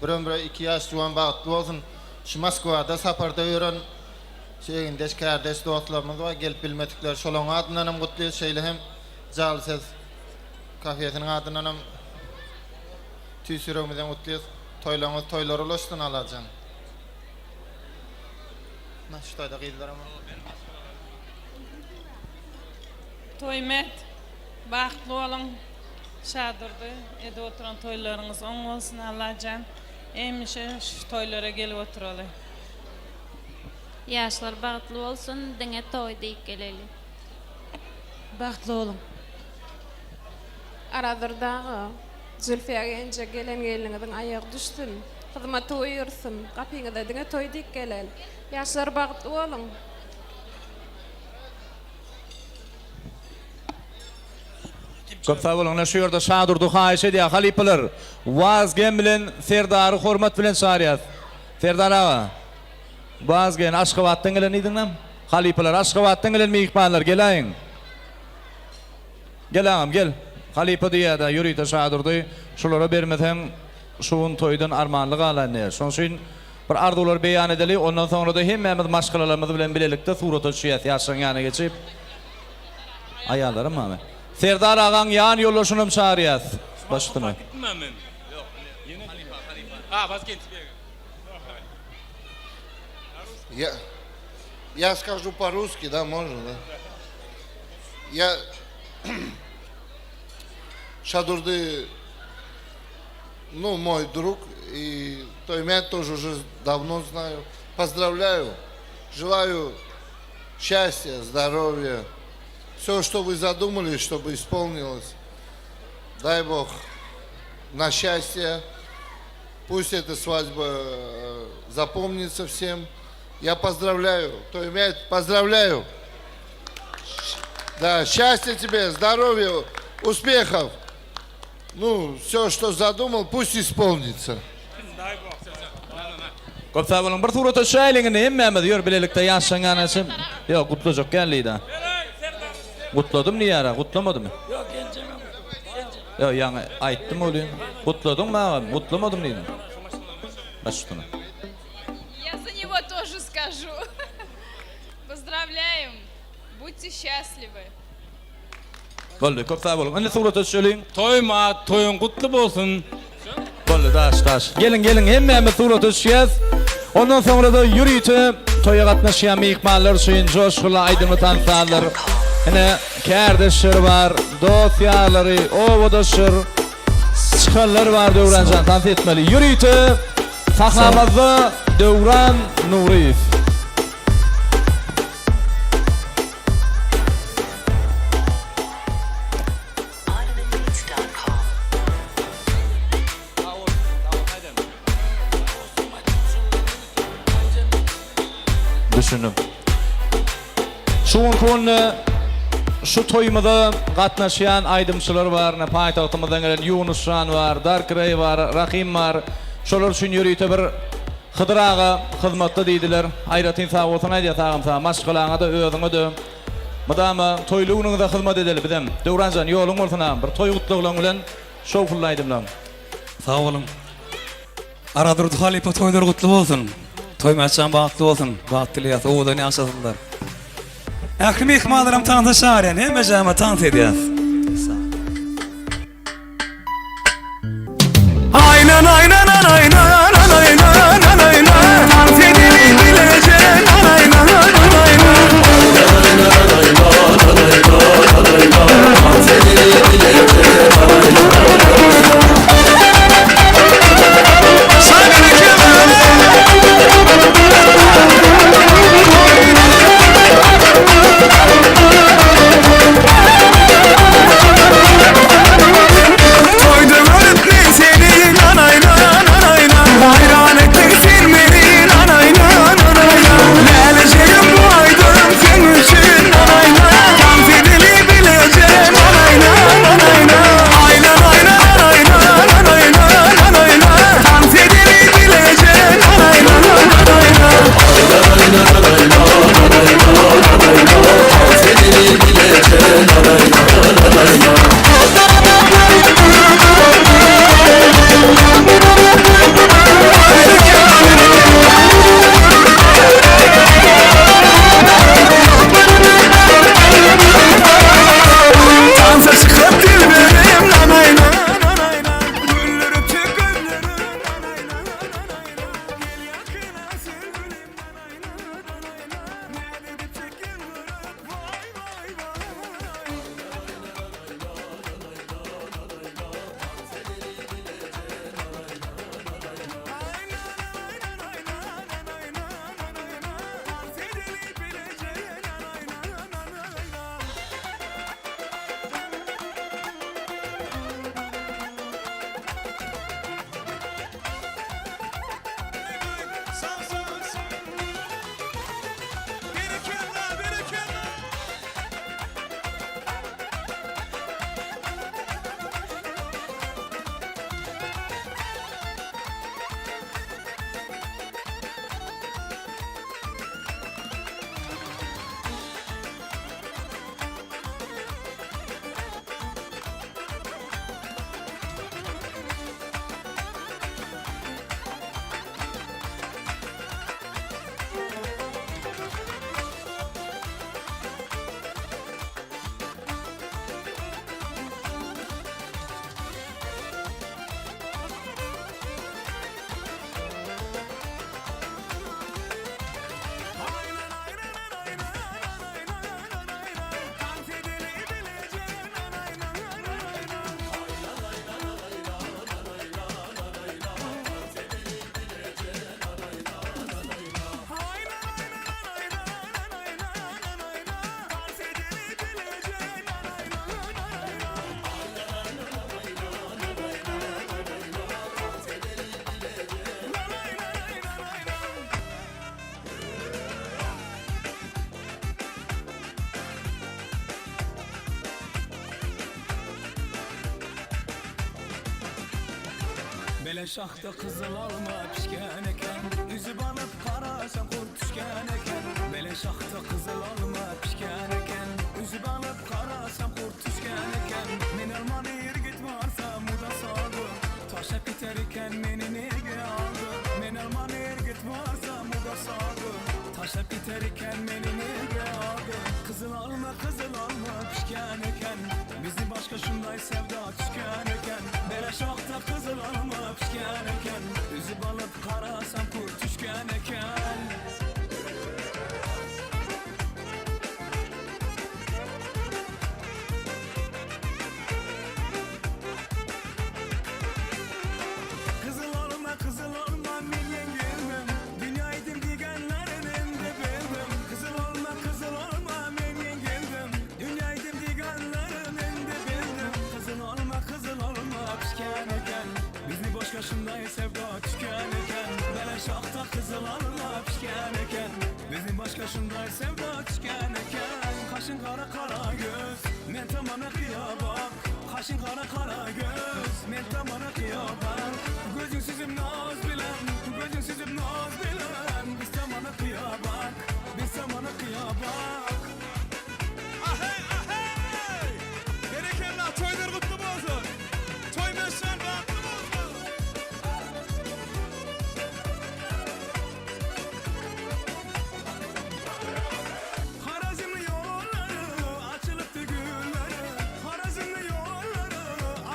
bir ömre iki ýaş juwan bagtly bolsun şu Moskwada saparda ýören şu egindeş kärdeş dostlarymyz bar gelip bilmedikler şolaň adyndanam gutlyýas şeýle hem Jal ses kafesiniň adyndanam tüýs ýüregimizden gutlyýas toýlaryňyz toýlara ulaşsyn Allajan. Şu taýda gyzlaram bar. Toýmät, bagtly boluň. Şadurdy, edip oturan toýlaryňyz oň bolsun Allajan. Hemişe şu toýlara gelip oturaly. Ýaşlar bagtly bolsun diňe toý diýip geleli. Bagtly boluň. Arazurdy aga, Zülfiýa genje gelen gelniňiziň aýagy düşsün, hyzmaty buýursyn, gapyňyza diňe toý diýip gelel. Ýaşlar bagtly boluň. Köp sag boluň. Ine şu ýerde Şadurdy haýyş edýär, halypalar, Wazgen bilen Serdary hormat bilen çagyrýas. Serdar aga, Wazgen, Aşgabatdan gelen diýdiňmi? Halypalar, Aşgabatdan gelen myhmanlar, geläýiň. Gel agam, gel. Halypa diýýär-dä, ýörite Şadurdy, şulara bermeseň, şu gün toýdan armanly galaýyn diýýär. Şonuň üçin bir arzuwlary beýan edeli, ondan soňra-da hemmämiz maşgalalarymyz bilen bilelikde surata düşýäs, ýaşlaryň ýanyna geçip. Aýallaram barmy? Serdar agaň ýan ýoldaşynam çagyrýas. Baş üstüne. Я, я скажу по-русски, да, можно, да? Я Шадурды, ну, мой друг, и Тоймет тоже уже давно знаю. Поздравляю, желаю счастья, здоровья, все, что вы задумали, чтобы исполнилось. Дай Бог на счастье. Пусть эта свадьба э, запомнится всем. Я поздравляю, Тоймет, поздравляю. Да, счастья тебе, здоровья, успехов. Ну, все, что задумал, пусть исполнится. Köp sag boluň. Bir surata düşäýeliň indi hemmämiz ýör bilelikde ýaşlaň ýanyna çem. Ýok, gutlajak geldi-de. Gutladym diýýär-ä, gutlamadymy? Ýok, geljeňem. Ýok, ýaňy aýtdym welin. Gutladyňmy agam? Gutlamadym diýdim. Baş üstüne. Я за него тоже скажу. Поздравляем. Будьте счастливы. Boldy, köp sag boluň. Indi surata düşeliň. Toýma, toýuň gutly bolsun. Boldy, daş, daş. Geliň, geliň, hemmämiz surata düşýäs. Ondan soňra-da ýörite toýa gatnaşýan myhmanlar üçin joşguly aýdymly tans-sazlar. Ine, kärdeşleri bar, dost-ýarlary, obadaşlar, çykanlar bar Döwranjan tans etmeli. Ýörite sahnamyzda Döwran Nuryýew. Düşündim. Şu günki günde şu toýumyza gatnaşýan aýdymçylar bar, ine paýtagtymyzdan gelen Ýunus jan bar, Dark Ray bar, Rahym bar. Şolar üçin ýörite bir Hydyr aga hyzmatda diýdiler. Aýratyn sag bolsun aýdýas agam saňa, maşgalaňa-da, özüňe-de. Mydama toýly günüňize hyzmat edeli bizem. Döwran jan ýoluň bolsun agam, bir toý gutlaglaň bilen şowhunly aýdymlaň. Sag boluň. Aradurdy halypa toýlar gutly bolsun. Toýmätjan bagtly bolsun. Bagt dileýäs. Owadan ýaşasynlar. Ähli myhmanlaram tansa çagyrýan. Hemmejäme tans edýäs. Aýnan aýnan anaýnan anaýnan anaýnan Tans edeli bileje anaýnan anaýnan Tans edeli bileje Bele şahda gyzyl alma pişken eken Üzüp alyp garasam gurt düşken eken Bele şahda gyzyl alma pişken eken Üzüp alyp garasam gurt düşken eken Men almany irgit barsam uda saldy Taşlap giter eken meni nege aldy Men almany irgit barsam uda saldy Taşlap giter eken meni nege aldy Gyzyl alma gyzyl alma pişken eken Bizi başga şunday sevda tüşken eken Bele şahda gyzyl alma pişken eken Üzüp alyp garasam kurt düşken eken. Gyzyl alma gyzyl alma men ýeňildim Dünýä idim diýgenlerin indi bildim Gyzyl alma gyzyl alma men ýeňildim Dünýä idim diýgenlerin indi bildim Gyzyl alma gyzyl alma pişken eken Bizni başga şunday sevda tüşken eken Bele şahta gyzyl alma pişken eken Bizni başga şunday sevda tüşken eken Kaşyň gara gara göz Men tamana gyýa bak Kaşyň gara gara göz Men tamana gyýa bak Gözüň süzüp naz bilen Gözüň süzüp naz bilen Biz tamana gyýa bak Biz tamana gyýa bak. Ahey ahey! Berekella toýlar gutly bolsun! Toý meşan bagtly bolsun! Harazimli ýollary açylypdy gülleri Harazimli ýollary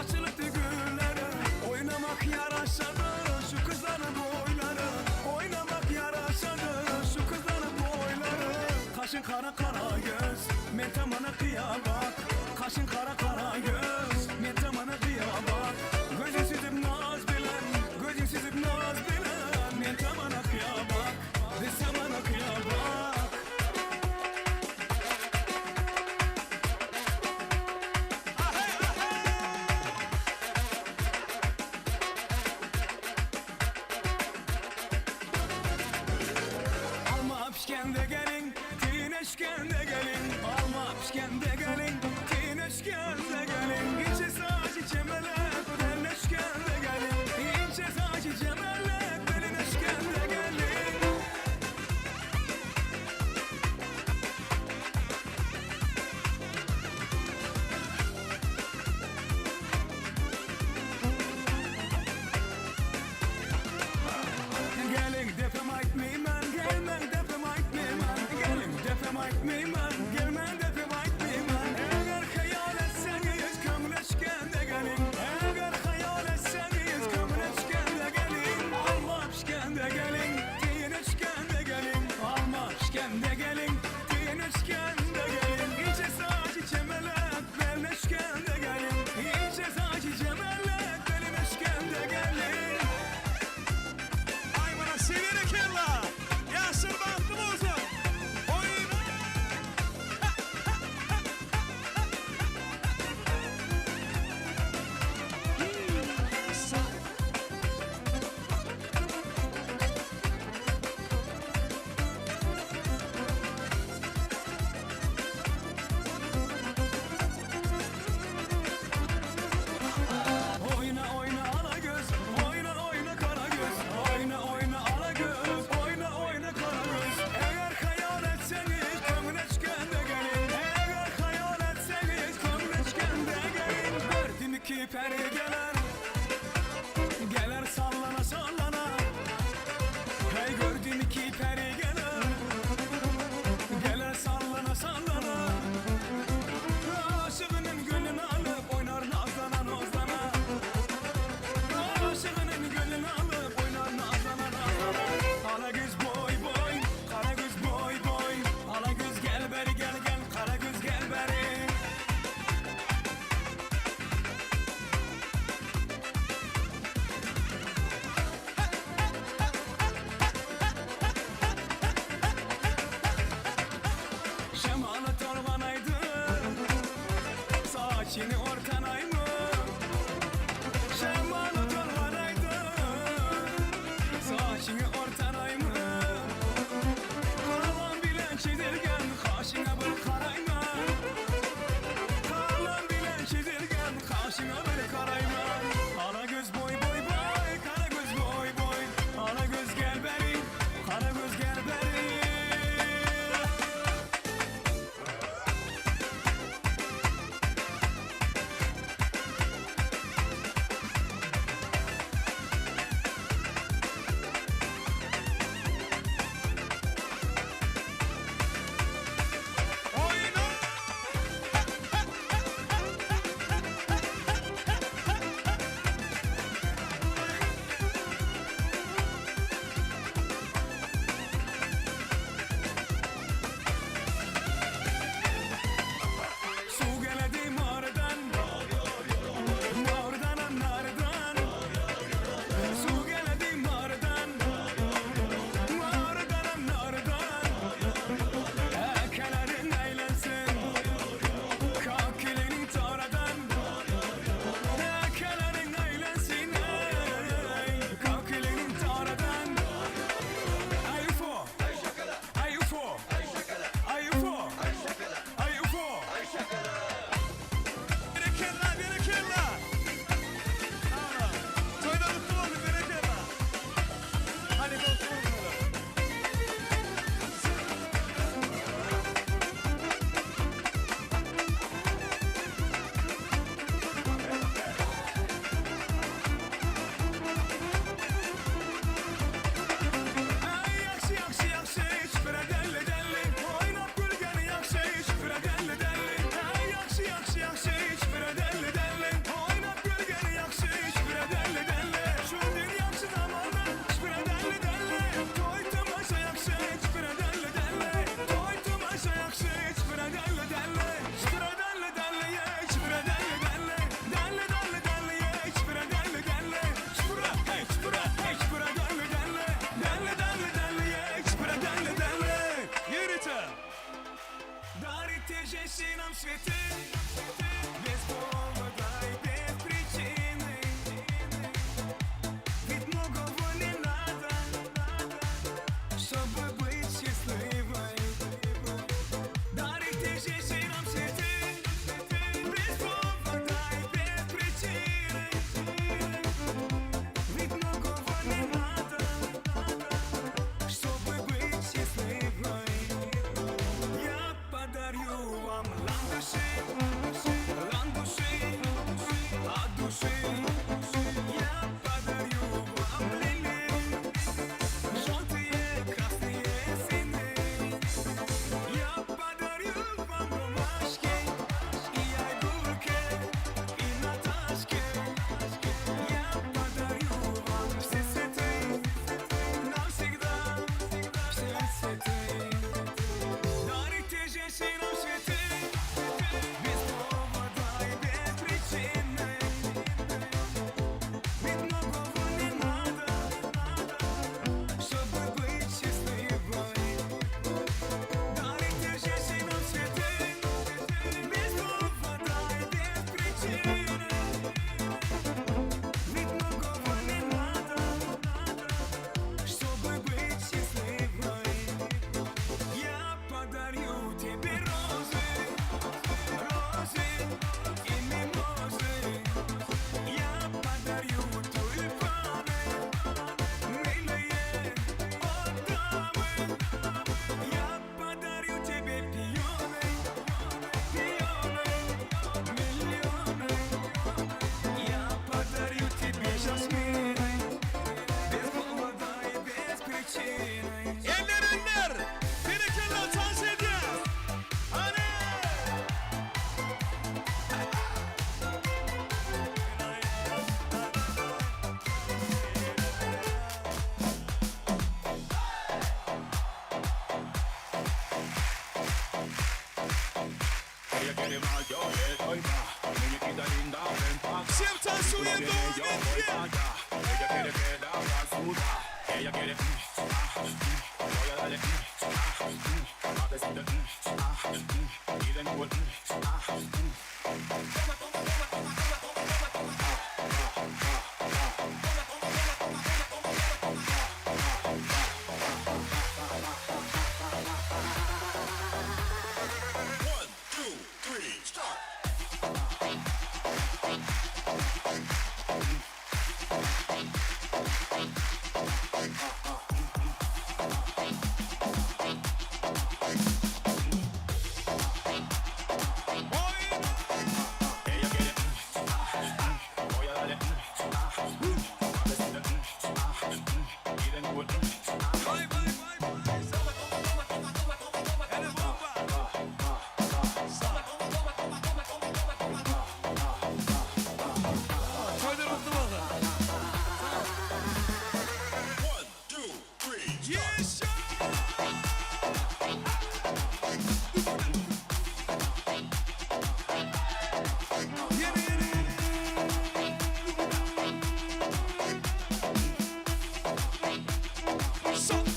açylypdy gülleri Oýnamak ýaraşady şu gyzlaryň boýlary Oýnamak ýaraşady şu gyzlaryň boýlary Kaşyň gara gara göz men tamana gyýa bak Kaşyň gara gara göz men tamana gyýa bak Gözüň süzüp naz bilen gözüň süzüp naz bilen Men tamana gyýa bak biz tamana gyýa bak. Alma pişkende gelin, tineşkende gelin Alma pişkende gelin, tineşkende gelin İnce saçı çemelek, belleşkende gelin İnce saçı çemelek, belineşkende gelin Gelin depem aýtmaýman, gelmen depem aýtmaýman Gelin depem aýtmaýman, gelmen depem aýtmaýman Eger hyýal etseňiz köňleşgende gelin Eger hyýal etseňiz köňleşgende gelin Alma pişkende gelin, tineşgende gelin Alma pişkende gelin, tineşgende gelin Inçe saçy çemelek, belleşgende gelin Inçe saçy çemelek, belineşgende gelin Aý mana şeberekella! Ýaşlar bagtly bolsun! Oýna! Oýna oýna ala göz, oýna oýna gara göz Oýna oýna ala göz, oýna oýna gara göz Eger hyýal etseňiz köňleşgende gelin Eger hyýal etseňiz köňleşgende gelin Gördüm iki peri geler, geler sallana sallana Hey gördüm iki peri geler, geler sallana sallana Aşygynyň gönlüni alyp oýnar nazlana nozlana Aşygynyň gönlüni alyp oýnar nazlana nazlana Ala göz boý boý, gara göz boý boý Ala göz gel beri gel gel, gara göz gel beri Şemaly tolganaýdy, saçyny ortanaýmy Şemaly tolganaýdy, saçyny ortanaýmy Galam bilen çizilgen kaşyňa bir garaýma Galam bilen çizilgen kaşyňa bir garaýma Ala göz boý boý boý. Всем танцуем до Toýlar gutly bolsun.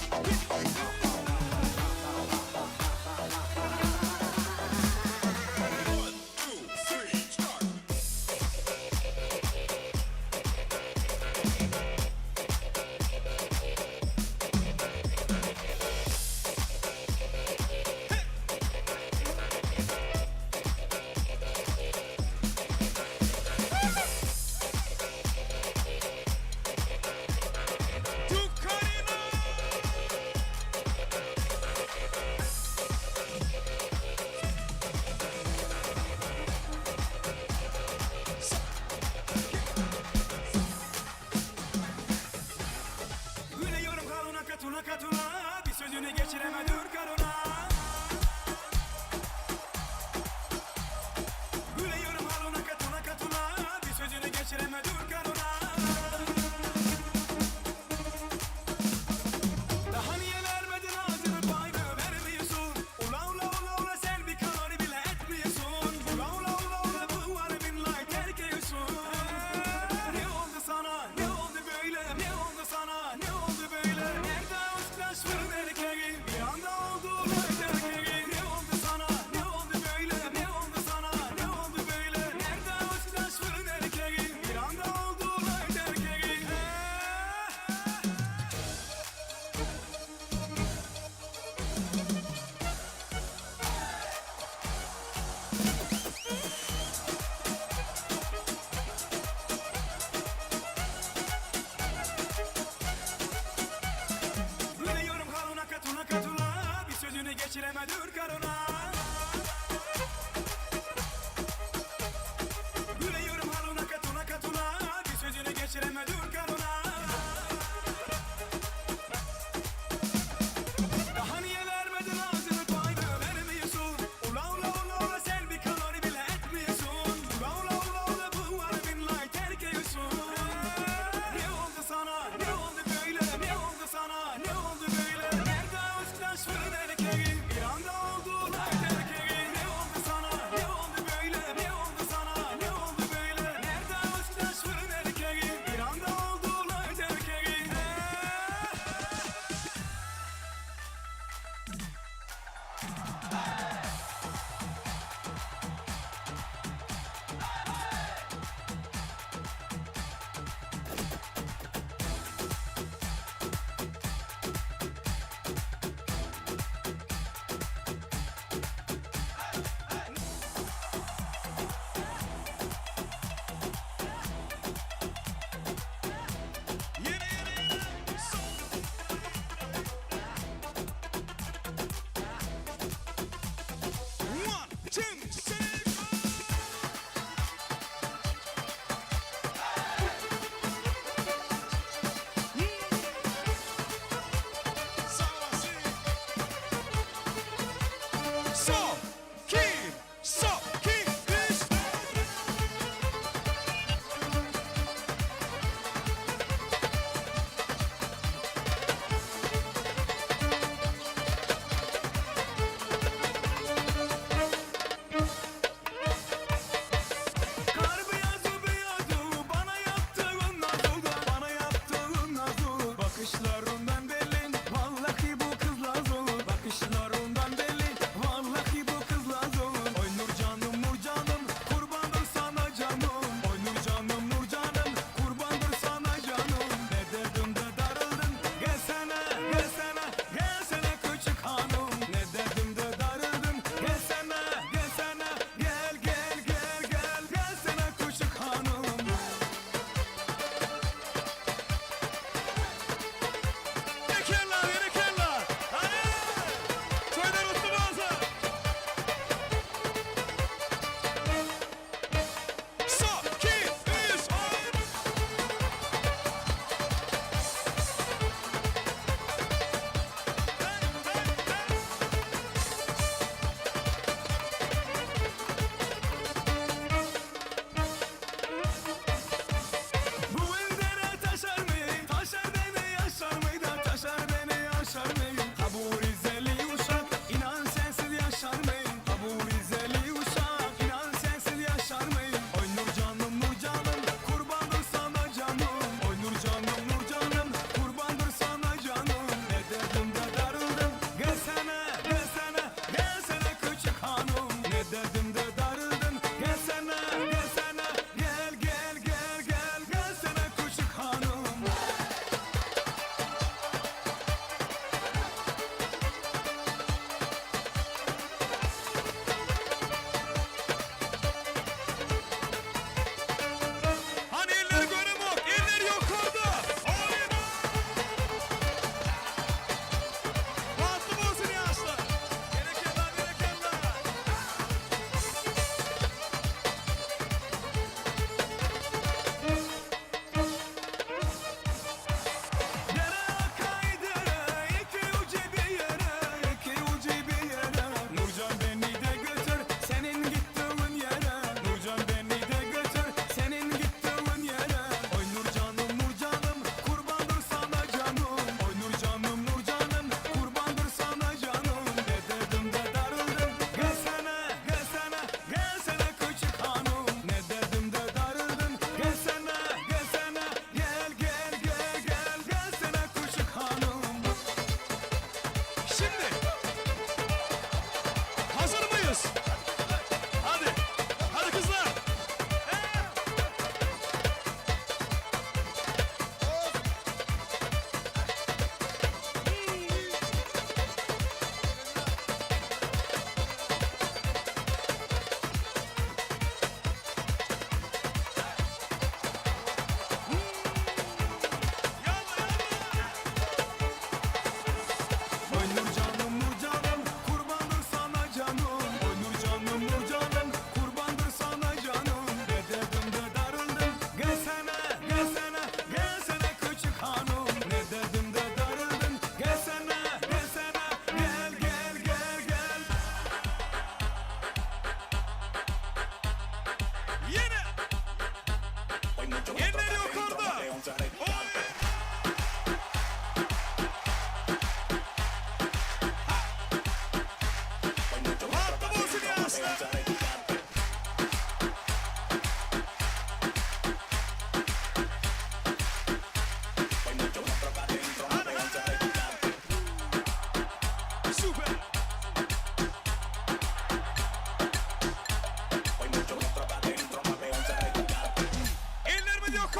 Gülüyorum karuna katuna katuna Bir sözünü geçiremedir karuna Gülüyorum haruna katuna katuna Bir sözünü geçiremedir karuna Daha niye vermedin ağzını payını vermiyorsun Ula ula ula ula sen bir kalori bile etmiyorsun Ula ula ula ula bu var billahi terk ediyorsun Ne oldu sana ne oldu böyle ne oldu sana ne oldu böyle Nerede uslaşvın erkeği bir anda oldu böyle.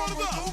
города!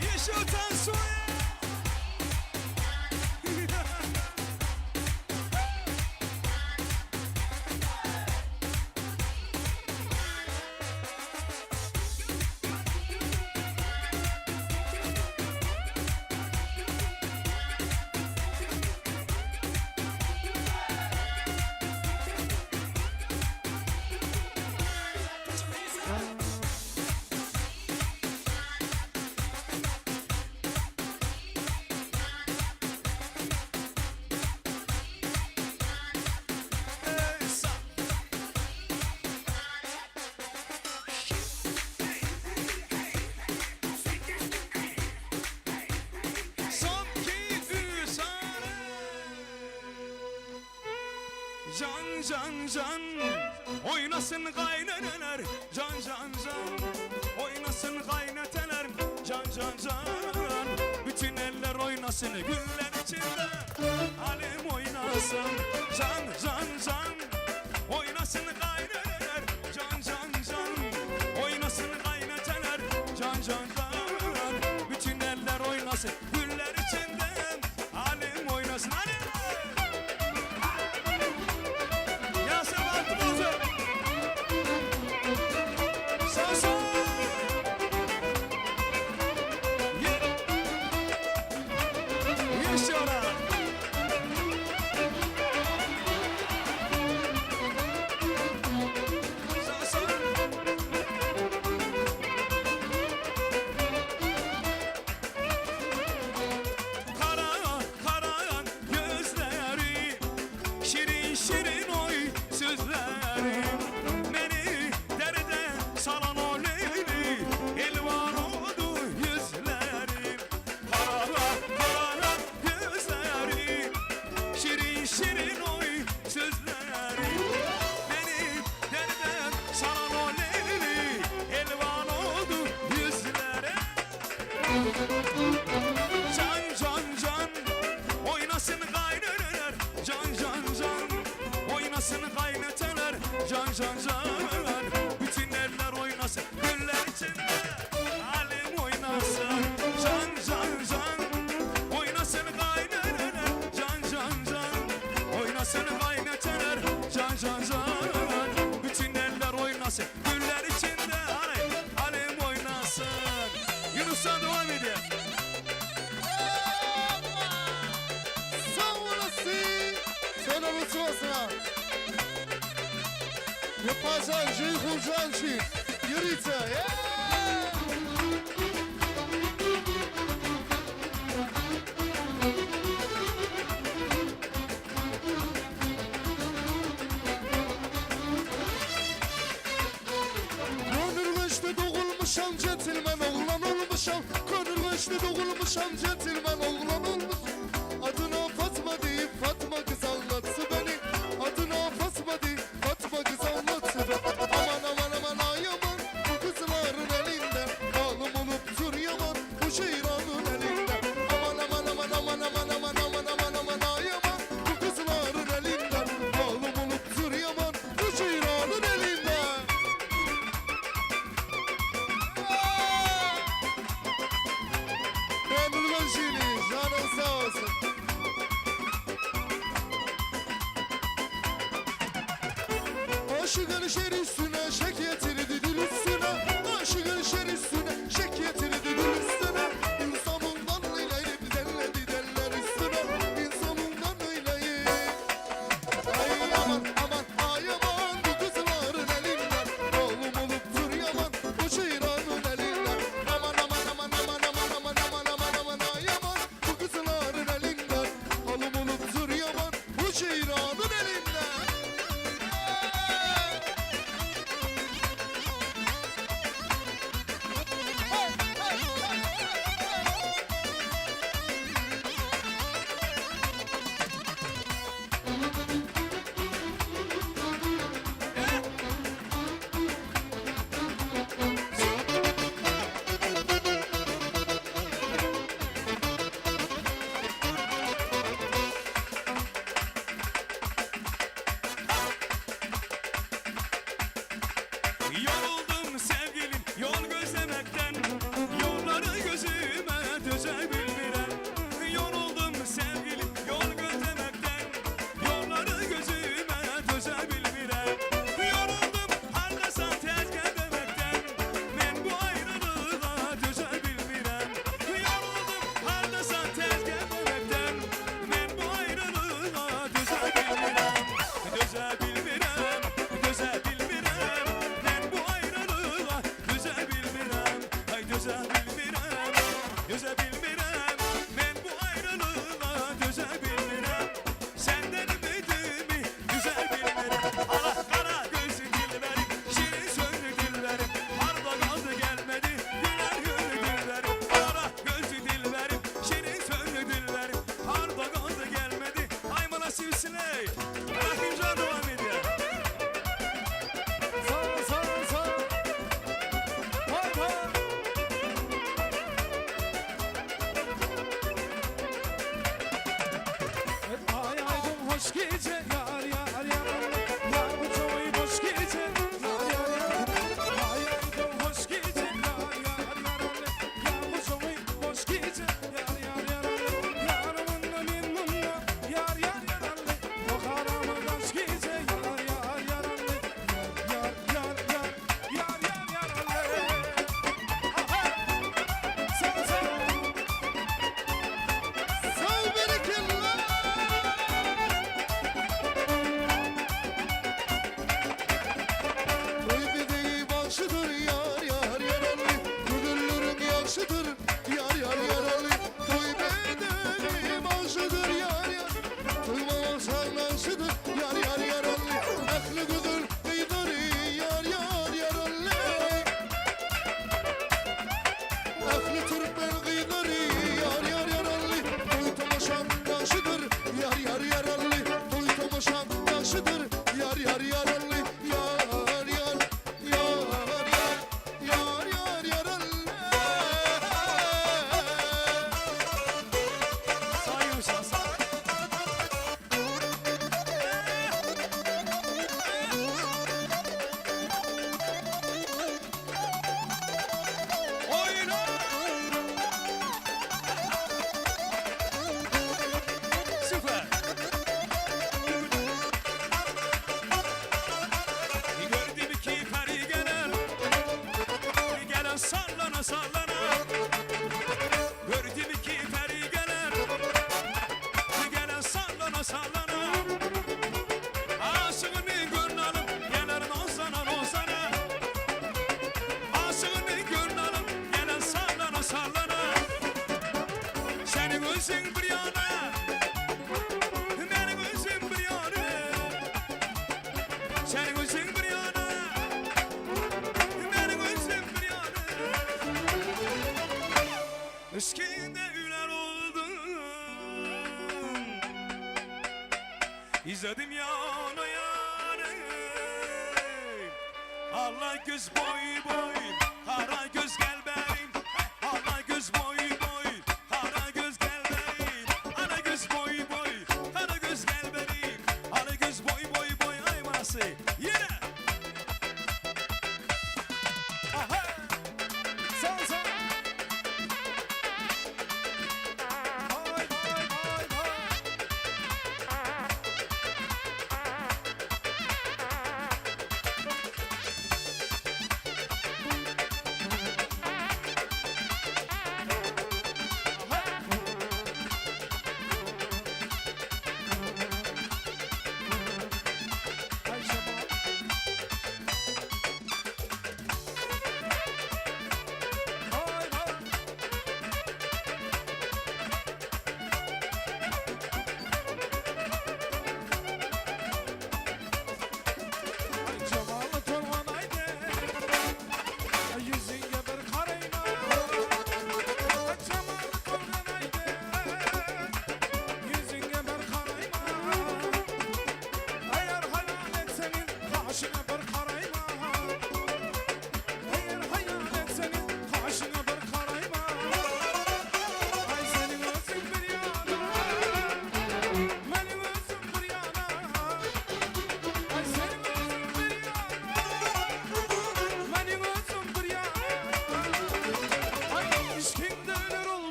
Еще танцуем! Son ki üç Can can can oynasın kayneneler Can can can oynasın kayneteler Can can can bütün eller oynasın Güller içinde alem oynasın Can can can oynasın kayneneler Can can can oynasın kayneteler Can can can bütün eller oynasın Güller içinde alem oynasın Alem! Yasir Bahtı Bozu. Sağ Еще раз. Kara kara gözleri Şirin şirin oy sözleri Beni derde salan o Leyli Elvan oldu yüzleri Kara kara gözleri Şirin şirin oy sözleri Beni derde salan o Leyli Elvan oldu yüzleri Can can can oynasın kayneneler Can can can oynasın kayneteler Can can can bütün eller oynasın Güller içinde alem oynasın Can can can oynasın kayneneler Can can can oynasın kayneteler Can can can bütün eller oynasın Güller içinde alem, alem oynasın Yunus'tan devam ediyor. Sağ olasın. Sen olasın. Yaparsan Ceyhuncançı. Yürüte. Gönül doğulmuşam centilmen oğlan olmuşam Gönül doğulmuşam centilmen oğlan olmuşam Adına Fatma deyip Fatma kız anlatsın beni Adına Fatma deyip Fatma kız anlatsın beni Aman aman aman ay aman bu kızların elinde Malum olup dur yaman bu şeyranın elinde Aman aman aman aman aman aman aman aman aman ay aman bu kızların elinden Malum olup dur yaman bu şeyranın elinden Memnun olsun, canın sağ olsun. Aşık Alişer üstüne şek getirdi dil üstüne. Aşık Alişer üstüne şek getirdi dil üstüne. İnsan ondan eyleyip delledi deller üstüne. İnsan ondan eyleyip. Ay aman aman ay aman bu kızların elinden. Oğlum olup dur yaman bu çiranın elinden. Aman aman aman aman aman aman aman aman aman ay aman bu kızların elinden. Oğlum olup dur yaman bu çiranın elinden. Yoruldum sevgilim yol gözlemekten Yolları gözüme düzebilmirem Yoruldum sevgilim yol gözlemekten Yolları gözüme düzebilmirem Yoruldum hardasan tez gel demekten Ben bu ayrılığa düzebilmirem Yoruldum hardasan tez gel demekten Ben bu ayrılığa düzebilmirem Düzebilmirem, düzebilmirem Ben bu ayrılığa düzebilmirem Ay düzebilmirem, düzebilmirem Ben bu ayrılığa düzebilmirem Senden ümidimi düzebilmirem Allah kara gözü dilberim, şirin sözlü dilberim Arda kaldı gelmedi, güler yüzlü dilberim Kara gözü dilberim, şirin sözlü dilberim Arda kaldı gelmedi, ay bana silsiley Rahimcan devam ediyor. Sağ sağ sağ. Hay hay. Ay aydım hoş gece yar yar yar Yar bu çoğu boş gece yar yar yar Ay aydım hoş gece yar yar yar Yar bu çoğu boş gece yar yar yar Yarımınla minmunla yar yar yar O harama kaç gece yar yar yar Yar yar yar yar yar yar Aha! Sen sen Sağ bereketler. Toy bedeği başıdır yar yar yaralı Gönüllerin yaşıdır yar yar yaralı Toy bedeği başıdır yar yar Toy sarnaşıdır yar yar yaralı Aklı güzel kıydır yar yar yaralı Ahli Türkmen kıyıları yar yar yaralı Toy tomaşan taşıdır yar yar yaralı Toy tomaşan taşıdır yar yar yaralı Yar yar yar yar yar yar yaralı Sayıyorsan sağ. Oyna! Süper! Gördüm ki peri gelen, gelen sallana sallana. Gördüm ki peri gelen, gelen sallana sallana. Aşığını gönlüm gelen ozana ozana. Aşığını gönlüm gelen sallana sallana. Senin özün bir yana, benim özüm bir yana. Senin özün bir yana, benim özüm bir yana. Üskünde üler oldum. İzledim yana yana. Allah göz boy boy, kara göz gel benim. Allah göz boy boy, kara göz gel benim. Ana göz boy boy, kara göz gel benim. Ana göz boy boy boy, ay manası. Yine. Aha. Sağ sağ. Hay hay hay hay.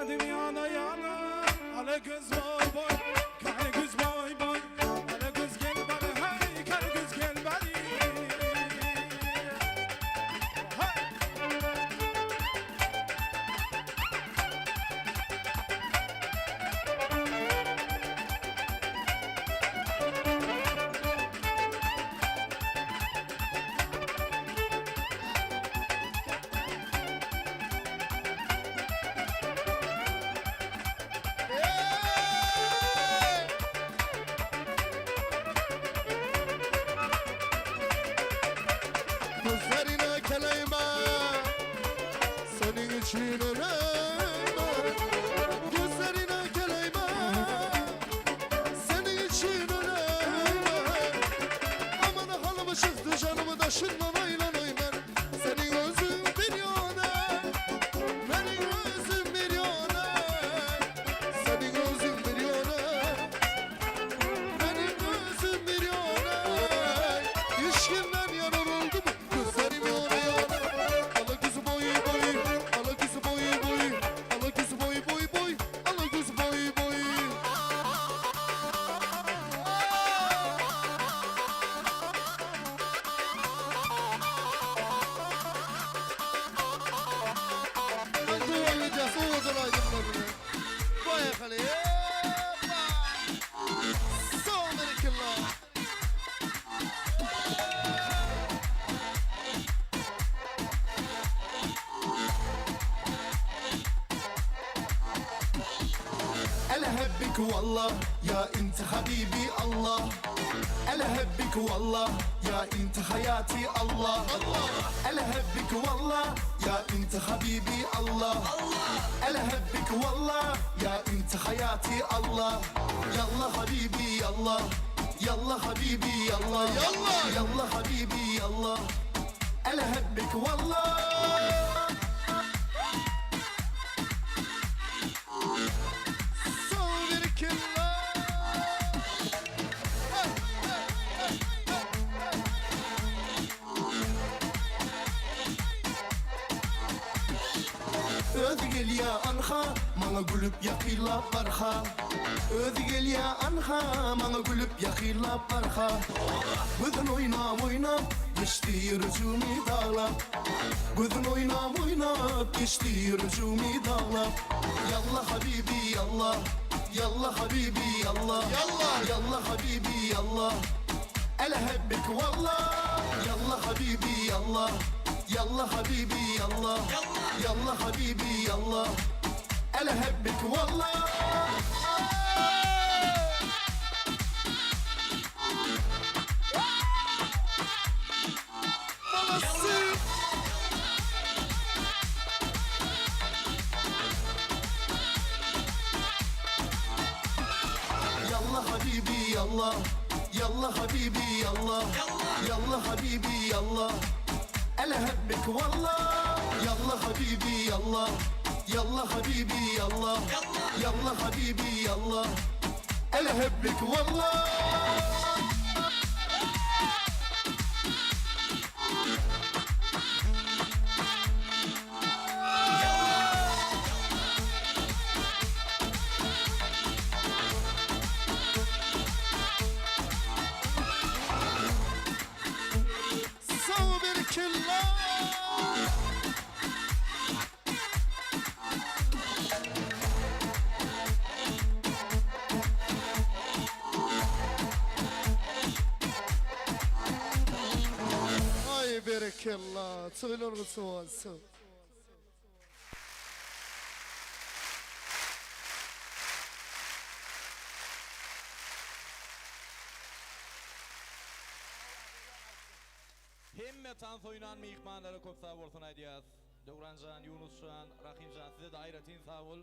Toymadım yana yana Ala göz boy boy Kara göz boy boy Ala göz gel bana hey Kara göz gel bana Gözlerine keleyme Senin için öleyme Gözlerine keleyme Senin için öleyme Aman halımı çıktı canımı taşınma aylan oymen Senin özün bir yana Benim özüm bir yana Senin özün bir yana Benim özüm bir yana İşkimden yarar oldu mu? Gözlerim yana yana Ala gözü boy boy Ala gözü boy boy Ala gözü boy boy boy Ala gözü boy boy Ben duvarlayacağız o odalar aydınlarını Vay efendim Son bir انا احبك والله يا انت حبيبي الله انا احبك والله يا انت حياتي الله انا احبك والله يا انت حبيبي الله انا احبك والله يا انت حياتي الله يلا حبيبي يلا يلا حبيبي يلا يلا يلا حبيبي يلا انا احبك والله Son bir killa Özü gelýä anha, maňa gülüp ýakynlap barha. Özü gelýä anha, maňa gülüp ýakynlap barha. Gözün oýnap oýnap, geçdi ýürejimi daglap. Gözün oýnap oýnap, geçdi ýürejimi daglap. Ýalla habibi ýalla, ýalla habibi ýalla, ýalla ýalla habibi ýalla. Ana احبك والله يلا حبيبي يلا يلا حبيبي يلا يلا حبيبي يلا انا احبك والله يلا حبيبي يلا يلا حبيبي يلا يلا حبيبي يلا انا احبك والله يلا حبيبي يلا يلا حبيبي يلا يلا حبيبي يلا انا احبك والله Son bir killa Ay berekella. Tüyler olsun. Hemme tans oýnan myhmanlara köp sag bolsun aýdýas. Döwranjan, Ýunusjan, Rahymjan size-de aýratyn sag bol.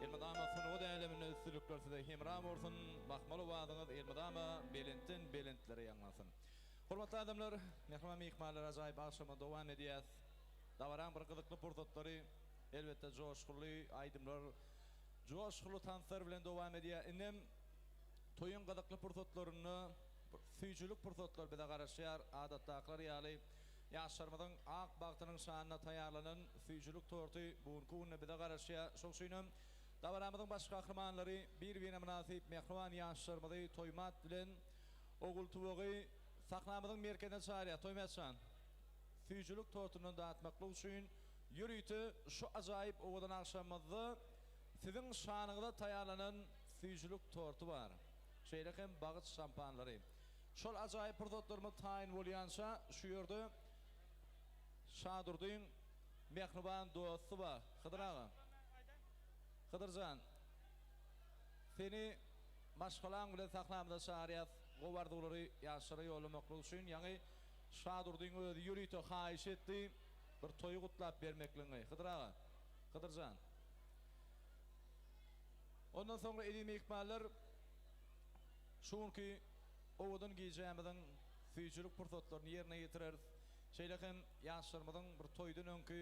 Elmydama sungat äleminde üstünlikler size hemra bolsun. Mahmal owazyňyz elmydama belentden belentlere ýaňlansyn. Hormatly adamlar, mähriban myhmanlar ajaýyp agşama dowam edýäs. Dabaraň bir gyzykly pursatlary elbetde joşgunly aýdymlar, joşgunly tanslar bilen dowam edýär. Indem toýuň gyzykly pursatlarynda bir süýjülik pursatlar bize garaşýar. Adatdakylar ýaly. Ýaşlarymyzyň ak bagtynyň şanyna taýýarlanan süýjülik torty bu günki günde bize garaşýar. Şoň üçinem dabaramyzyň baş gahrymanlary bir-birine mynasyp mähriban ýaşlarymyzy Toýmät bilen Ogultuwagy sahnamyzyň merkezine çagyrýar. Toýmät jan, süýjülik tortundan datmaklyk üçin ýörite şu ajaýyp owadan agşamymyzda siziň şanyňyza taýýarlanan süýjülik torty bar. Şeýle hem bagyç şampanlary. Şol ajaýyp pursatlarymyz taýyn bolýança şu ýerde Şadurdyň mähriban dosty bar, Hydyr aga. Hydyr jan, seni maşgalaň bilen sahnamyza çagyrýas, gowy arzuwlary ýaşlara ýollamaklyk üçin. Ýaňy Şadurdyň özi ýörite haýyş etdi, bir toýy gutlap bermekligiňi. Hydyr aga, Hydyr jan. Ondan soňra eziz myhmanlar, şu günki owadan gijämiziň süýjülik pursatlaryny ýerine ýetireris. Şeýle hem ýaşlarymyzyň bir toýdan öňki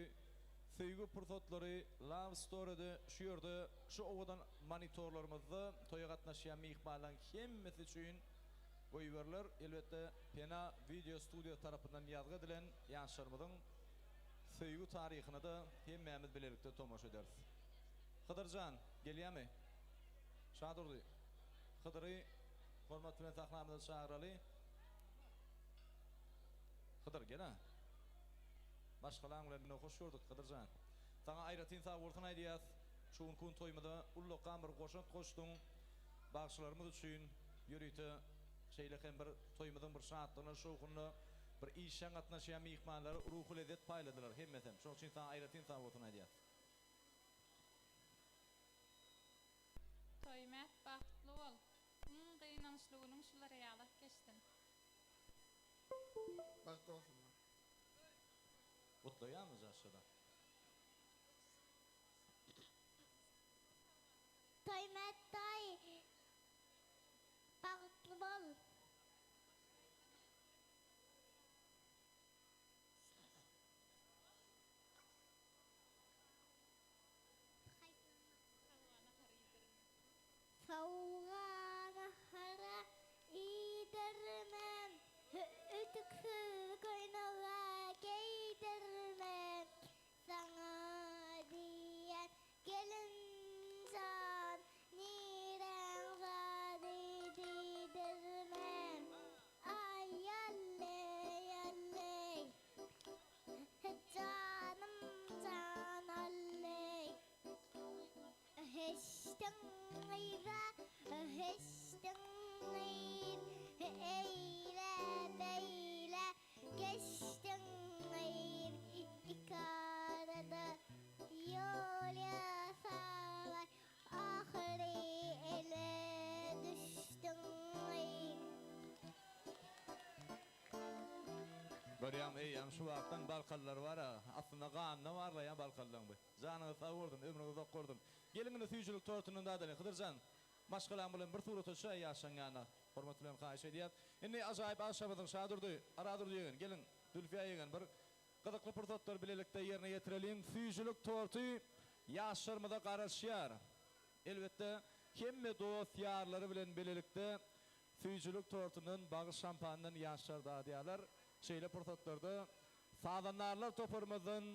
söýgi pursatlary Love Story-de şu ýerde şu owadan monitorlarymyzda toýa gatnaşýan myhmanlaryň hemmesi üçin goýberiler. Elbetde Pena wideo studiýasy tarapyndan ýazgy edilen ýaşlarymyzyň söýgi taryhyna-da hemmämiz bilelikde tomaşa ederis. Hydyr jan, gelýämi? Şadurdy, Hydyry hormat bilen sahnamyza çagyraly. Hydyr, gel-ä. Maşgalaň bilen bile hoş gördük, Hydyr jan. Saňa aýratyn sag bolsun aýdýas. Şu günki gün toýumyza ullakan bir goşant goşduň. Bagşylarymyz üçin ýörite şeýle hem bir toýumyzyň bir şatlygyna, şowhunyna bir işjeň gatnaşýan myhmanlara ruhy lezzet paýladylar hemmesem. Şonuň üçin saňa aýratyn sag bolsun aýdýas. Toýmät bagtly bol. Iň gynançly günüň şular ýalak geçsin. Bagtly bolsunlar. Gutlaýarmy Jaşada? Toýmät daýy bagtly bol. Sowga nahara iýdirmem, Ütüksiz köýnege geýdirmem. Saňa diýen gelinjan, Niräň zady diýdirmem. Aý-alleý-alleý. Janym jan alleý. Öheşdiň gyza, öheşdiň gyz, Eýle beýle geçdiň gyz. Iki arada ýol ýasabay, Ahyry ele düşdüň gyz. Görýäňmi eýýäm şu wagtdan balkanlar bar-a, aslynda ganyna barlaýan balkanlaň bu. Janyňyz sag bolsun, ömrüňiz uzak bolsun. Geliň indi süýjülik tortundan dadalyň. Hydyr jan, maşgalaň bilen bir surata düşäý ýaşlaň ýanyna. Hormat bilen haýyş edýäs. Indi ajaýyp agşamyzyň Şadurdy, Aradurdy ýegen, geliň, Zülfiýa ýegen bir gyzykly pursatlary bilelikde ýerine ýetireliň. Süýjülik torty ýaşlarymyza garaşýar. Elbetde, hemme dost-ýarlary bilen bilelikde Süýjülik tortundan, bagyş şampandan ýaşlar dadýarlar. Şeýle pursatlarda sazandarlar toparymyzdan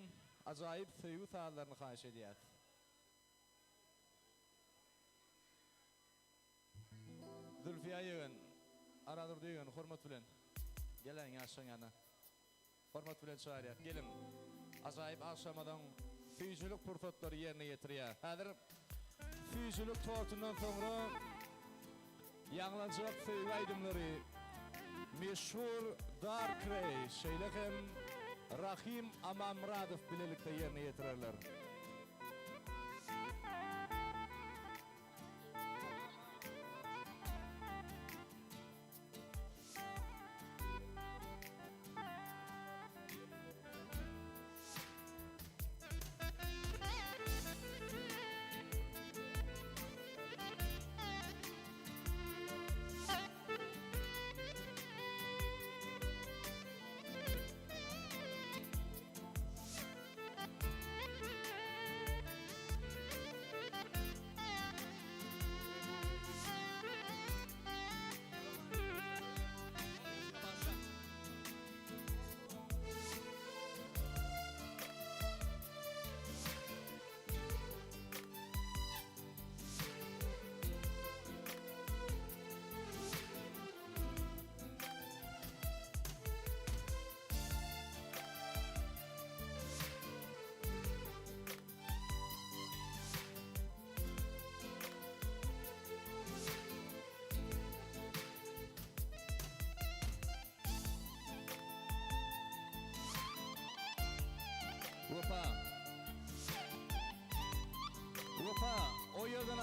ajaýyp söýgi sazlaryny haýyş edýäris. Zülfiýa ýegen, Aradurdy ýegen hormat bilen geläýiň ýaşlaryň ýanyna. Hormat bilen çagyrýas. Geliň, ajaýyp agşamyzyň süýjülik pursatlary ýerine ýetirýär. Häzir süýjülik tortundan soňra ýaňlanjak söýgi aýdymlary meşhur Dark Ray, şeýle hem Rahym Amanmyradow bilelikde ýerine ýetirerler.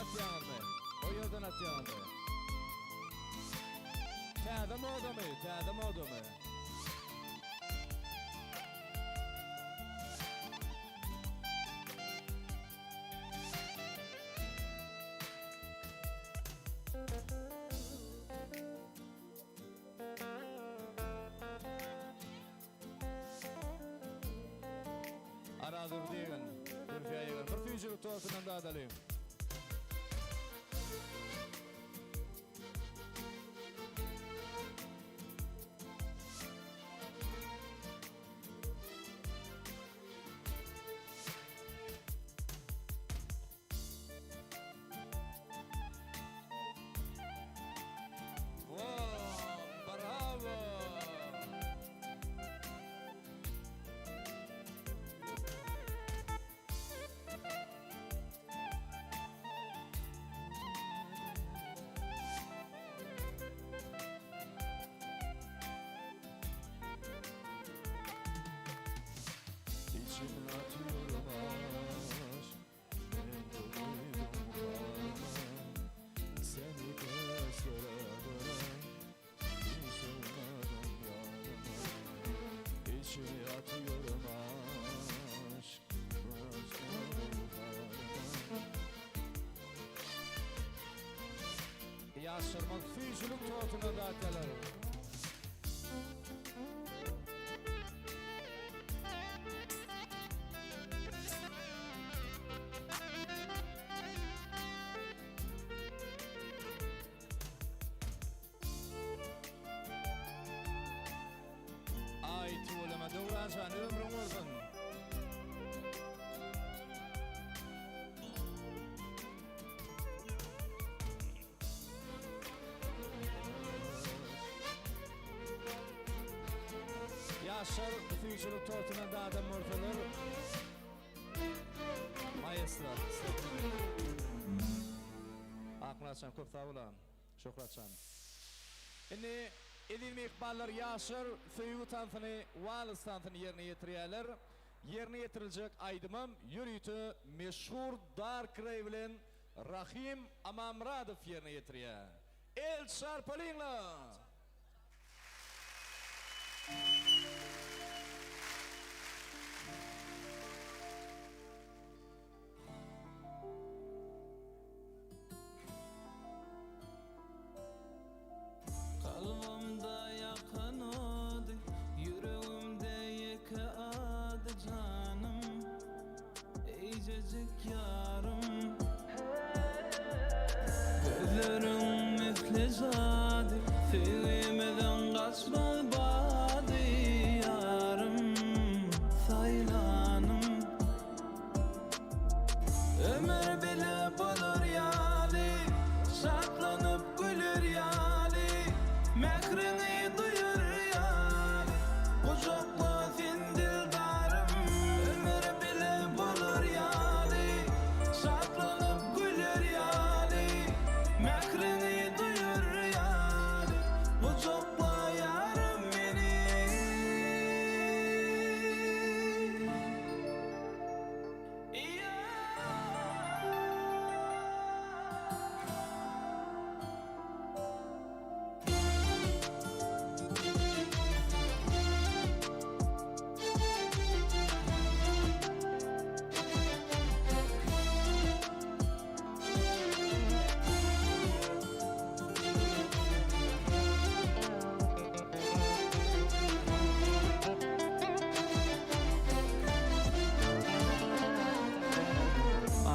atýaňyzmy? O ýerden atýaňyzmy? Täze modamy? Täze modamy? Arazurdy ýegen, Zülfiýa ýegen bir süýjülik tortundan dadalyň. İçime atıyorum aşk Ben doydum karma Seni göz göre göre Hiç olmadım yanıma İçime atıyorum aşk Göz göre karma Ýaşlarymyz süýjülik tortuna datýarlar. Aý tüweleme Döwranjan ömrüň bolsun. Ýaşlar süýjülik tortundan dadan bolsalar Maestro. Akmyratjan köp sag bola. Şöhratjan. Indi eziz myhmanlar ýaşlar söýgi tansyny, wals tansyny ýerine ýetirýärler. Ýerine ýetiriljek aýdymam ýörite meşhur Dark Ray bilen Rahym Amanmyradow ýerine ýetirýär. El çarpalyňlar! Kalbymda ýakan ody, ýüregimde ýeke ady janym, eýjejik ýarym. Gözleriň misli jady, söýgimiziň gaçmaz bady, ýarym, saýlanym. Ömür bile bolar ýaly, Şatlanyp güler ýaly, Mähriňi duýar ýaly, Gujakla sen dildarym. Ömür bile bolar ýaly, Şatlanyp güler ýaly, Mähriňi duýar ýaly, Gujakla ýarym meni.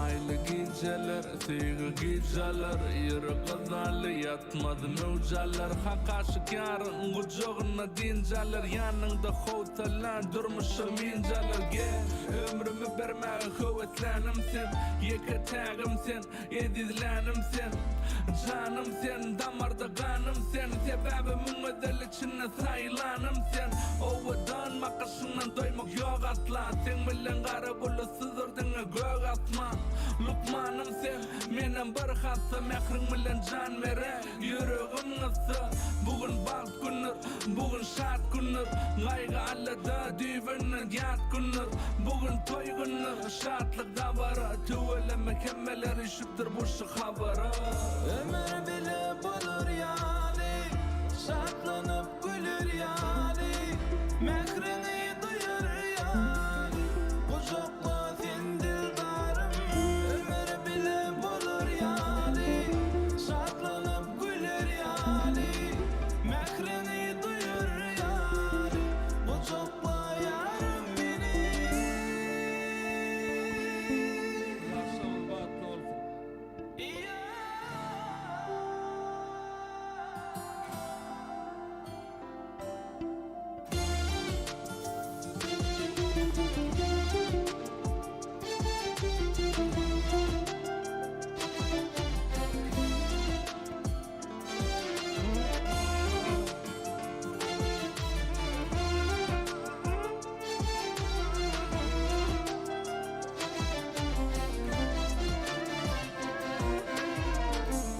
Aýly gijeler, söýgi gijeler, Ýürek gyzaly, ýatmaz möwç alar. Hak aşyk ýaryň gujagynda dynç alar, Ýanyňda howsala, durmuşym ynjalar. Gel, ömrümi bermäge höweslänim sen, Ýeke-tägim sen, Ezizlänim sen, janym sen, damarda ganym sen, Sebäbi müň gözel içinde saýlanym sen. Owadan bakyşyňdan doýmak ýok asla, Seň bilen gara bulut syzar diňe gök asman. Lukmanym sen, menem bir hassa, Mähriň bilen jan beren, ýüregim gyssa. Bu gün bagt gündür, bu gün şat gündür, Gaýgy-alada düýbünden ýat gündür. Bu gün toý gündür, şatlyk dabara. Tüweleme hemmeler üşüpdir bu şu habara. Ömür bile bolar ýaly, Şatlanyp güler ýaly, Mähriňi duýar ýaly, Gujakla sen dildarym. Ömür bile bolar ýaly, Şatlanyp güler ýaly, Mähriňi duýar ýaly, Gujakla ýarym meni. Ýaşagyň bagtly bolsun.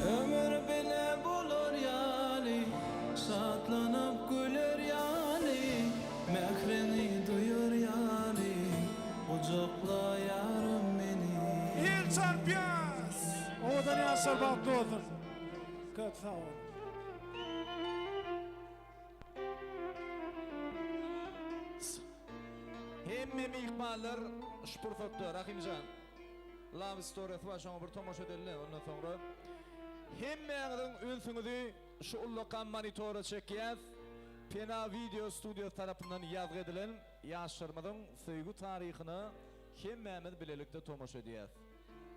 Ömür bile bolar ýaly, Şatlanyp güler ýaly, Mähriňi duýar ýaly, Gujakla ýarym meni. El çarpýas! Owadan ýaşlar bagtly bolsun! Köp sag boluň! Hemme myhmanlar şu pursatda Rahymjan Love Story-sy bar şoňa bir tomaşa edeli ondan soňra hemmäňiziň ünsüňizi şu ullakan monitora çekýäs Pena Video studiýasy tarapyndan ýazgy edilen ýaşlarymyzyň söýgi taryhyna hemmämiz bilelikde tomaşa edýäs.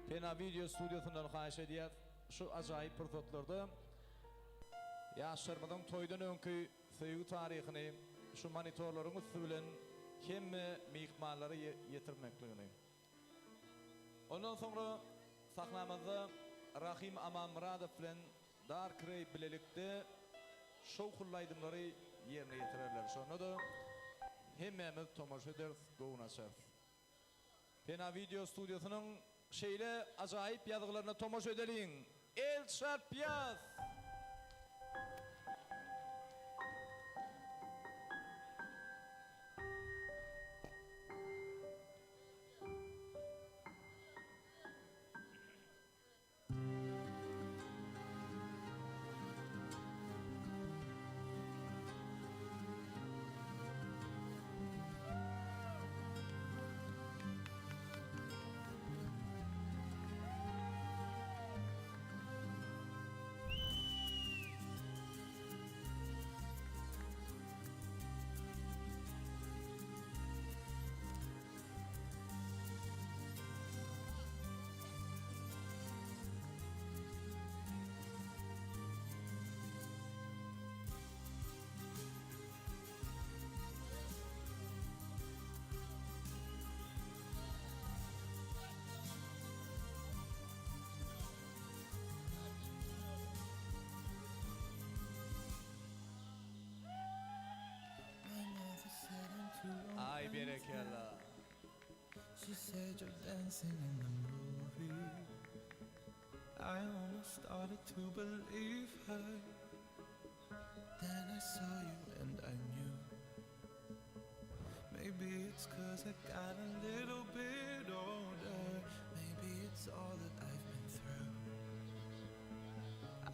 Pena Video studiýasyndan haýyş edýäs şu ajaýyp pursatlarda Ýaşlarymyzyň toýdan öňki söýgi taryhyny şu monitorlaryň üsti bilen hemme myhmanlara ýetirmekligini. Ondan soňra sahnamyzda Rahym Amanmyradow bilen Dark Ray bilelikde şowhunly aýdymlary ýerine ýetirerler. Şonda-da hemmämiz tomaşa ederis, göwün açarys. Pena wideo studiýasynyň şeýle ajaýyp ýazgylaryna tomaşa edeliň! El çarpýas! Aý berekella. She said you're dancing in the movie I almost started to believe her Then I saw you and I knew Maybe it's cause I got a little bit older Maybe it's all that I've been through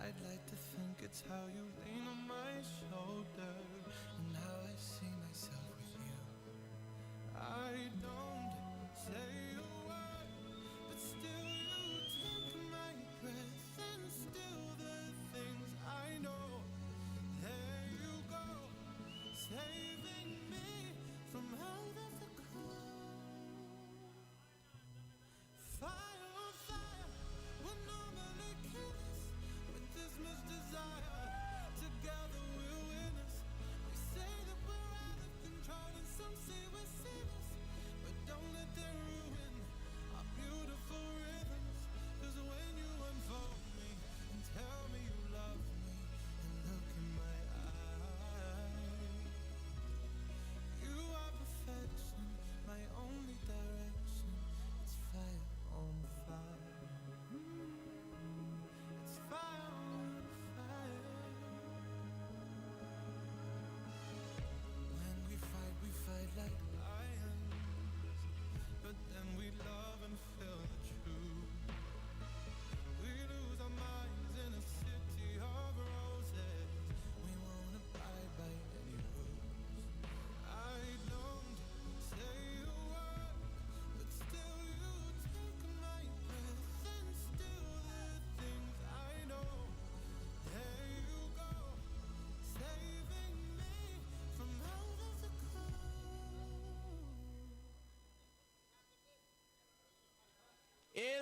I'd like to think it's how you lean on my shoulder And how I see myself with you I don't say a word, but still you take my breath and steal the things I know. There you go, saving me from out of the cold. Fire on fire will normally kill us with this much desire. Together we'll win.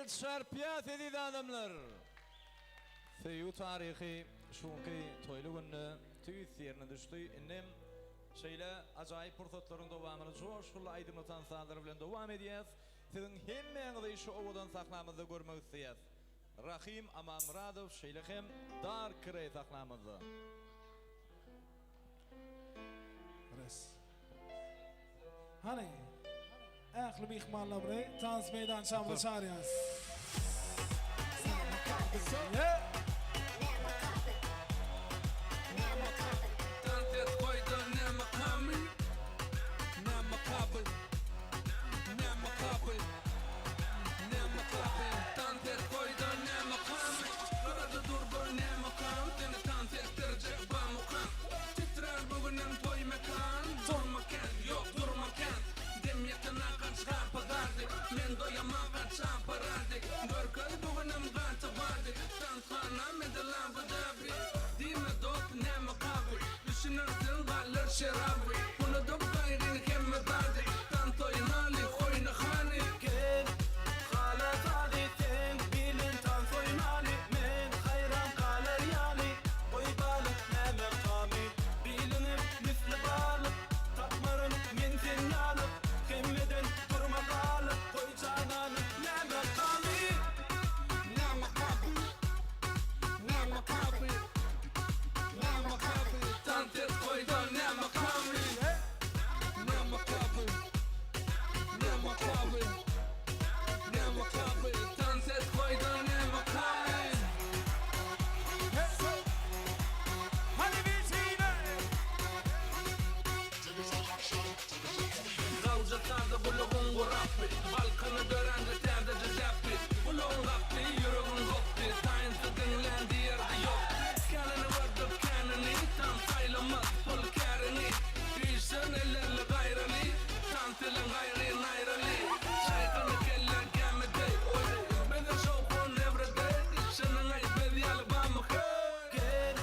El çarpýas eziz adamlar! Söýgi taryhy şu günki toýly günde tüýs ýerine düşdi. Indem şeýle ajaýyp pursatlaryň dowamyny joşgunly aýdymly tans sazlary bilen dowam edýäs. Siziň hemmäňizi şu owadan sahnamyzda görmek isleýäs. Rahym Amanmyradow şeýle hem Dark Grey sahnamyzda. Res. Hany, ähli myhmanlary tans meýdançamyza çagyrýarys. Dans et goýda näme kamy Näme kabyl Näme kabyl Näme kabyl Dans et goýda näme kamy Gyrada dur gör näme kam Seni tans etdirjek bamukam Titrär bu günem toý mekan Durma kän ýok durma kän Dem ýetene gaç gapy gardy Men doýama gaç aparardy Görkez bu günem gaty bardy Tanshana medal Abu Dabi Diýme dost näme kabyl Düşünersiň galar şeraby Unudyp gaýgyny hemme zady Tans oýnaly oýna hany. Gel, hala sazy sen bilen tans oýnaly Men haýran galar ýaly Goý balyk näme gamy Biliňem misli balyk Tapmaryn men sen ýalyk Hemmeden durma galyp Goý janany näme gamy Näme kabyl Näme kabyl Näme kabyl Tans et goýda näme gamy Näme kabyl Näme kabyl Näme kabyl Tans et goýda näme gamy Hany biçine Gawja sada gulagyň gurapmy Balkana dörände täzeje däpmi Gulagyň gapdy, ýüregiň gopdy Taýynsa diňlän diýerdi ýok Känini gördük känini Tans saýlamaz pul kärini Üýşen ellerli gaýraly Tans bilen gaýryn aýraly Çaýkana kelle gämi deý Bize şowhun everyday Çynyňy aýt biz ýaly barmy heý Gel,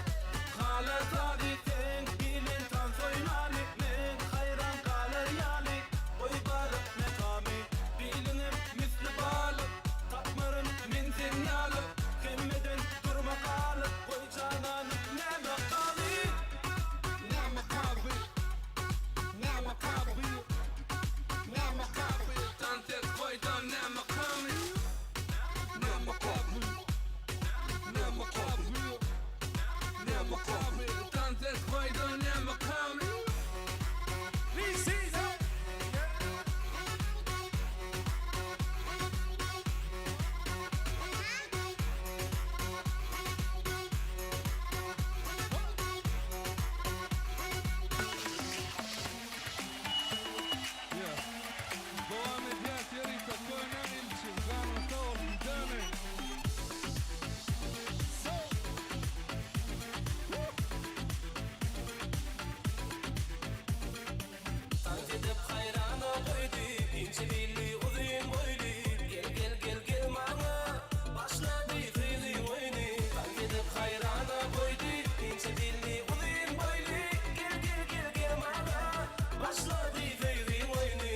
hala sazy sen bilen tans oýnaly Men haýran galar ýaly Goý balyk metamy Biliňem misli balyk Tapmaryn men sen ýaly Hemmeden durma galyp Goý janany näme gamy Näme kabyl Näme kabyl Näme kabyl Tans et goýda näme gamy Näme kabyl Näme kabyl Näme kabyl Tans et goýda näme gamy Biçine Dowam edýäs ýörite köne ilçi Janyň sag bolsun döneýin. Tans edip haýrana goýdy Inçe billi uzyn boýly Gel gel gel gel maňa Başlady söýgiň oýny Tans edip haýrana goýdy Inçe billi uzyn boýly Gel gel gel gel maňa Başlady söýgiň oýny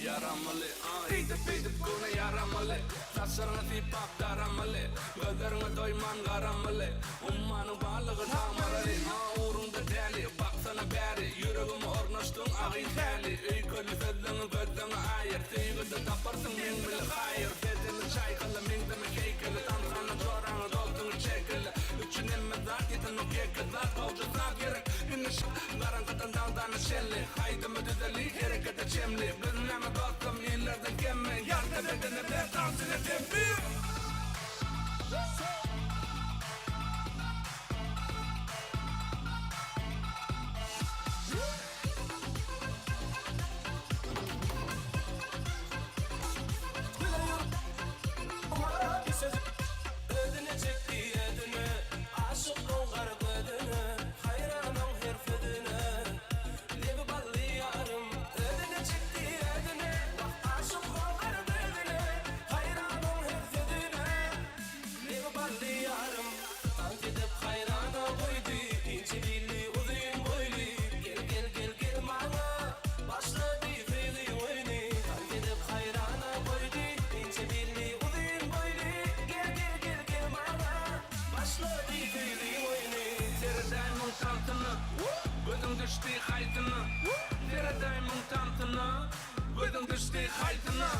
Ýaramaly Beýdip beýdip göwne ýaramaly Saçlaryňy sypap daramaly Gözleriňe doýman garamaly Ummanyň balygy tamaraly A ugruňda däli Baksana bäri Ýüregime ornaşdyň agyn häli Öýkeli sözleňi gözleňi aýyr Söýgüde taparsyň meň bile haýyr Bedeni çaýkala meňzeme heýkele Tanshana joraňy dostuňy çekele Üçin hemme zat ýetenok ýeke zat Gowja saz gerek indi şu Garaňkydan daňdana çenli Haýdymy düzeli herekete çemli Biz näme dostum illerden kemmi Ýarta bedene ber tansyna temmi. Özüne çekdi özüne Aşyk oň gara gözüne Haýran oň her sözüne Lebi bally ýarym Özüne çekdi özüne Wah aşyk oň gara gözüne Haýran oň her sözüne Lebi bally ýarym. haýsyna Seredeý muň tansyna Gözüň düşdi haýsyna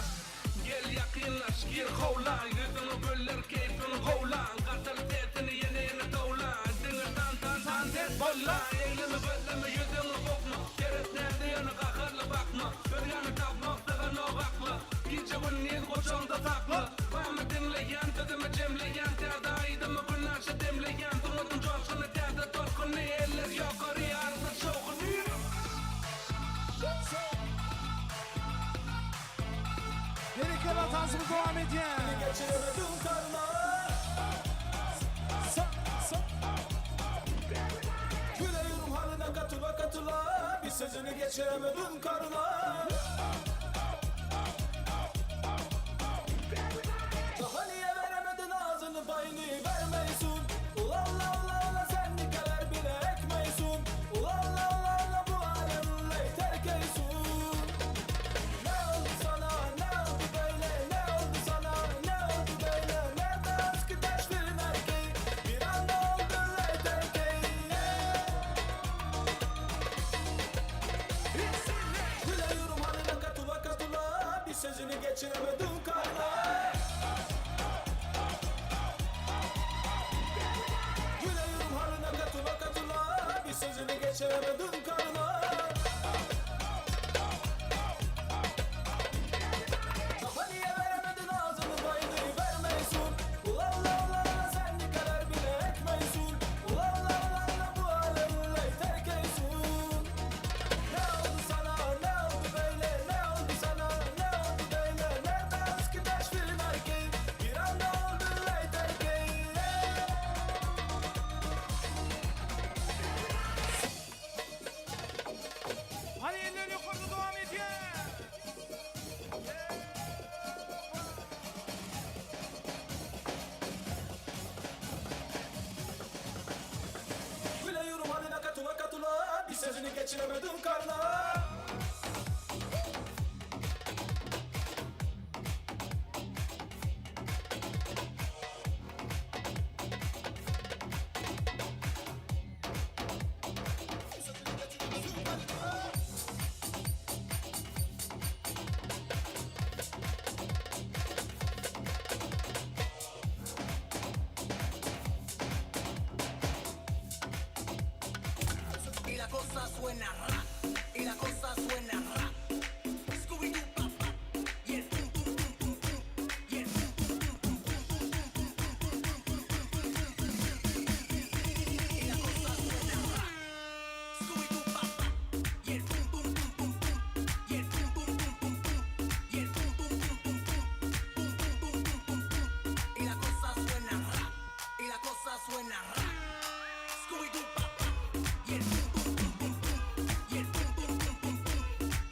Gel ýakynlaş gir howla Ýüzüňi güldür keýpiň gowla Gatal sesini ýene ýene towla Diňe tan tan tans et bolla Egleme gözleme ýüzüňi bokma Seret näde ýöne gaharly bakma Özgäni tapmak syganok akla Gije gündiz gujagyňda sakla Bamy diňleýän sözümi jemleýän Täze aýdymy günaşa demleýän Sungatyň joşguny täze tolkuny Eller ýokary artdyr şowhuny. Berekella tansymyz dowam edýär. Geçiremedim karna Sa sa Güleyorum haline katıla katıla Bir sözünü geçiremedim karına Daha niye veremedin ağzını payını vermeysun Ula ula ula ula sen ne kadar bile ekmeysun Ula ula ula ula bu alemle terk eysun Ne oldu sana ne oldu böyle ne oldu sana ne oldu böyle Nerede aşkı taşların erkeği bir anda oldu ley erkeği Gülüyorum haline katıla katıla bir sözünü geçiremedim karna Gülüyorum haline katıla katıla bir sözünü geçiremedim karna Daha niye veremedin ağzını payını vermeysun Ula ula ula ula sen ne kadar bile ekmeysun Ula ula ula ula bu alemle terk eysun Ne oldu sana ne oldu böyle ne oldu sana ne oldu böyle Nerede aşkı taşların erkeği bir anda oldu ley terkeği Hadi eller yukarıda devam edýär. Gülüyorum haline katıla katıla bir sözünü geçiremedim karna Y la cosa suena ra, y la cosa suena ra. Scooby-Doo pa pa, y el pum pum pum pum pum, y el pum pum pum pum pum pum pum pum pum pum pum pum pum pum pum pum pum pum. Y la cosa suena ra. Scooby-Doo pa pa, y el pum pum pum pum pum, y el pum pum pum pum pum, y el pum pum pum pum pum, pum pum pum pum pum pum. Y la cosa suena ra, y la cosa suena ra. Scooby-Doo pa pa, y el pum pum pum pum pum, y el pum pum pum pum pum,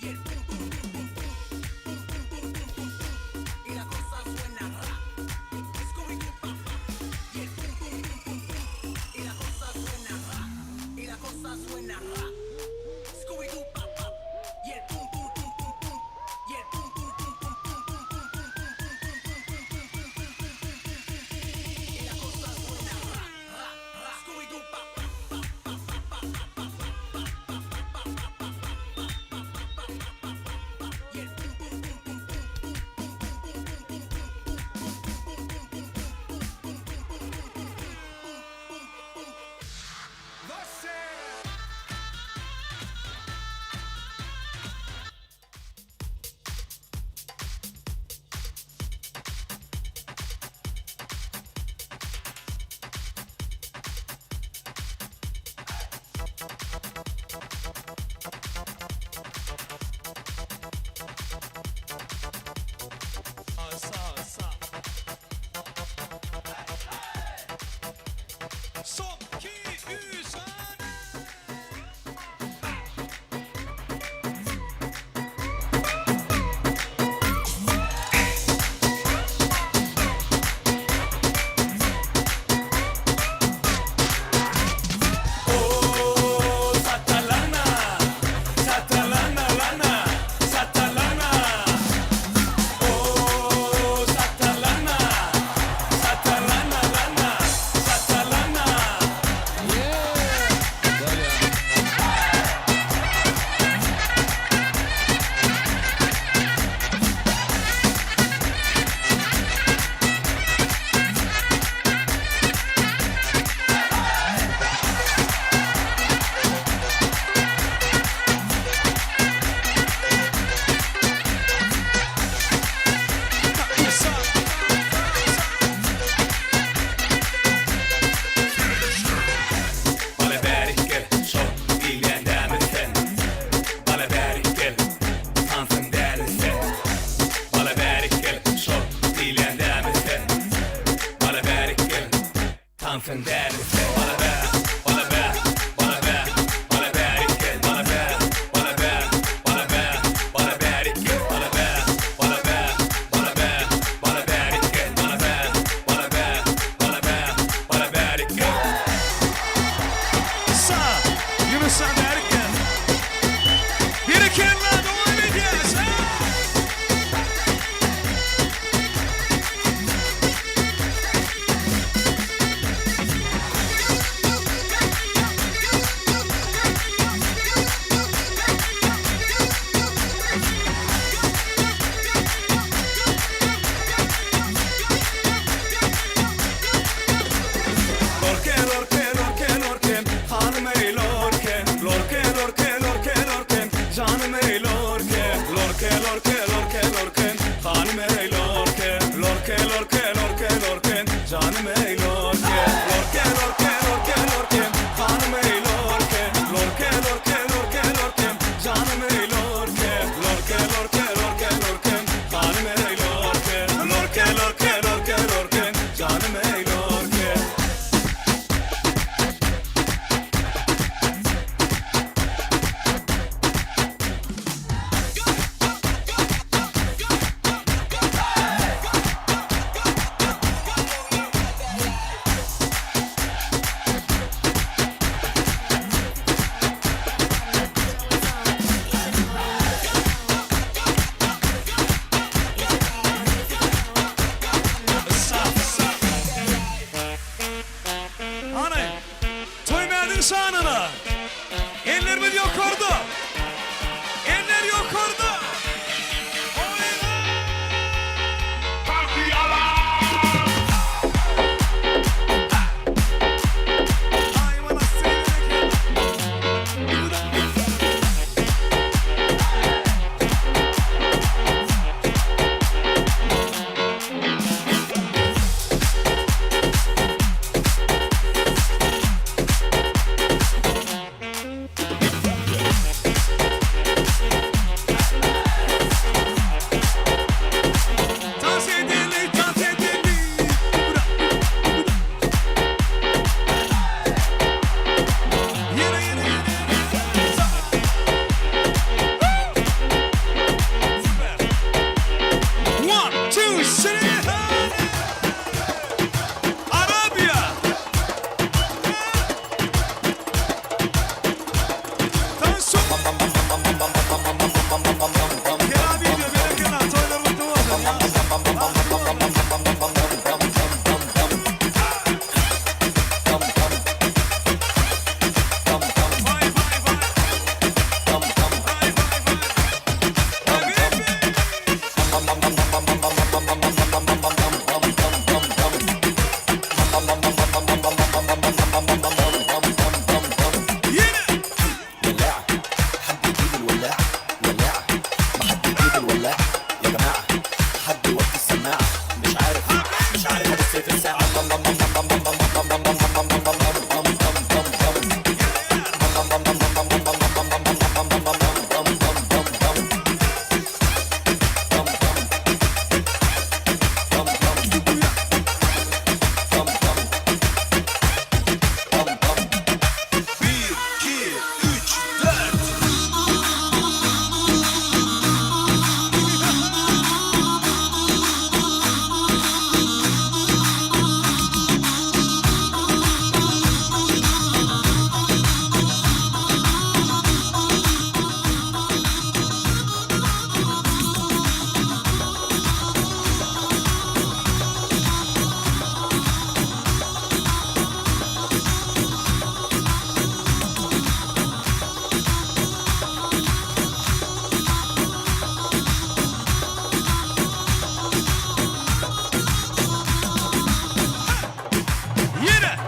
sen däli sen. Bana bä, bana bä, bana bä, bana bärik gel. Bana bä, bana bä, bana bä, bana bärik gel. Bana bä, bana bä, bana bä, bana bärik gel. Bana bä, bana bä, bana bä, bana bärik gel. Sa, Yunus han bärik gel. Berekella, dowam edýäris. Lorke, lorke, lorke, lorke, hanım ey lorke. Lorke, lorke, lorke, lorke, canım ey lorke. Lorke, lorke, lorke, lorke, hanım ey lorke. Lorke, lorke, lorke, lorke, canım ey lorke. Lorke, lorke, lorke, lorke, hanım ey lorke. Lorke, lorke, lorke, lorke, canım ey lorke. Lorke, lorke, lorke, lorke, hanım ey lorke. Lorke, lorke, lorke, lorke, canım ey lorke. Hany, Toýmädiň şanyna! Ellerimiz ýokarda! Eller ýokarda! Dans edelim, dans edelim. Yere, yere, yere. Süper. One, two, three. Arabia. Dans. Gel abi diyor, benim kenar, toylar mutlu olsun ya. ولاعة حد يجيب الولاعة ولاعة ما حد يجيب الولاعة يا جماعة حد يوطي السماعة مش عارف مش عارف ابص في الساعة بم بم بم بم بم بم بم بم بم بم بم بم بم بم بم Bir, iki, üç, dört. Yere.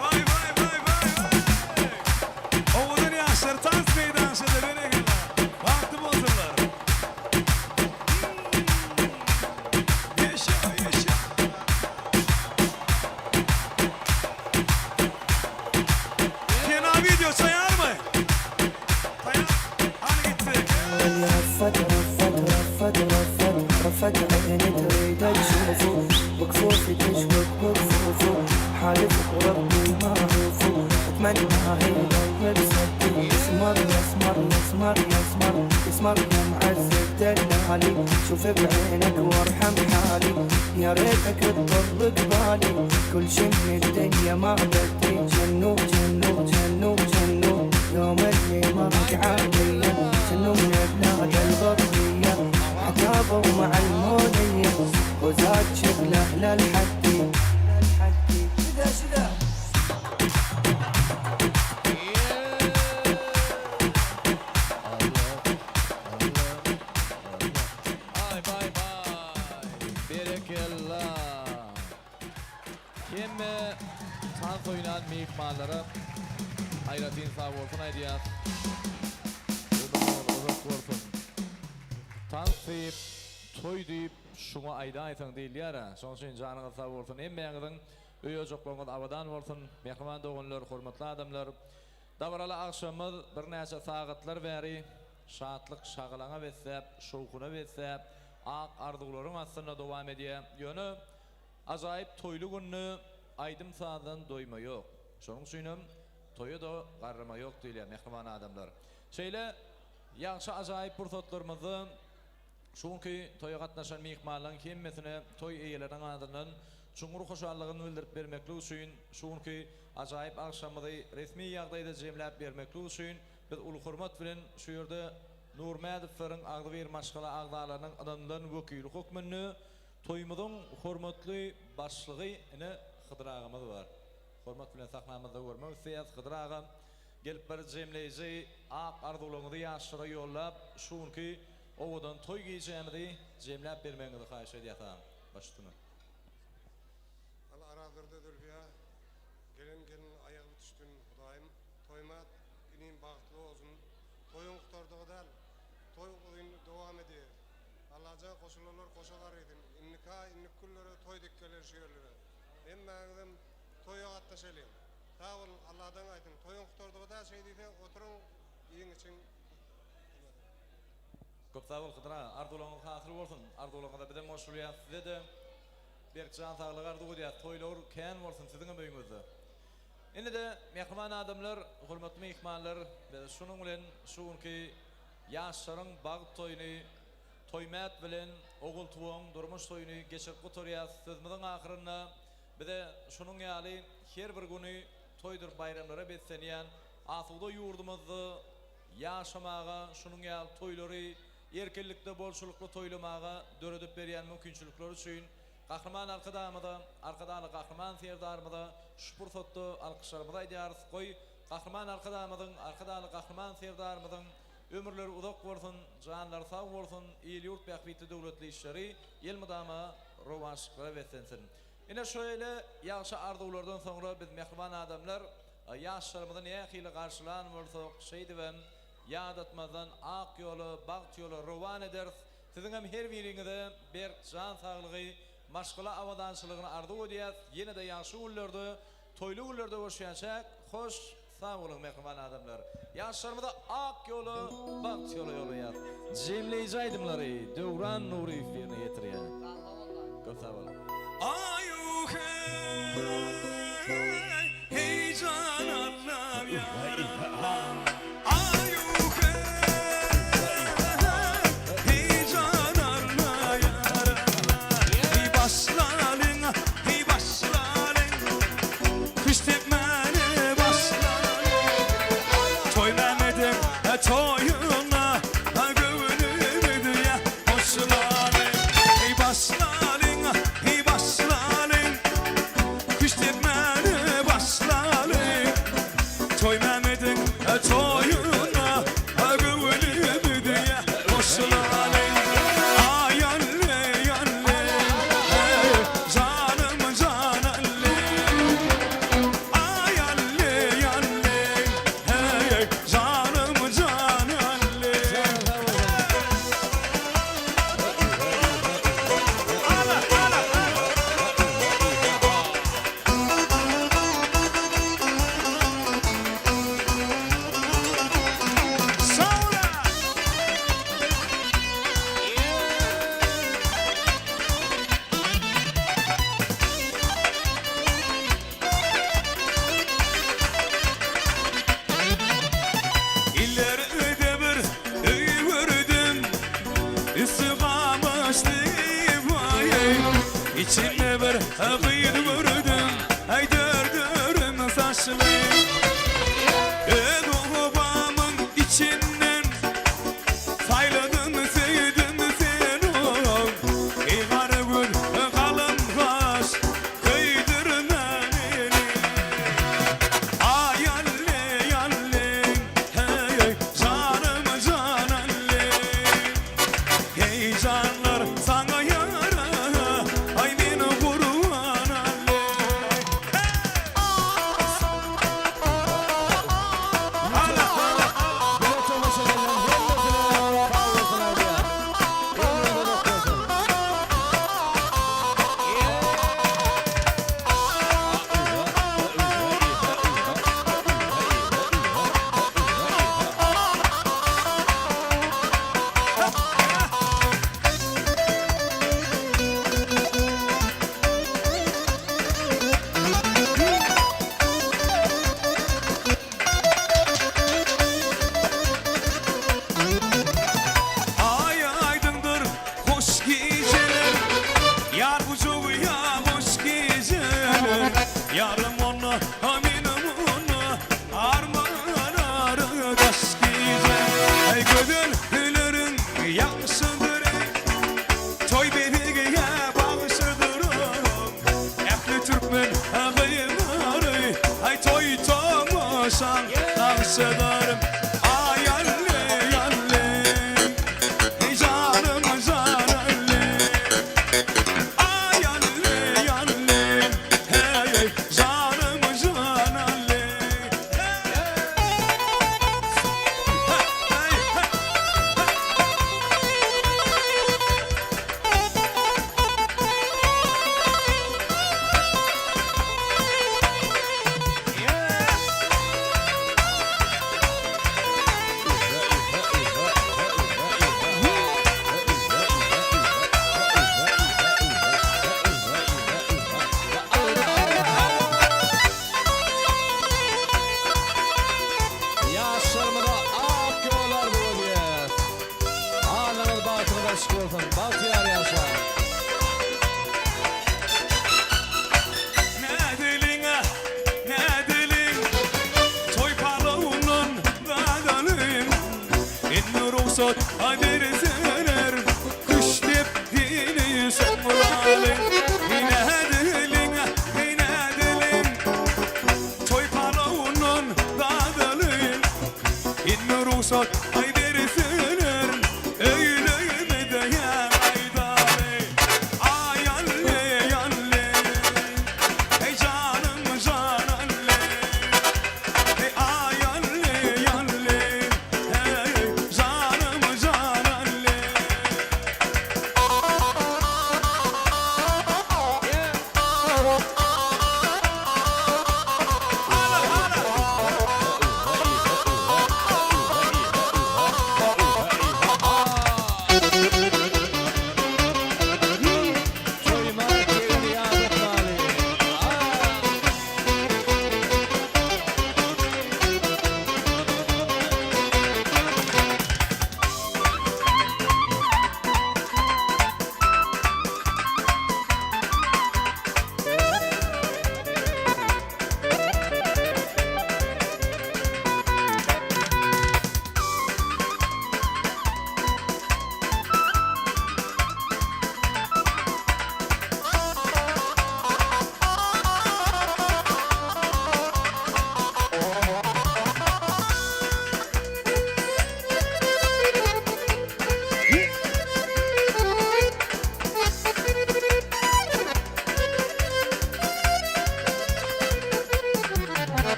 Vay vay vay vay vay. Owadan ýaşlar tans meýdançada berekella. Bagtly bolsunlar. Ýaşa, ýaşa. Fena video sayar mı? Taýar. Hany gitdi. شافت عيني تريد تشوفه بكفوفي تشبك بكفوفه حالفك وربي ما اعوفه اتمنى هيضل بصدي اسمر يا اسمر يا اسمر يا اسمر اسمر يا معزك دلالي شوف بعينك وارحم حالي يا ريتك تضل قبالي كل شي من الدنيا ما بدي جنو جنو جنو جنو يوم اللي مرق علي جنو من بلاد الغربية عتابة ومع المولية وزاد شكله للحدي شدا شدا Aý baý baý berekella Hemme tans oýnan myhmanlara aýratyn sag bolsun aýdýas. Ömrüňiz uzak bolsun. Tans diýip, toý diýip şuňa aýdaýsaň diýilýär-ä. Şonuň üçin janyňyz sag bolsun hemmäňiziň öý-ojaklaryňyz abadan bolsun. Mähriban doganlar, hormatly adamlar. Dabaraly agşamymyz birnäçe sagatlar bäri şatlyk şagalaňa besläp, şowhuna besläp, ak arzuwlaryň astynda dowam edýär. Ýöne ajaýyp toýly günde aýdym-sazdan doýma ýok. Şonuň üçinem toýa-da garrama ýok diýilýär, mähriban adamlar. Şeýle ýagşy ajaýyp pursatlarymyzda Şu günki toýa gatnaşan myhmanlaryň hemmesine toý eýeleriniň adyndan çuňňur hoşallygyny bildirip bermeklik üçin, şu günki ajaýyp agşamymyzy resmi ýagdaýda jemläp bermeklik üçin biz uly hormat bilen şu ýerde Nurmädowlaryň agzybir maşgala agzalarynyň ynanylan wekili hökmünde toýumyzyň hormatly başlygy ine Hydyr agamyz bar. Hormat bilen sahnamyzda görmek isleýäs. Hydyr aga gelip bir jemleýji ak arzuwlaryňyzy ýaşlara ýollap şu günki Owadan toý gijämizi jemläp bermegiňizi haýyş edýäs agam. Baş üstüne. Al Arazdurdy Zülfiýa gelen gelin aýagy bitişsin Hudaýym toýmat inim bagtly bolsun toýuň gutardygy däl toý uzyn dowam edýär Allajan goşulanlar goşa garysyn indiki aý indiki günlere toý dek geler şu ýerlere hemmäňizem toýa gatnaşalyň sag boluň Alladan gaýsyn toýuň gutardygy däl şeý diýse oturyň iýiň içiň. Köp sag bol Hydyr aga, arzuwlaryňyz hasyl bolsun. Arzuwlaryňyza bizem goşulýas. Size-de berk jan saglyk arzuw edýäs. Toýlar kän bolsun siziňem öýüňizde. Indi-de mähriban adamlar, hormatly myhmanlar, biz şunuň bilen şu günki ýaşlaryň bagt toýuny Toýmät bilen Ogultuwagyň durmuş toýuny geçirip gutarýas. Sözümiziň ahyrynda bize şunuň ýaly her bir güni toýdur baýramlara beslenýän asuda ýurdumyzda ýaşamaga, şunuň ýaly toýlary erkinlikde, bolçulykda toýlamaga döredip berýän mümkinçilikleri üçin Gahryman Arkadagymyza, Arkadagly Gahryman Serdarymyza şu pursatda alkyşlarymyzy aýdýarys. Goý, Gahryman Arkadagymyzyň, Arkadagly Gahryman Serdarymyzyň ömürleri uzak bolsun, janlary sag bolsun, il-ýurt bähbitli döwletli işleri elmydama rowaçlyklara beslensin! Ine, şeýle ýagşy arzuwlardan soňra biz mähriban adamlar Ýaşlarymyzy nähili garşylan bolsak, şeýdibem ýadatmazdan ak ýola, bagt ýola rowan ederis. Siziňem her biriňize berk jan saglygy, maşgala abadançylygyny arzuw edýäs. Ýene-de ýagşy günlerde, toýly günlerde görüşýänçäk, hoş sag boluň mähriban adamlar. Ýaşlarymyzy ak ýola, bagt ýola ýollaýas. Jemleýji aýdymlary Döwran Nuryýew ýerine ýetirýär. Köp sag boluň. Aýu heý, heý jan Allam ýar Allam. Aýu heý, heý jan Alla ýar Alla. Heý başlalyň, heý başlalyň, Küşt depmäne başlalyň. Toý Mehmediň toýuna göwnümizi hoşlalyň. Heý başlalyň, heý başlalyň, Küşt. Içinde bir gyz gördüm, Aý dör-dörüm saçly. Öz obamyň içinden Saýladym, söýdüm seni. Eý gara göz, galam gaş, Köýdürme meni. Aý alle, alle, Heý, janym, jan alle. Heý janlar saňa ýara, Aý men gurban alle. Bile tomaşa edenlerin hemmesine sag bolsun aýdýan. Ömrüňiz uzak bolsun. Aý aýdyňdyr hoş gijeler, Ýar gujagy ýa boş gijeler. Ýarym onda, menem onda, Arman ary daş gije. Aý gözel öýleriň ýagşydyr, Toý bezegi ýa bagşydyr. Ähli türkmen gyzlary, Aý toý tomaşaň nagşydyr. Aý alle, alle, Eý janym, jan alle. Aý alle, alle, Heý, janym, jan alle. Ýaşlarymyza ak ýol arzuw edýäs. Alnyňyz bagtyňyz açyk bolsun. Bagtyýar ýaşaň. Nädeliň-ä, nädeliň, Toý palawyndan dadalyň. Indi rugsat berseler, Küştdepdini soňlalyň. Nädeliň-ä, nädeliň, Toý palawyndan dadalyň. Indi rugsat berseler, Öýlerimize gaýdaly. Aý alle, alle, Eý janym, jan alle. Eý aý alle, alle, Eý janym, jan alle. Toýma gelni ýadatmaly.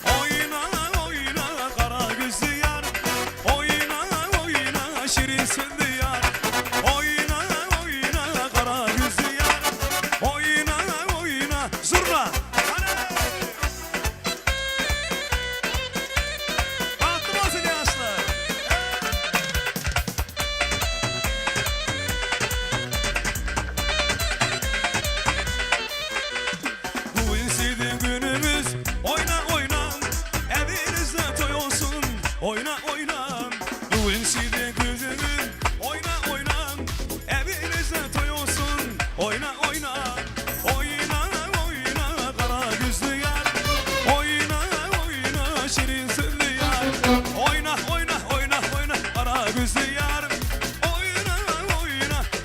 Oýna, oýna, gara gözli ýar, Oýna, oýna, şirin sözli ýar. Oýna, oýna, gara gözli ýar, Oýna, oýna, zurna! Hany! Bagtly bolsun ýaşlar!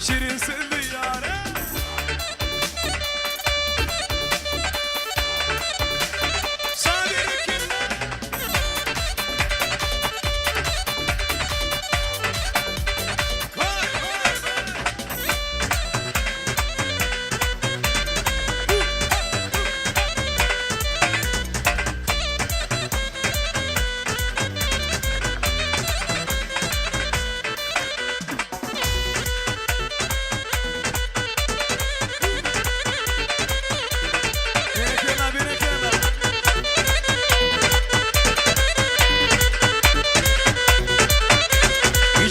Şirin sözlü ýare.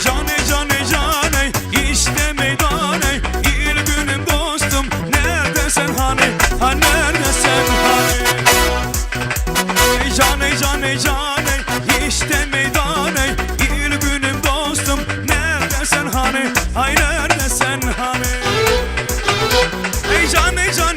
Cane cane cane işte meydane Il günüm dostum nerede sen hani Ha nerede sen hani Cane cane cane işte meydane Il günüm dostum nerede sen hani Ay nerede sen hani Ey cane cane.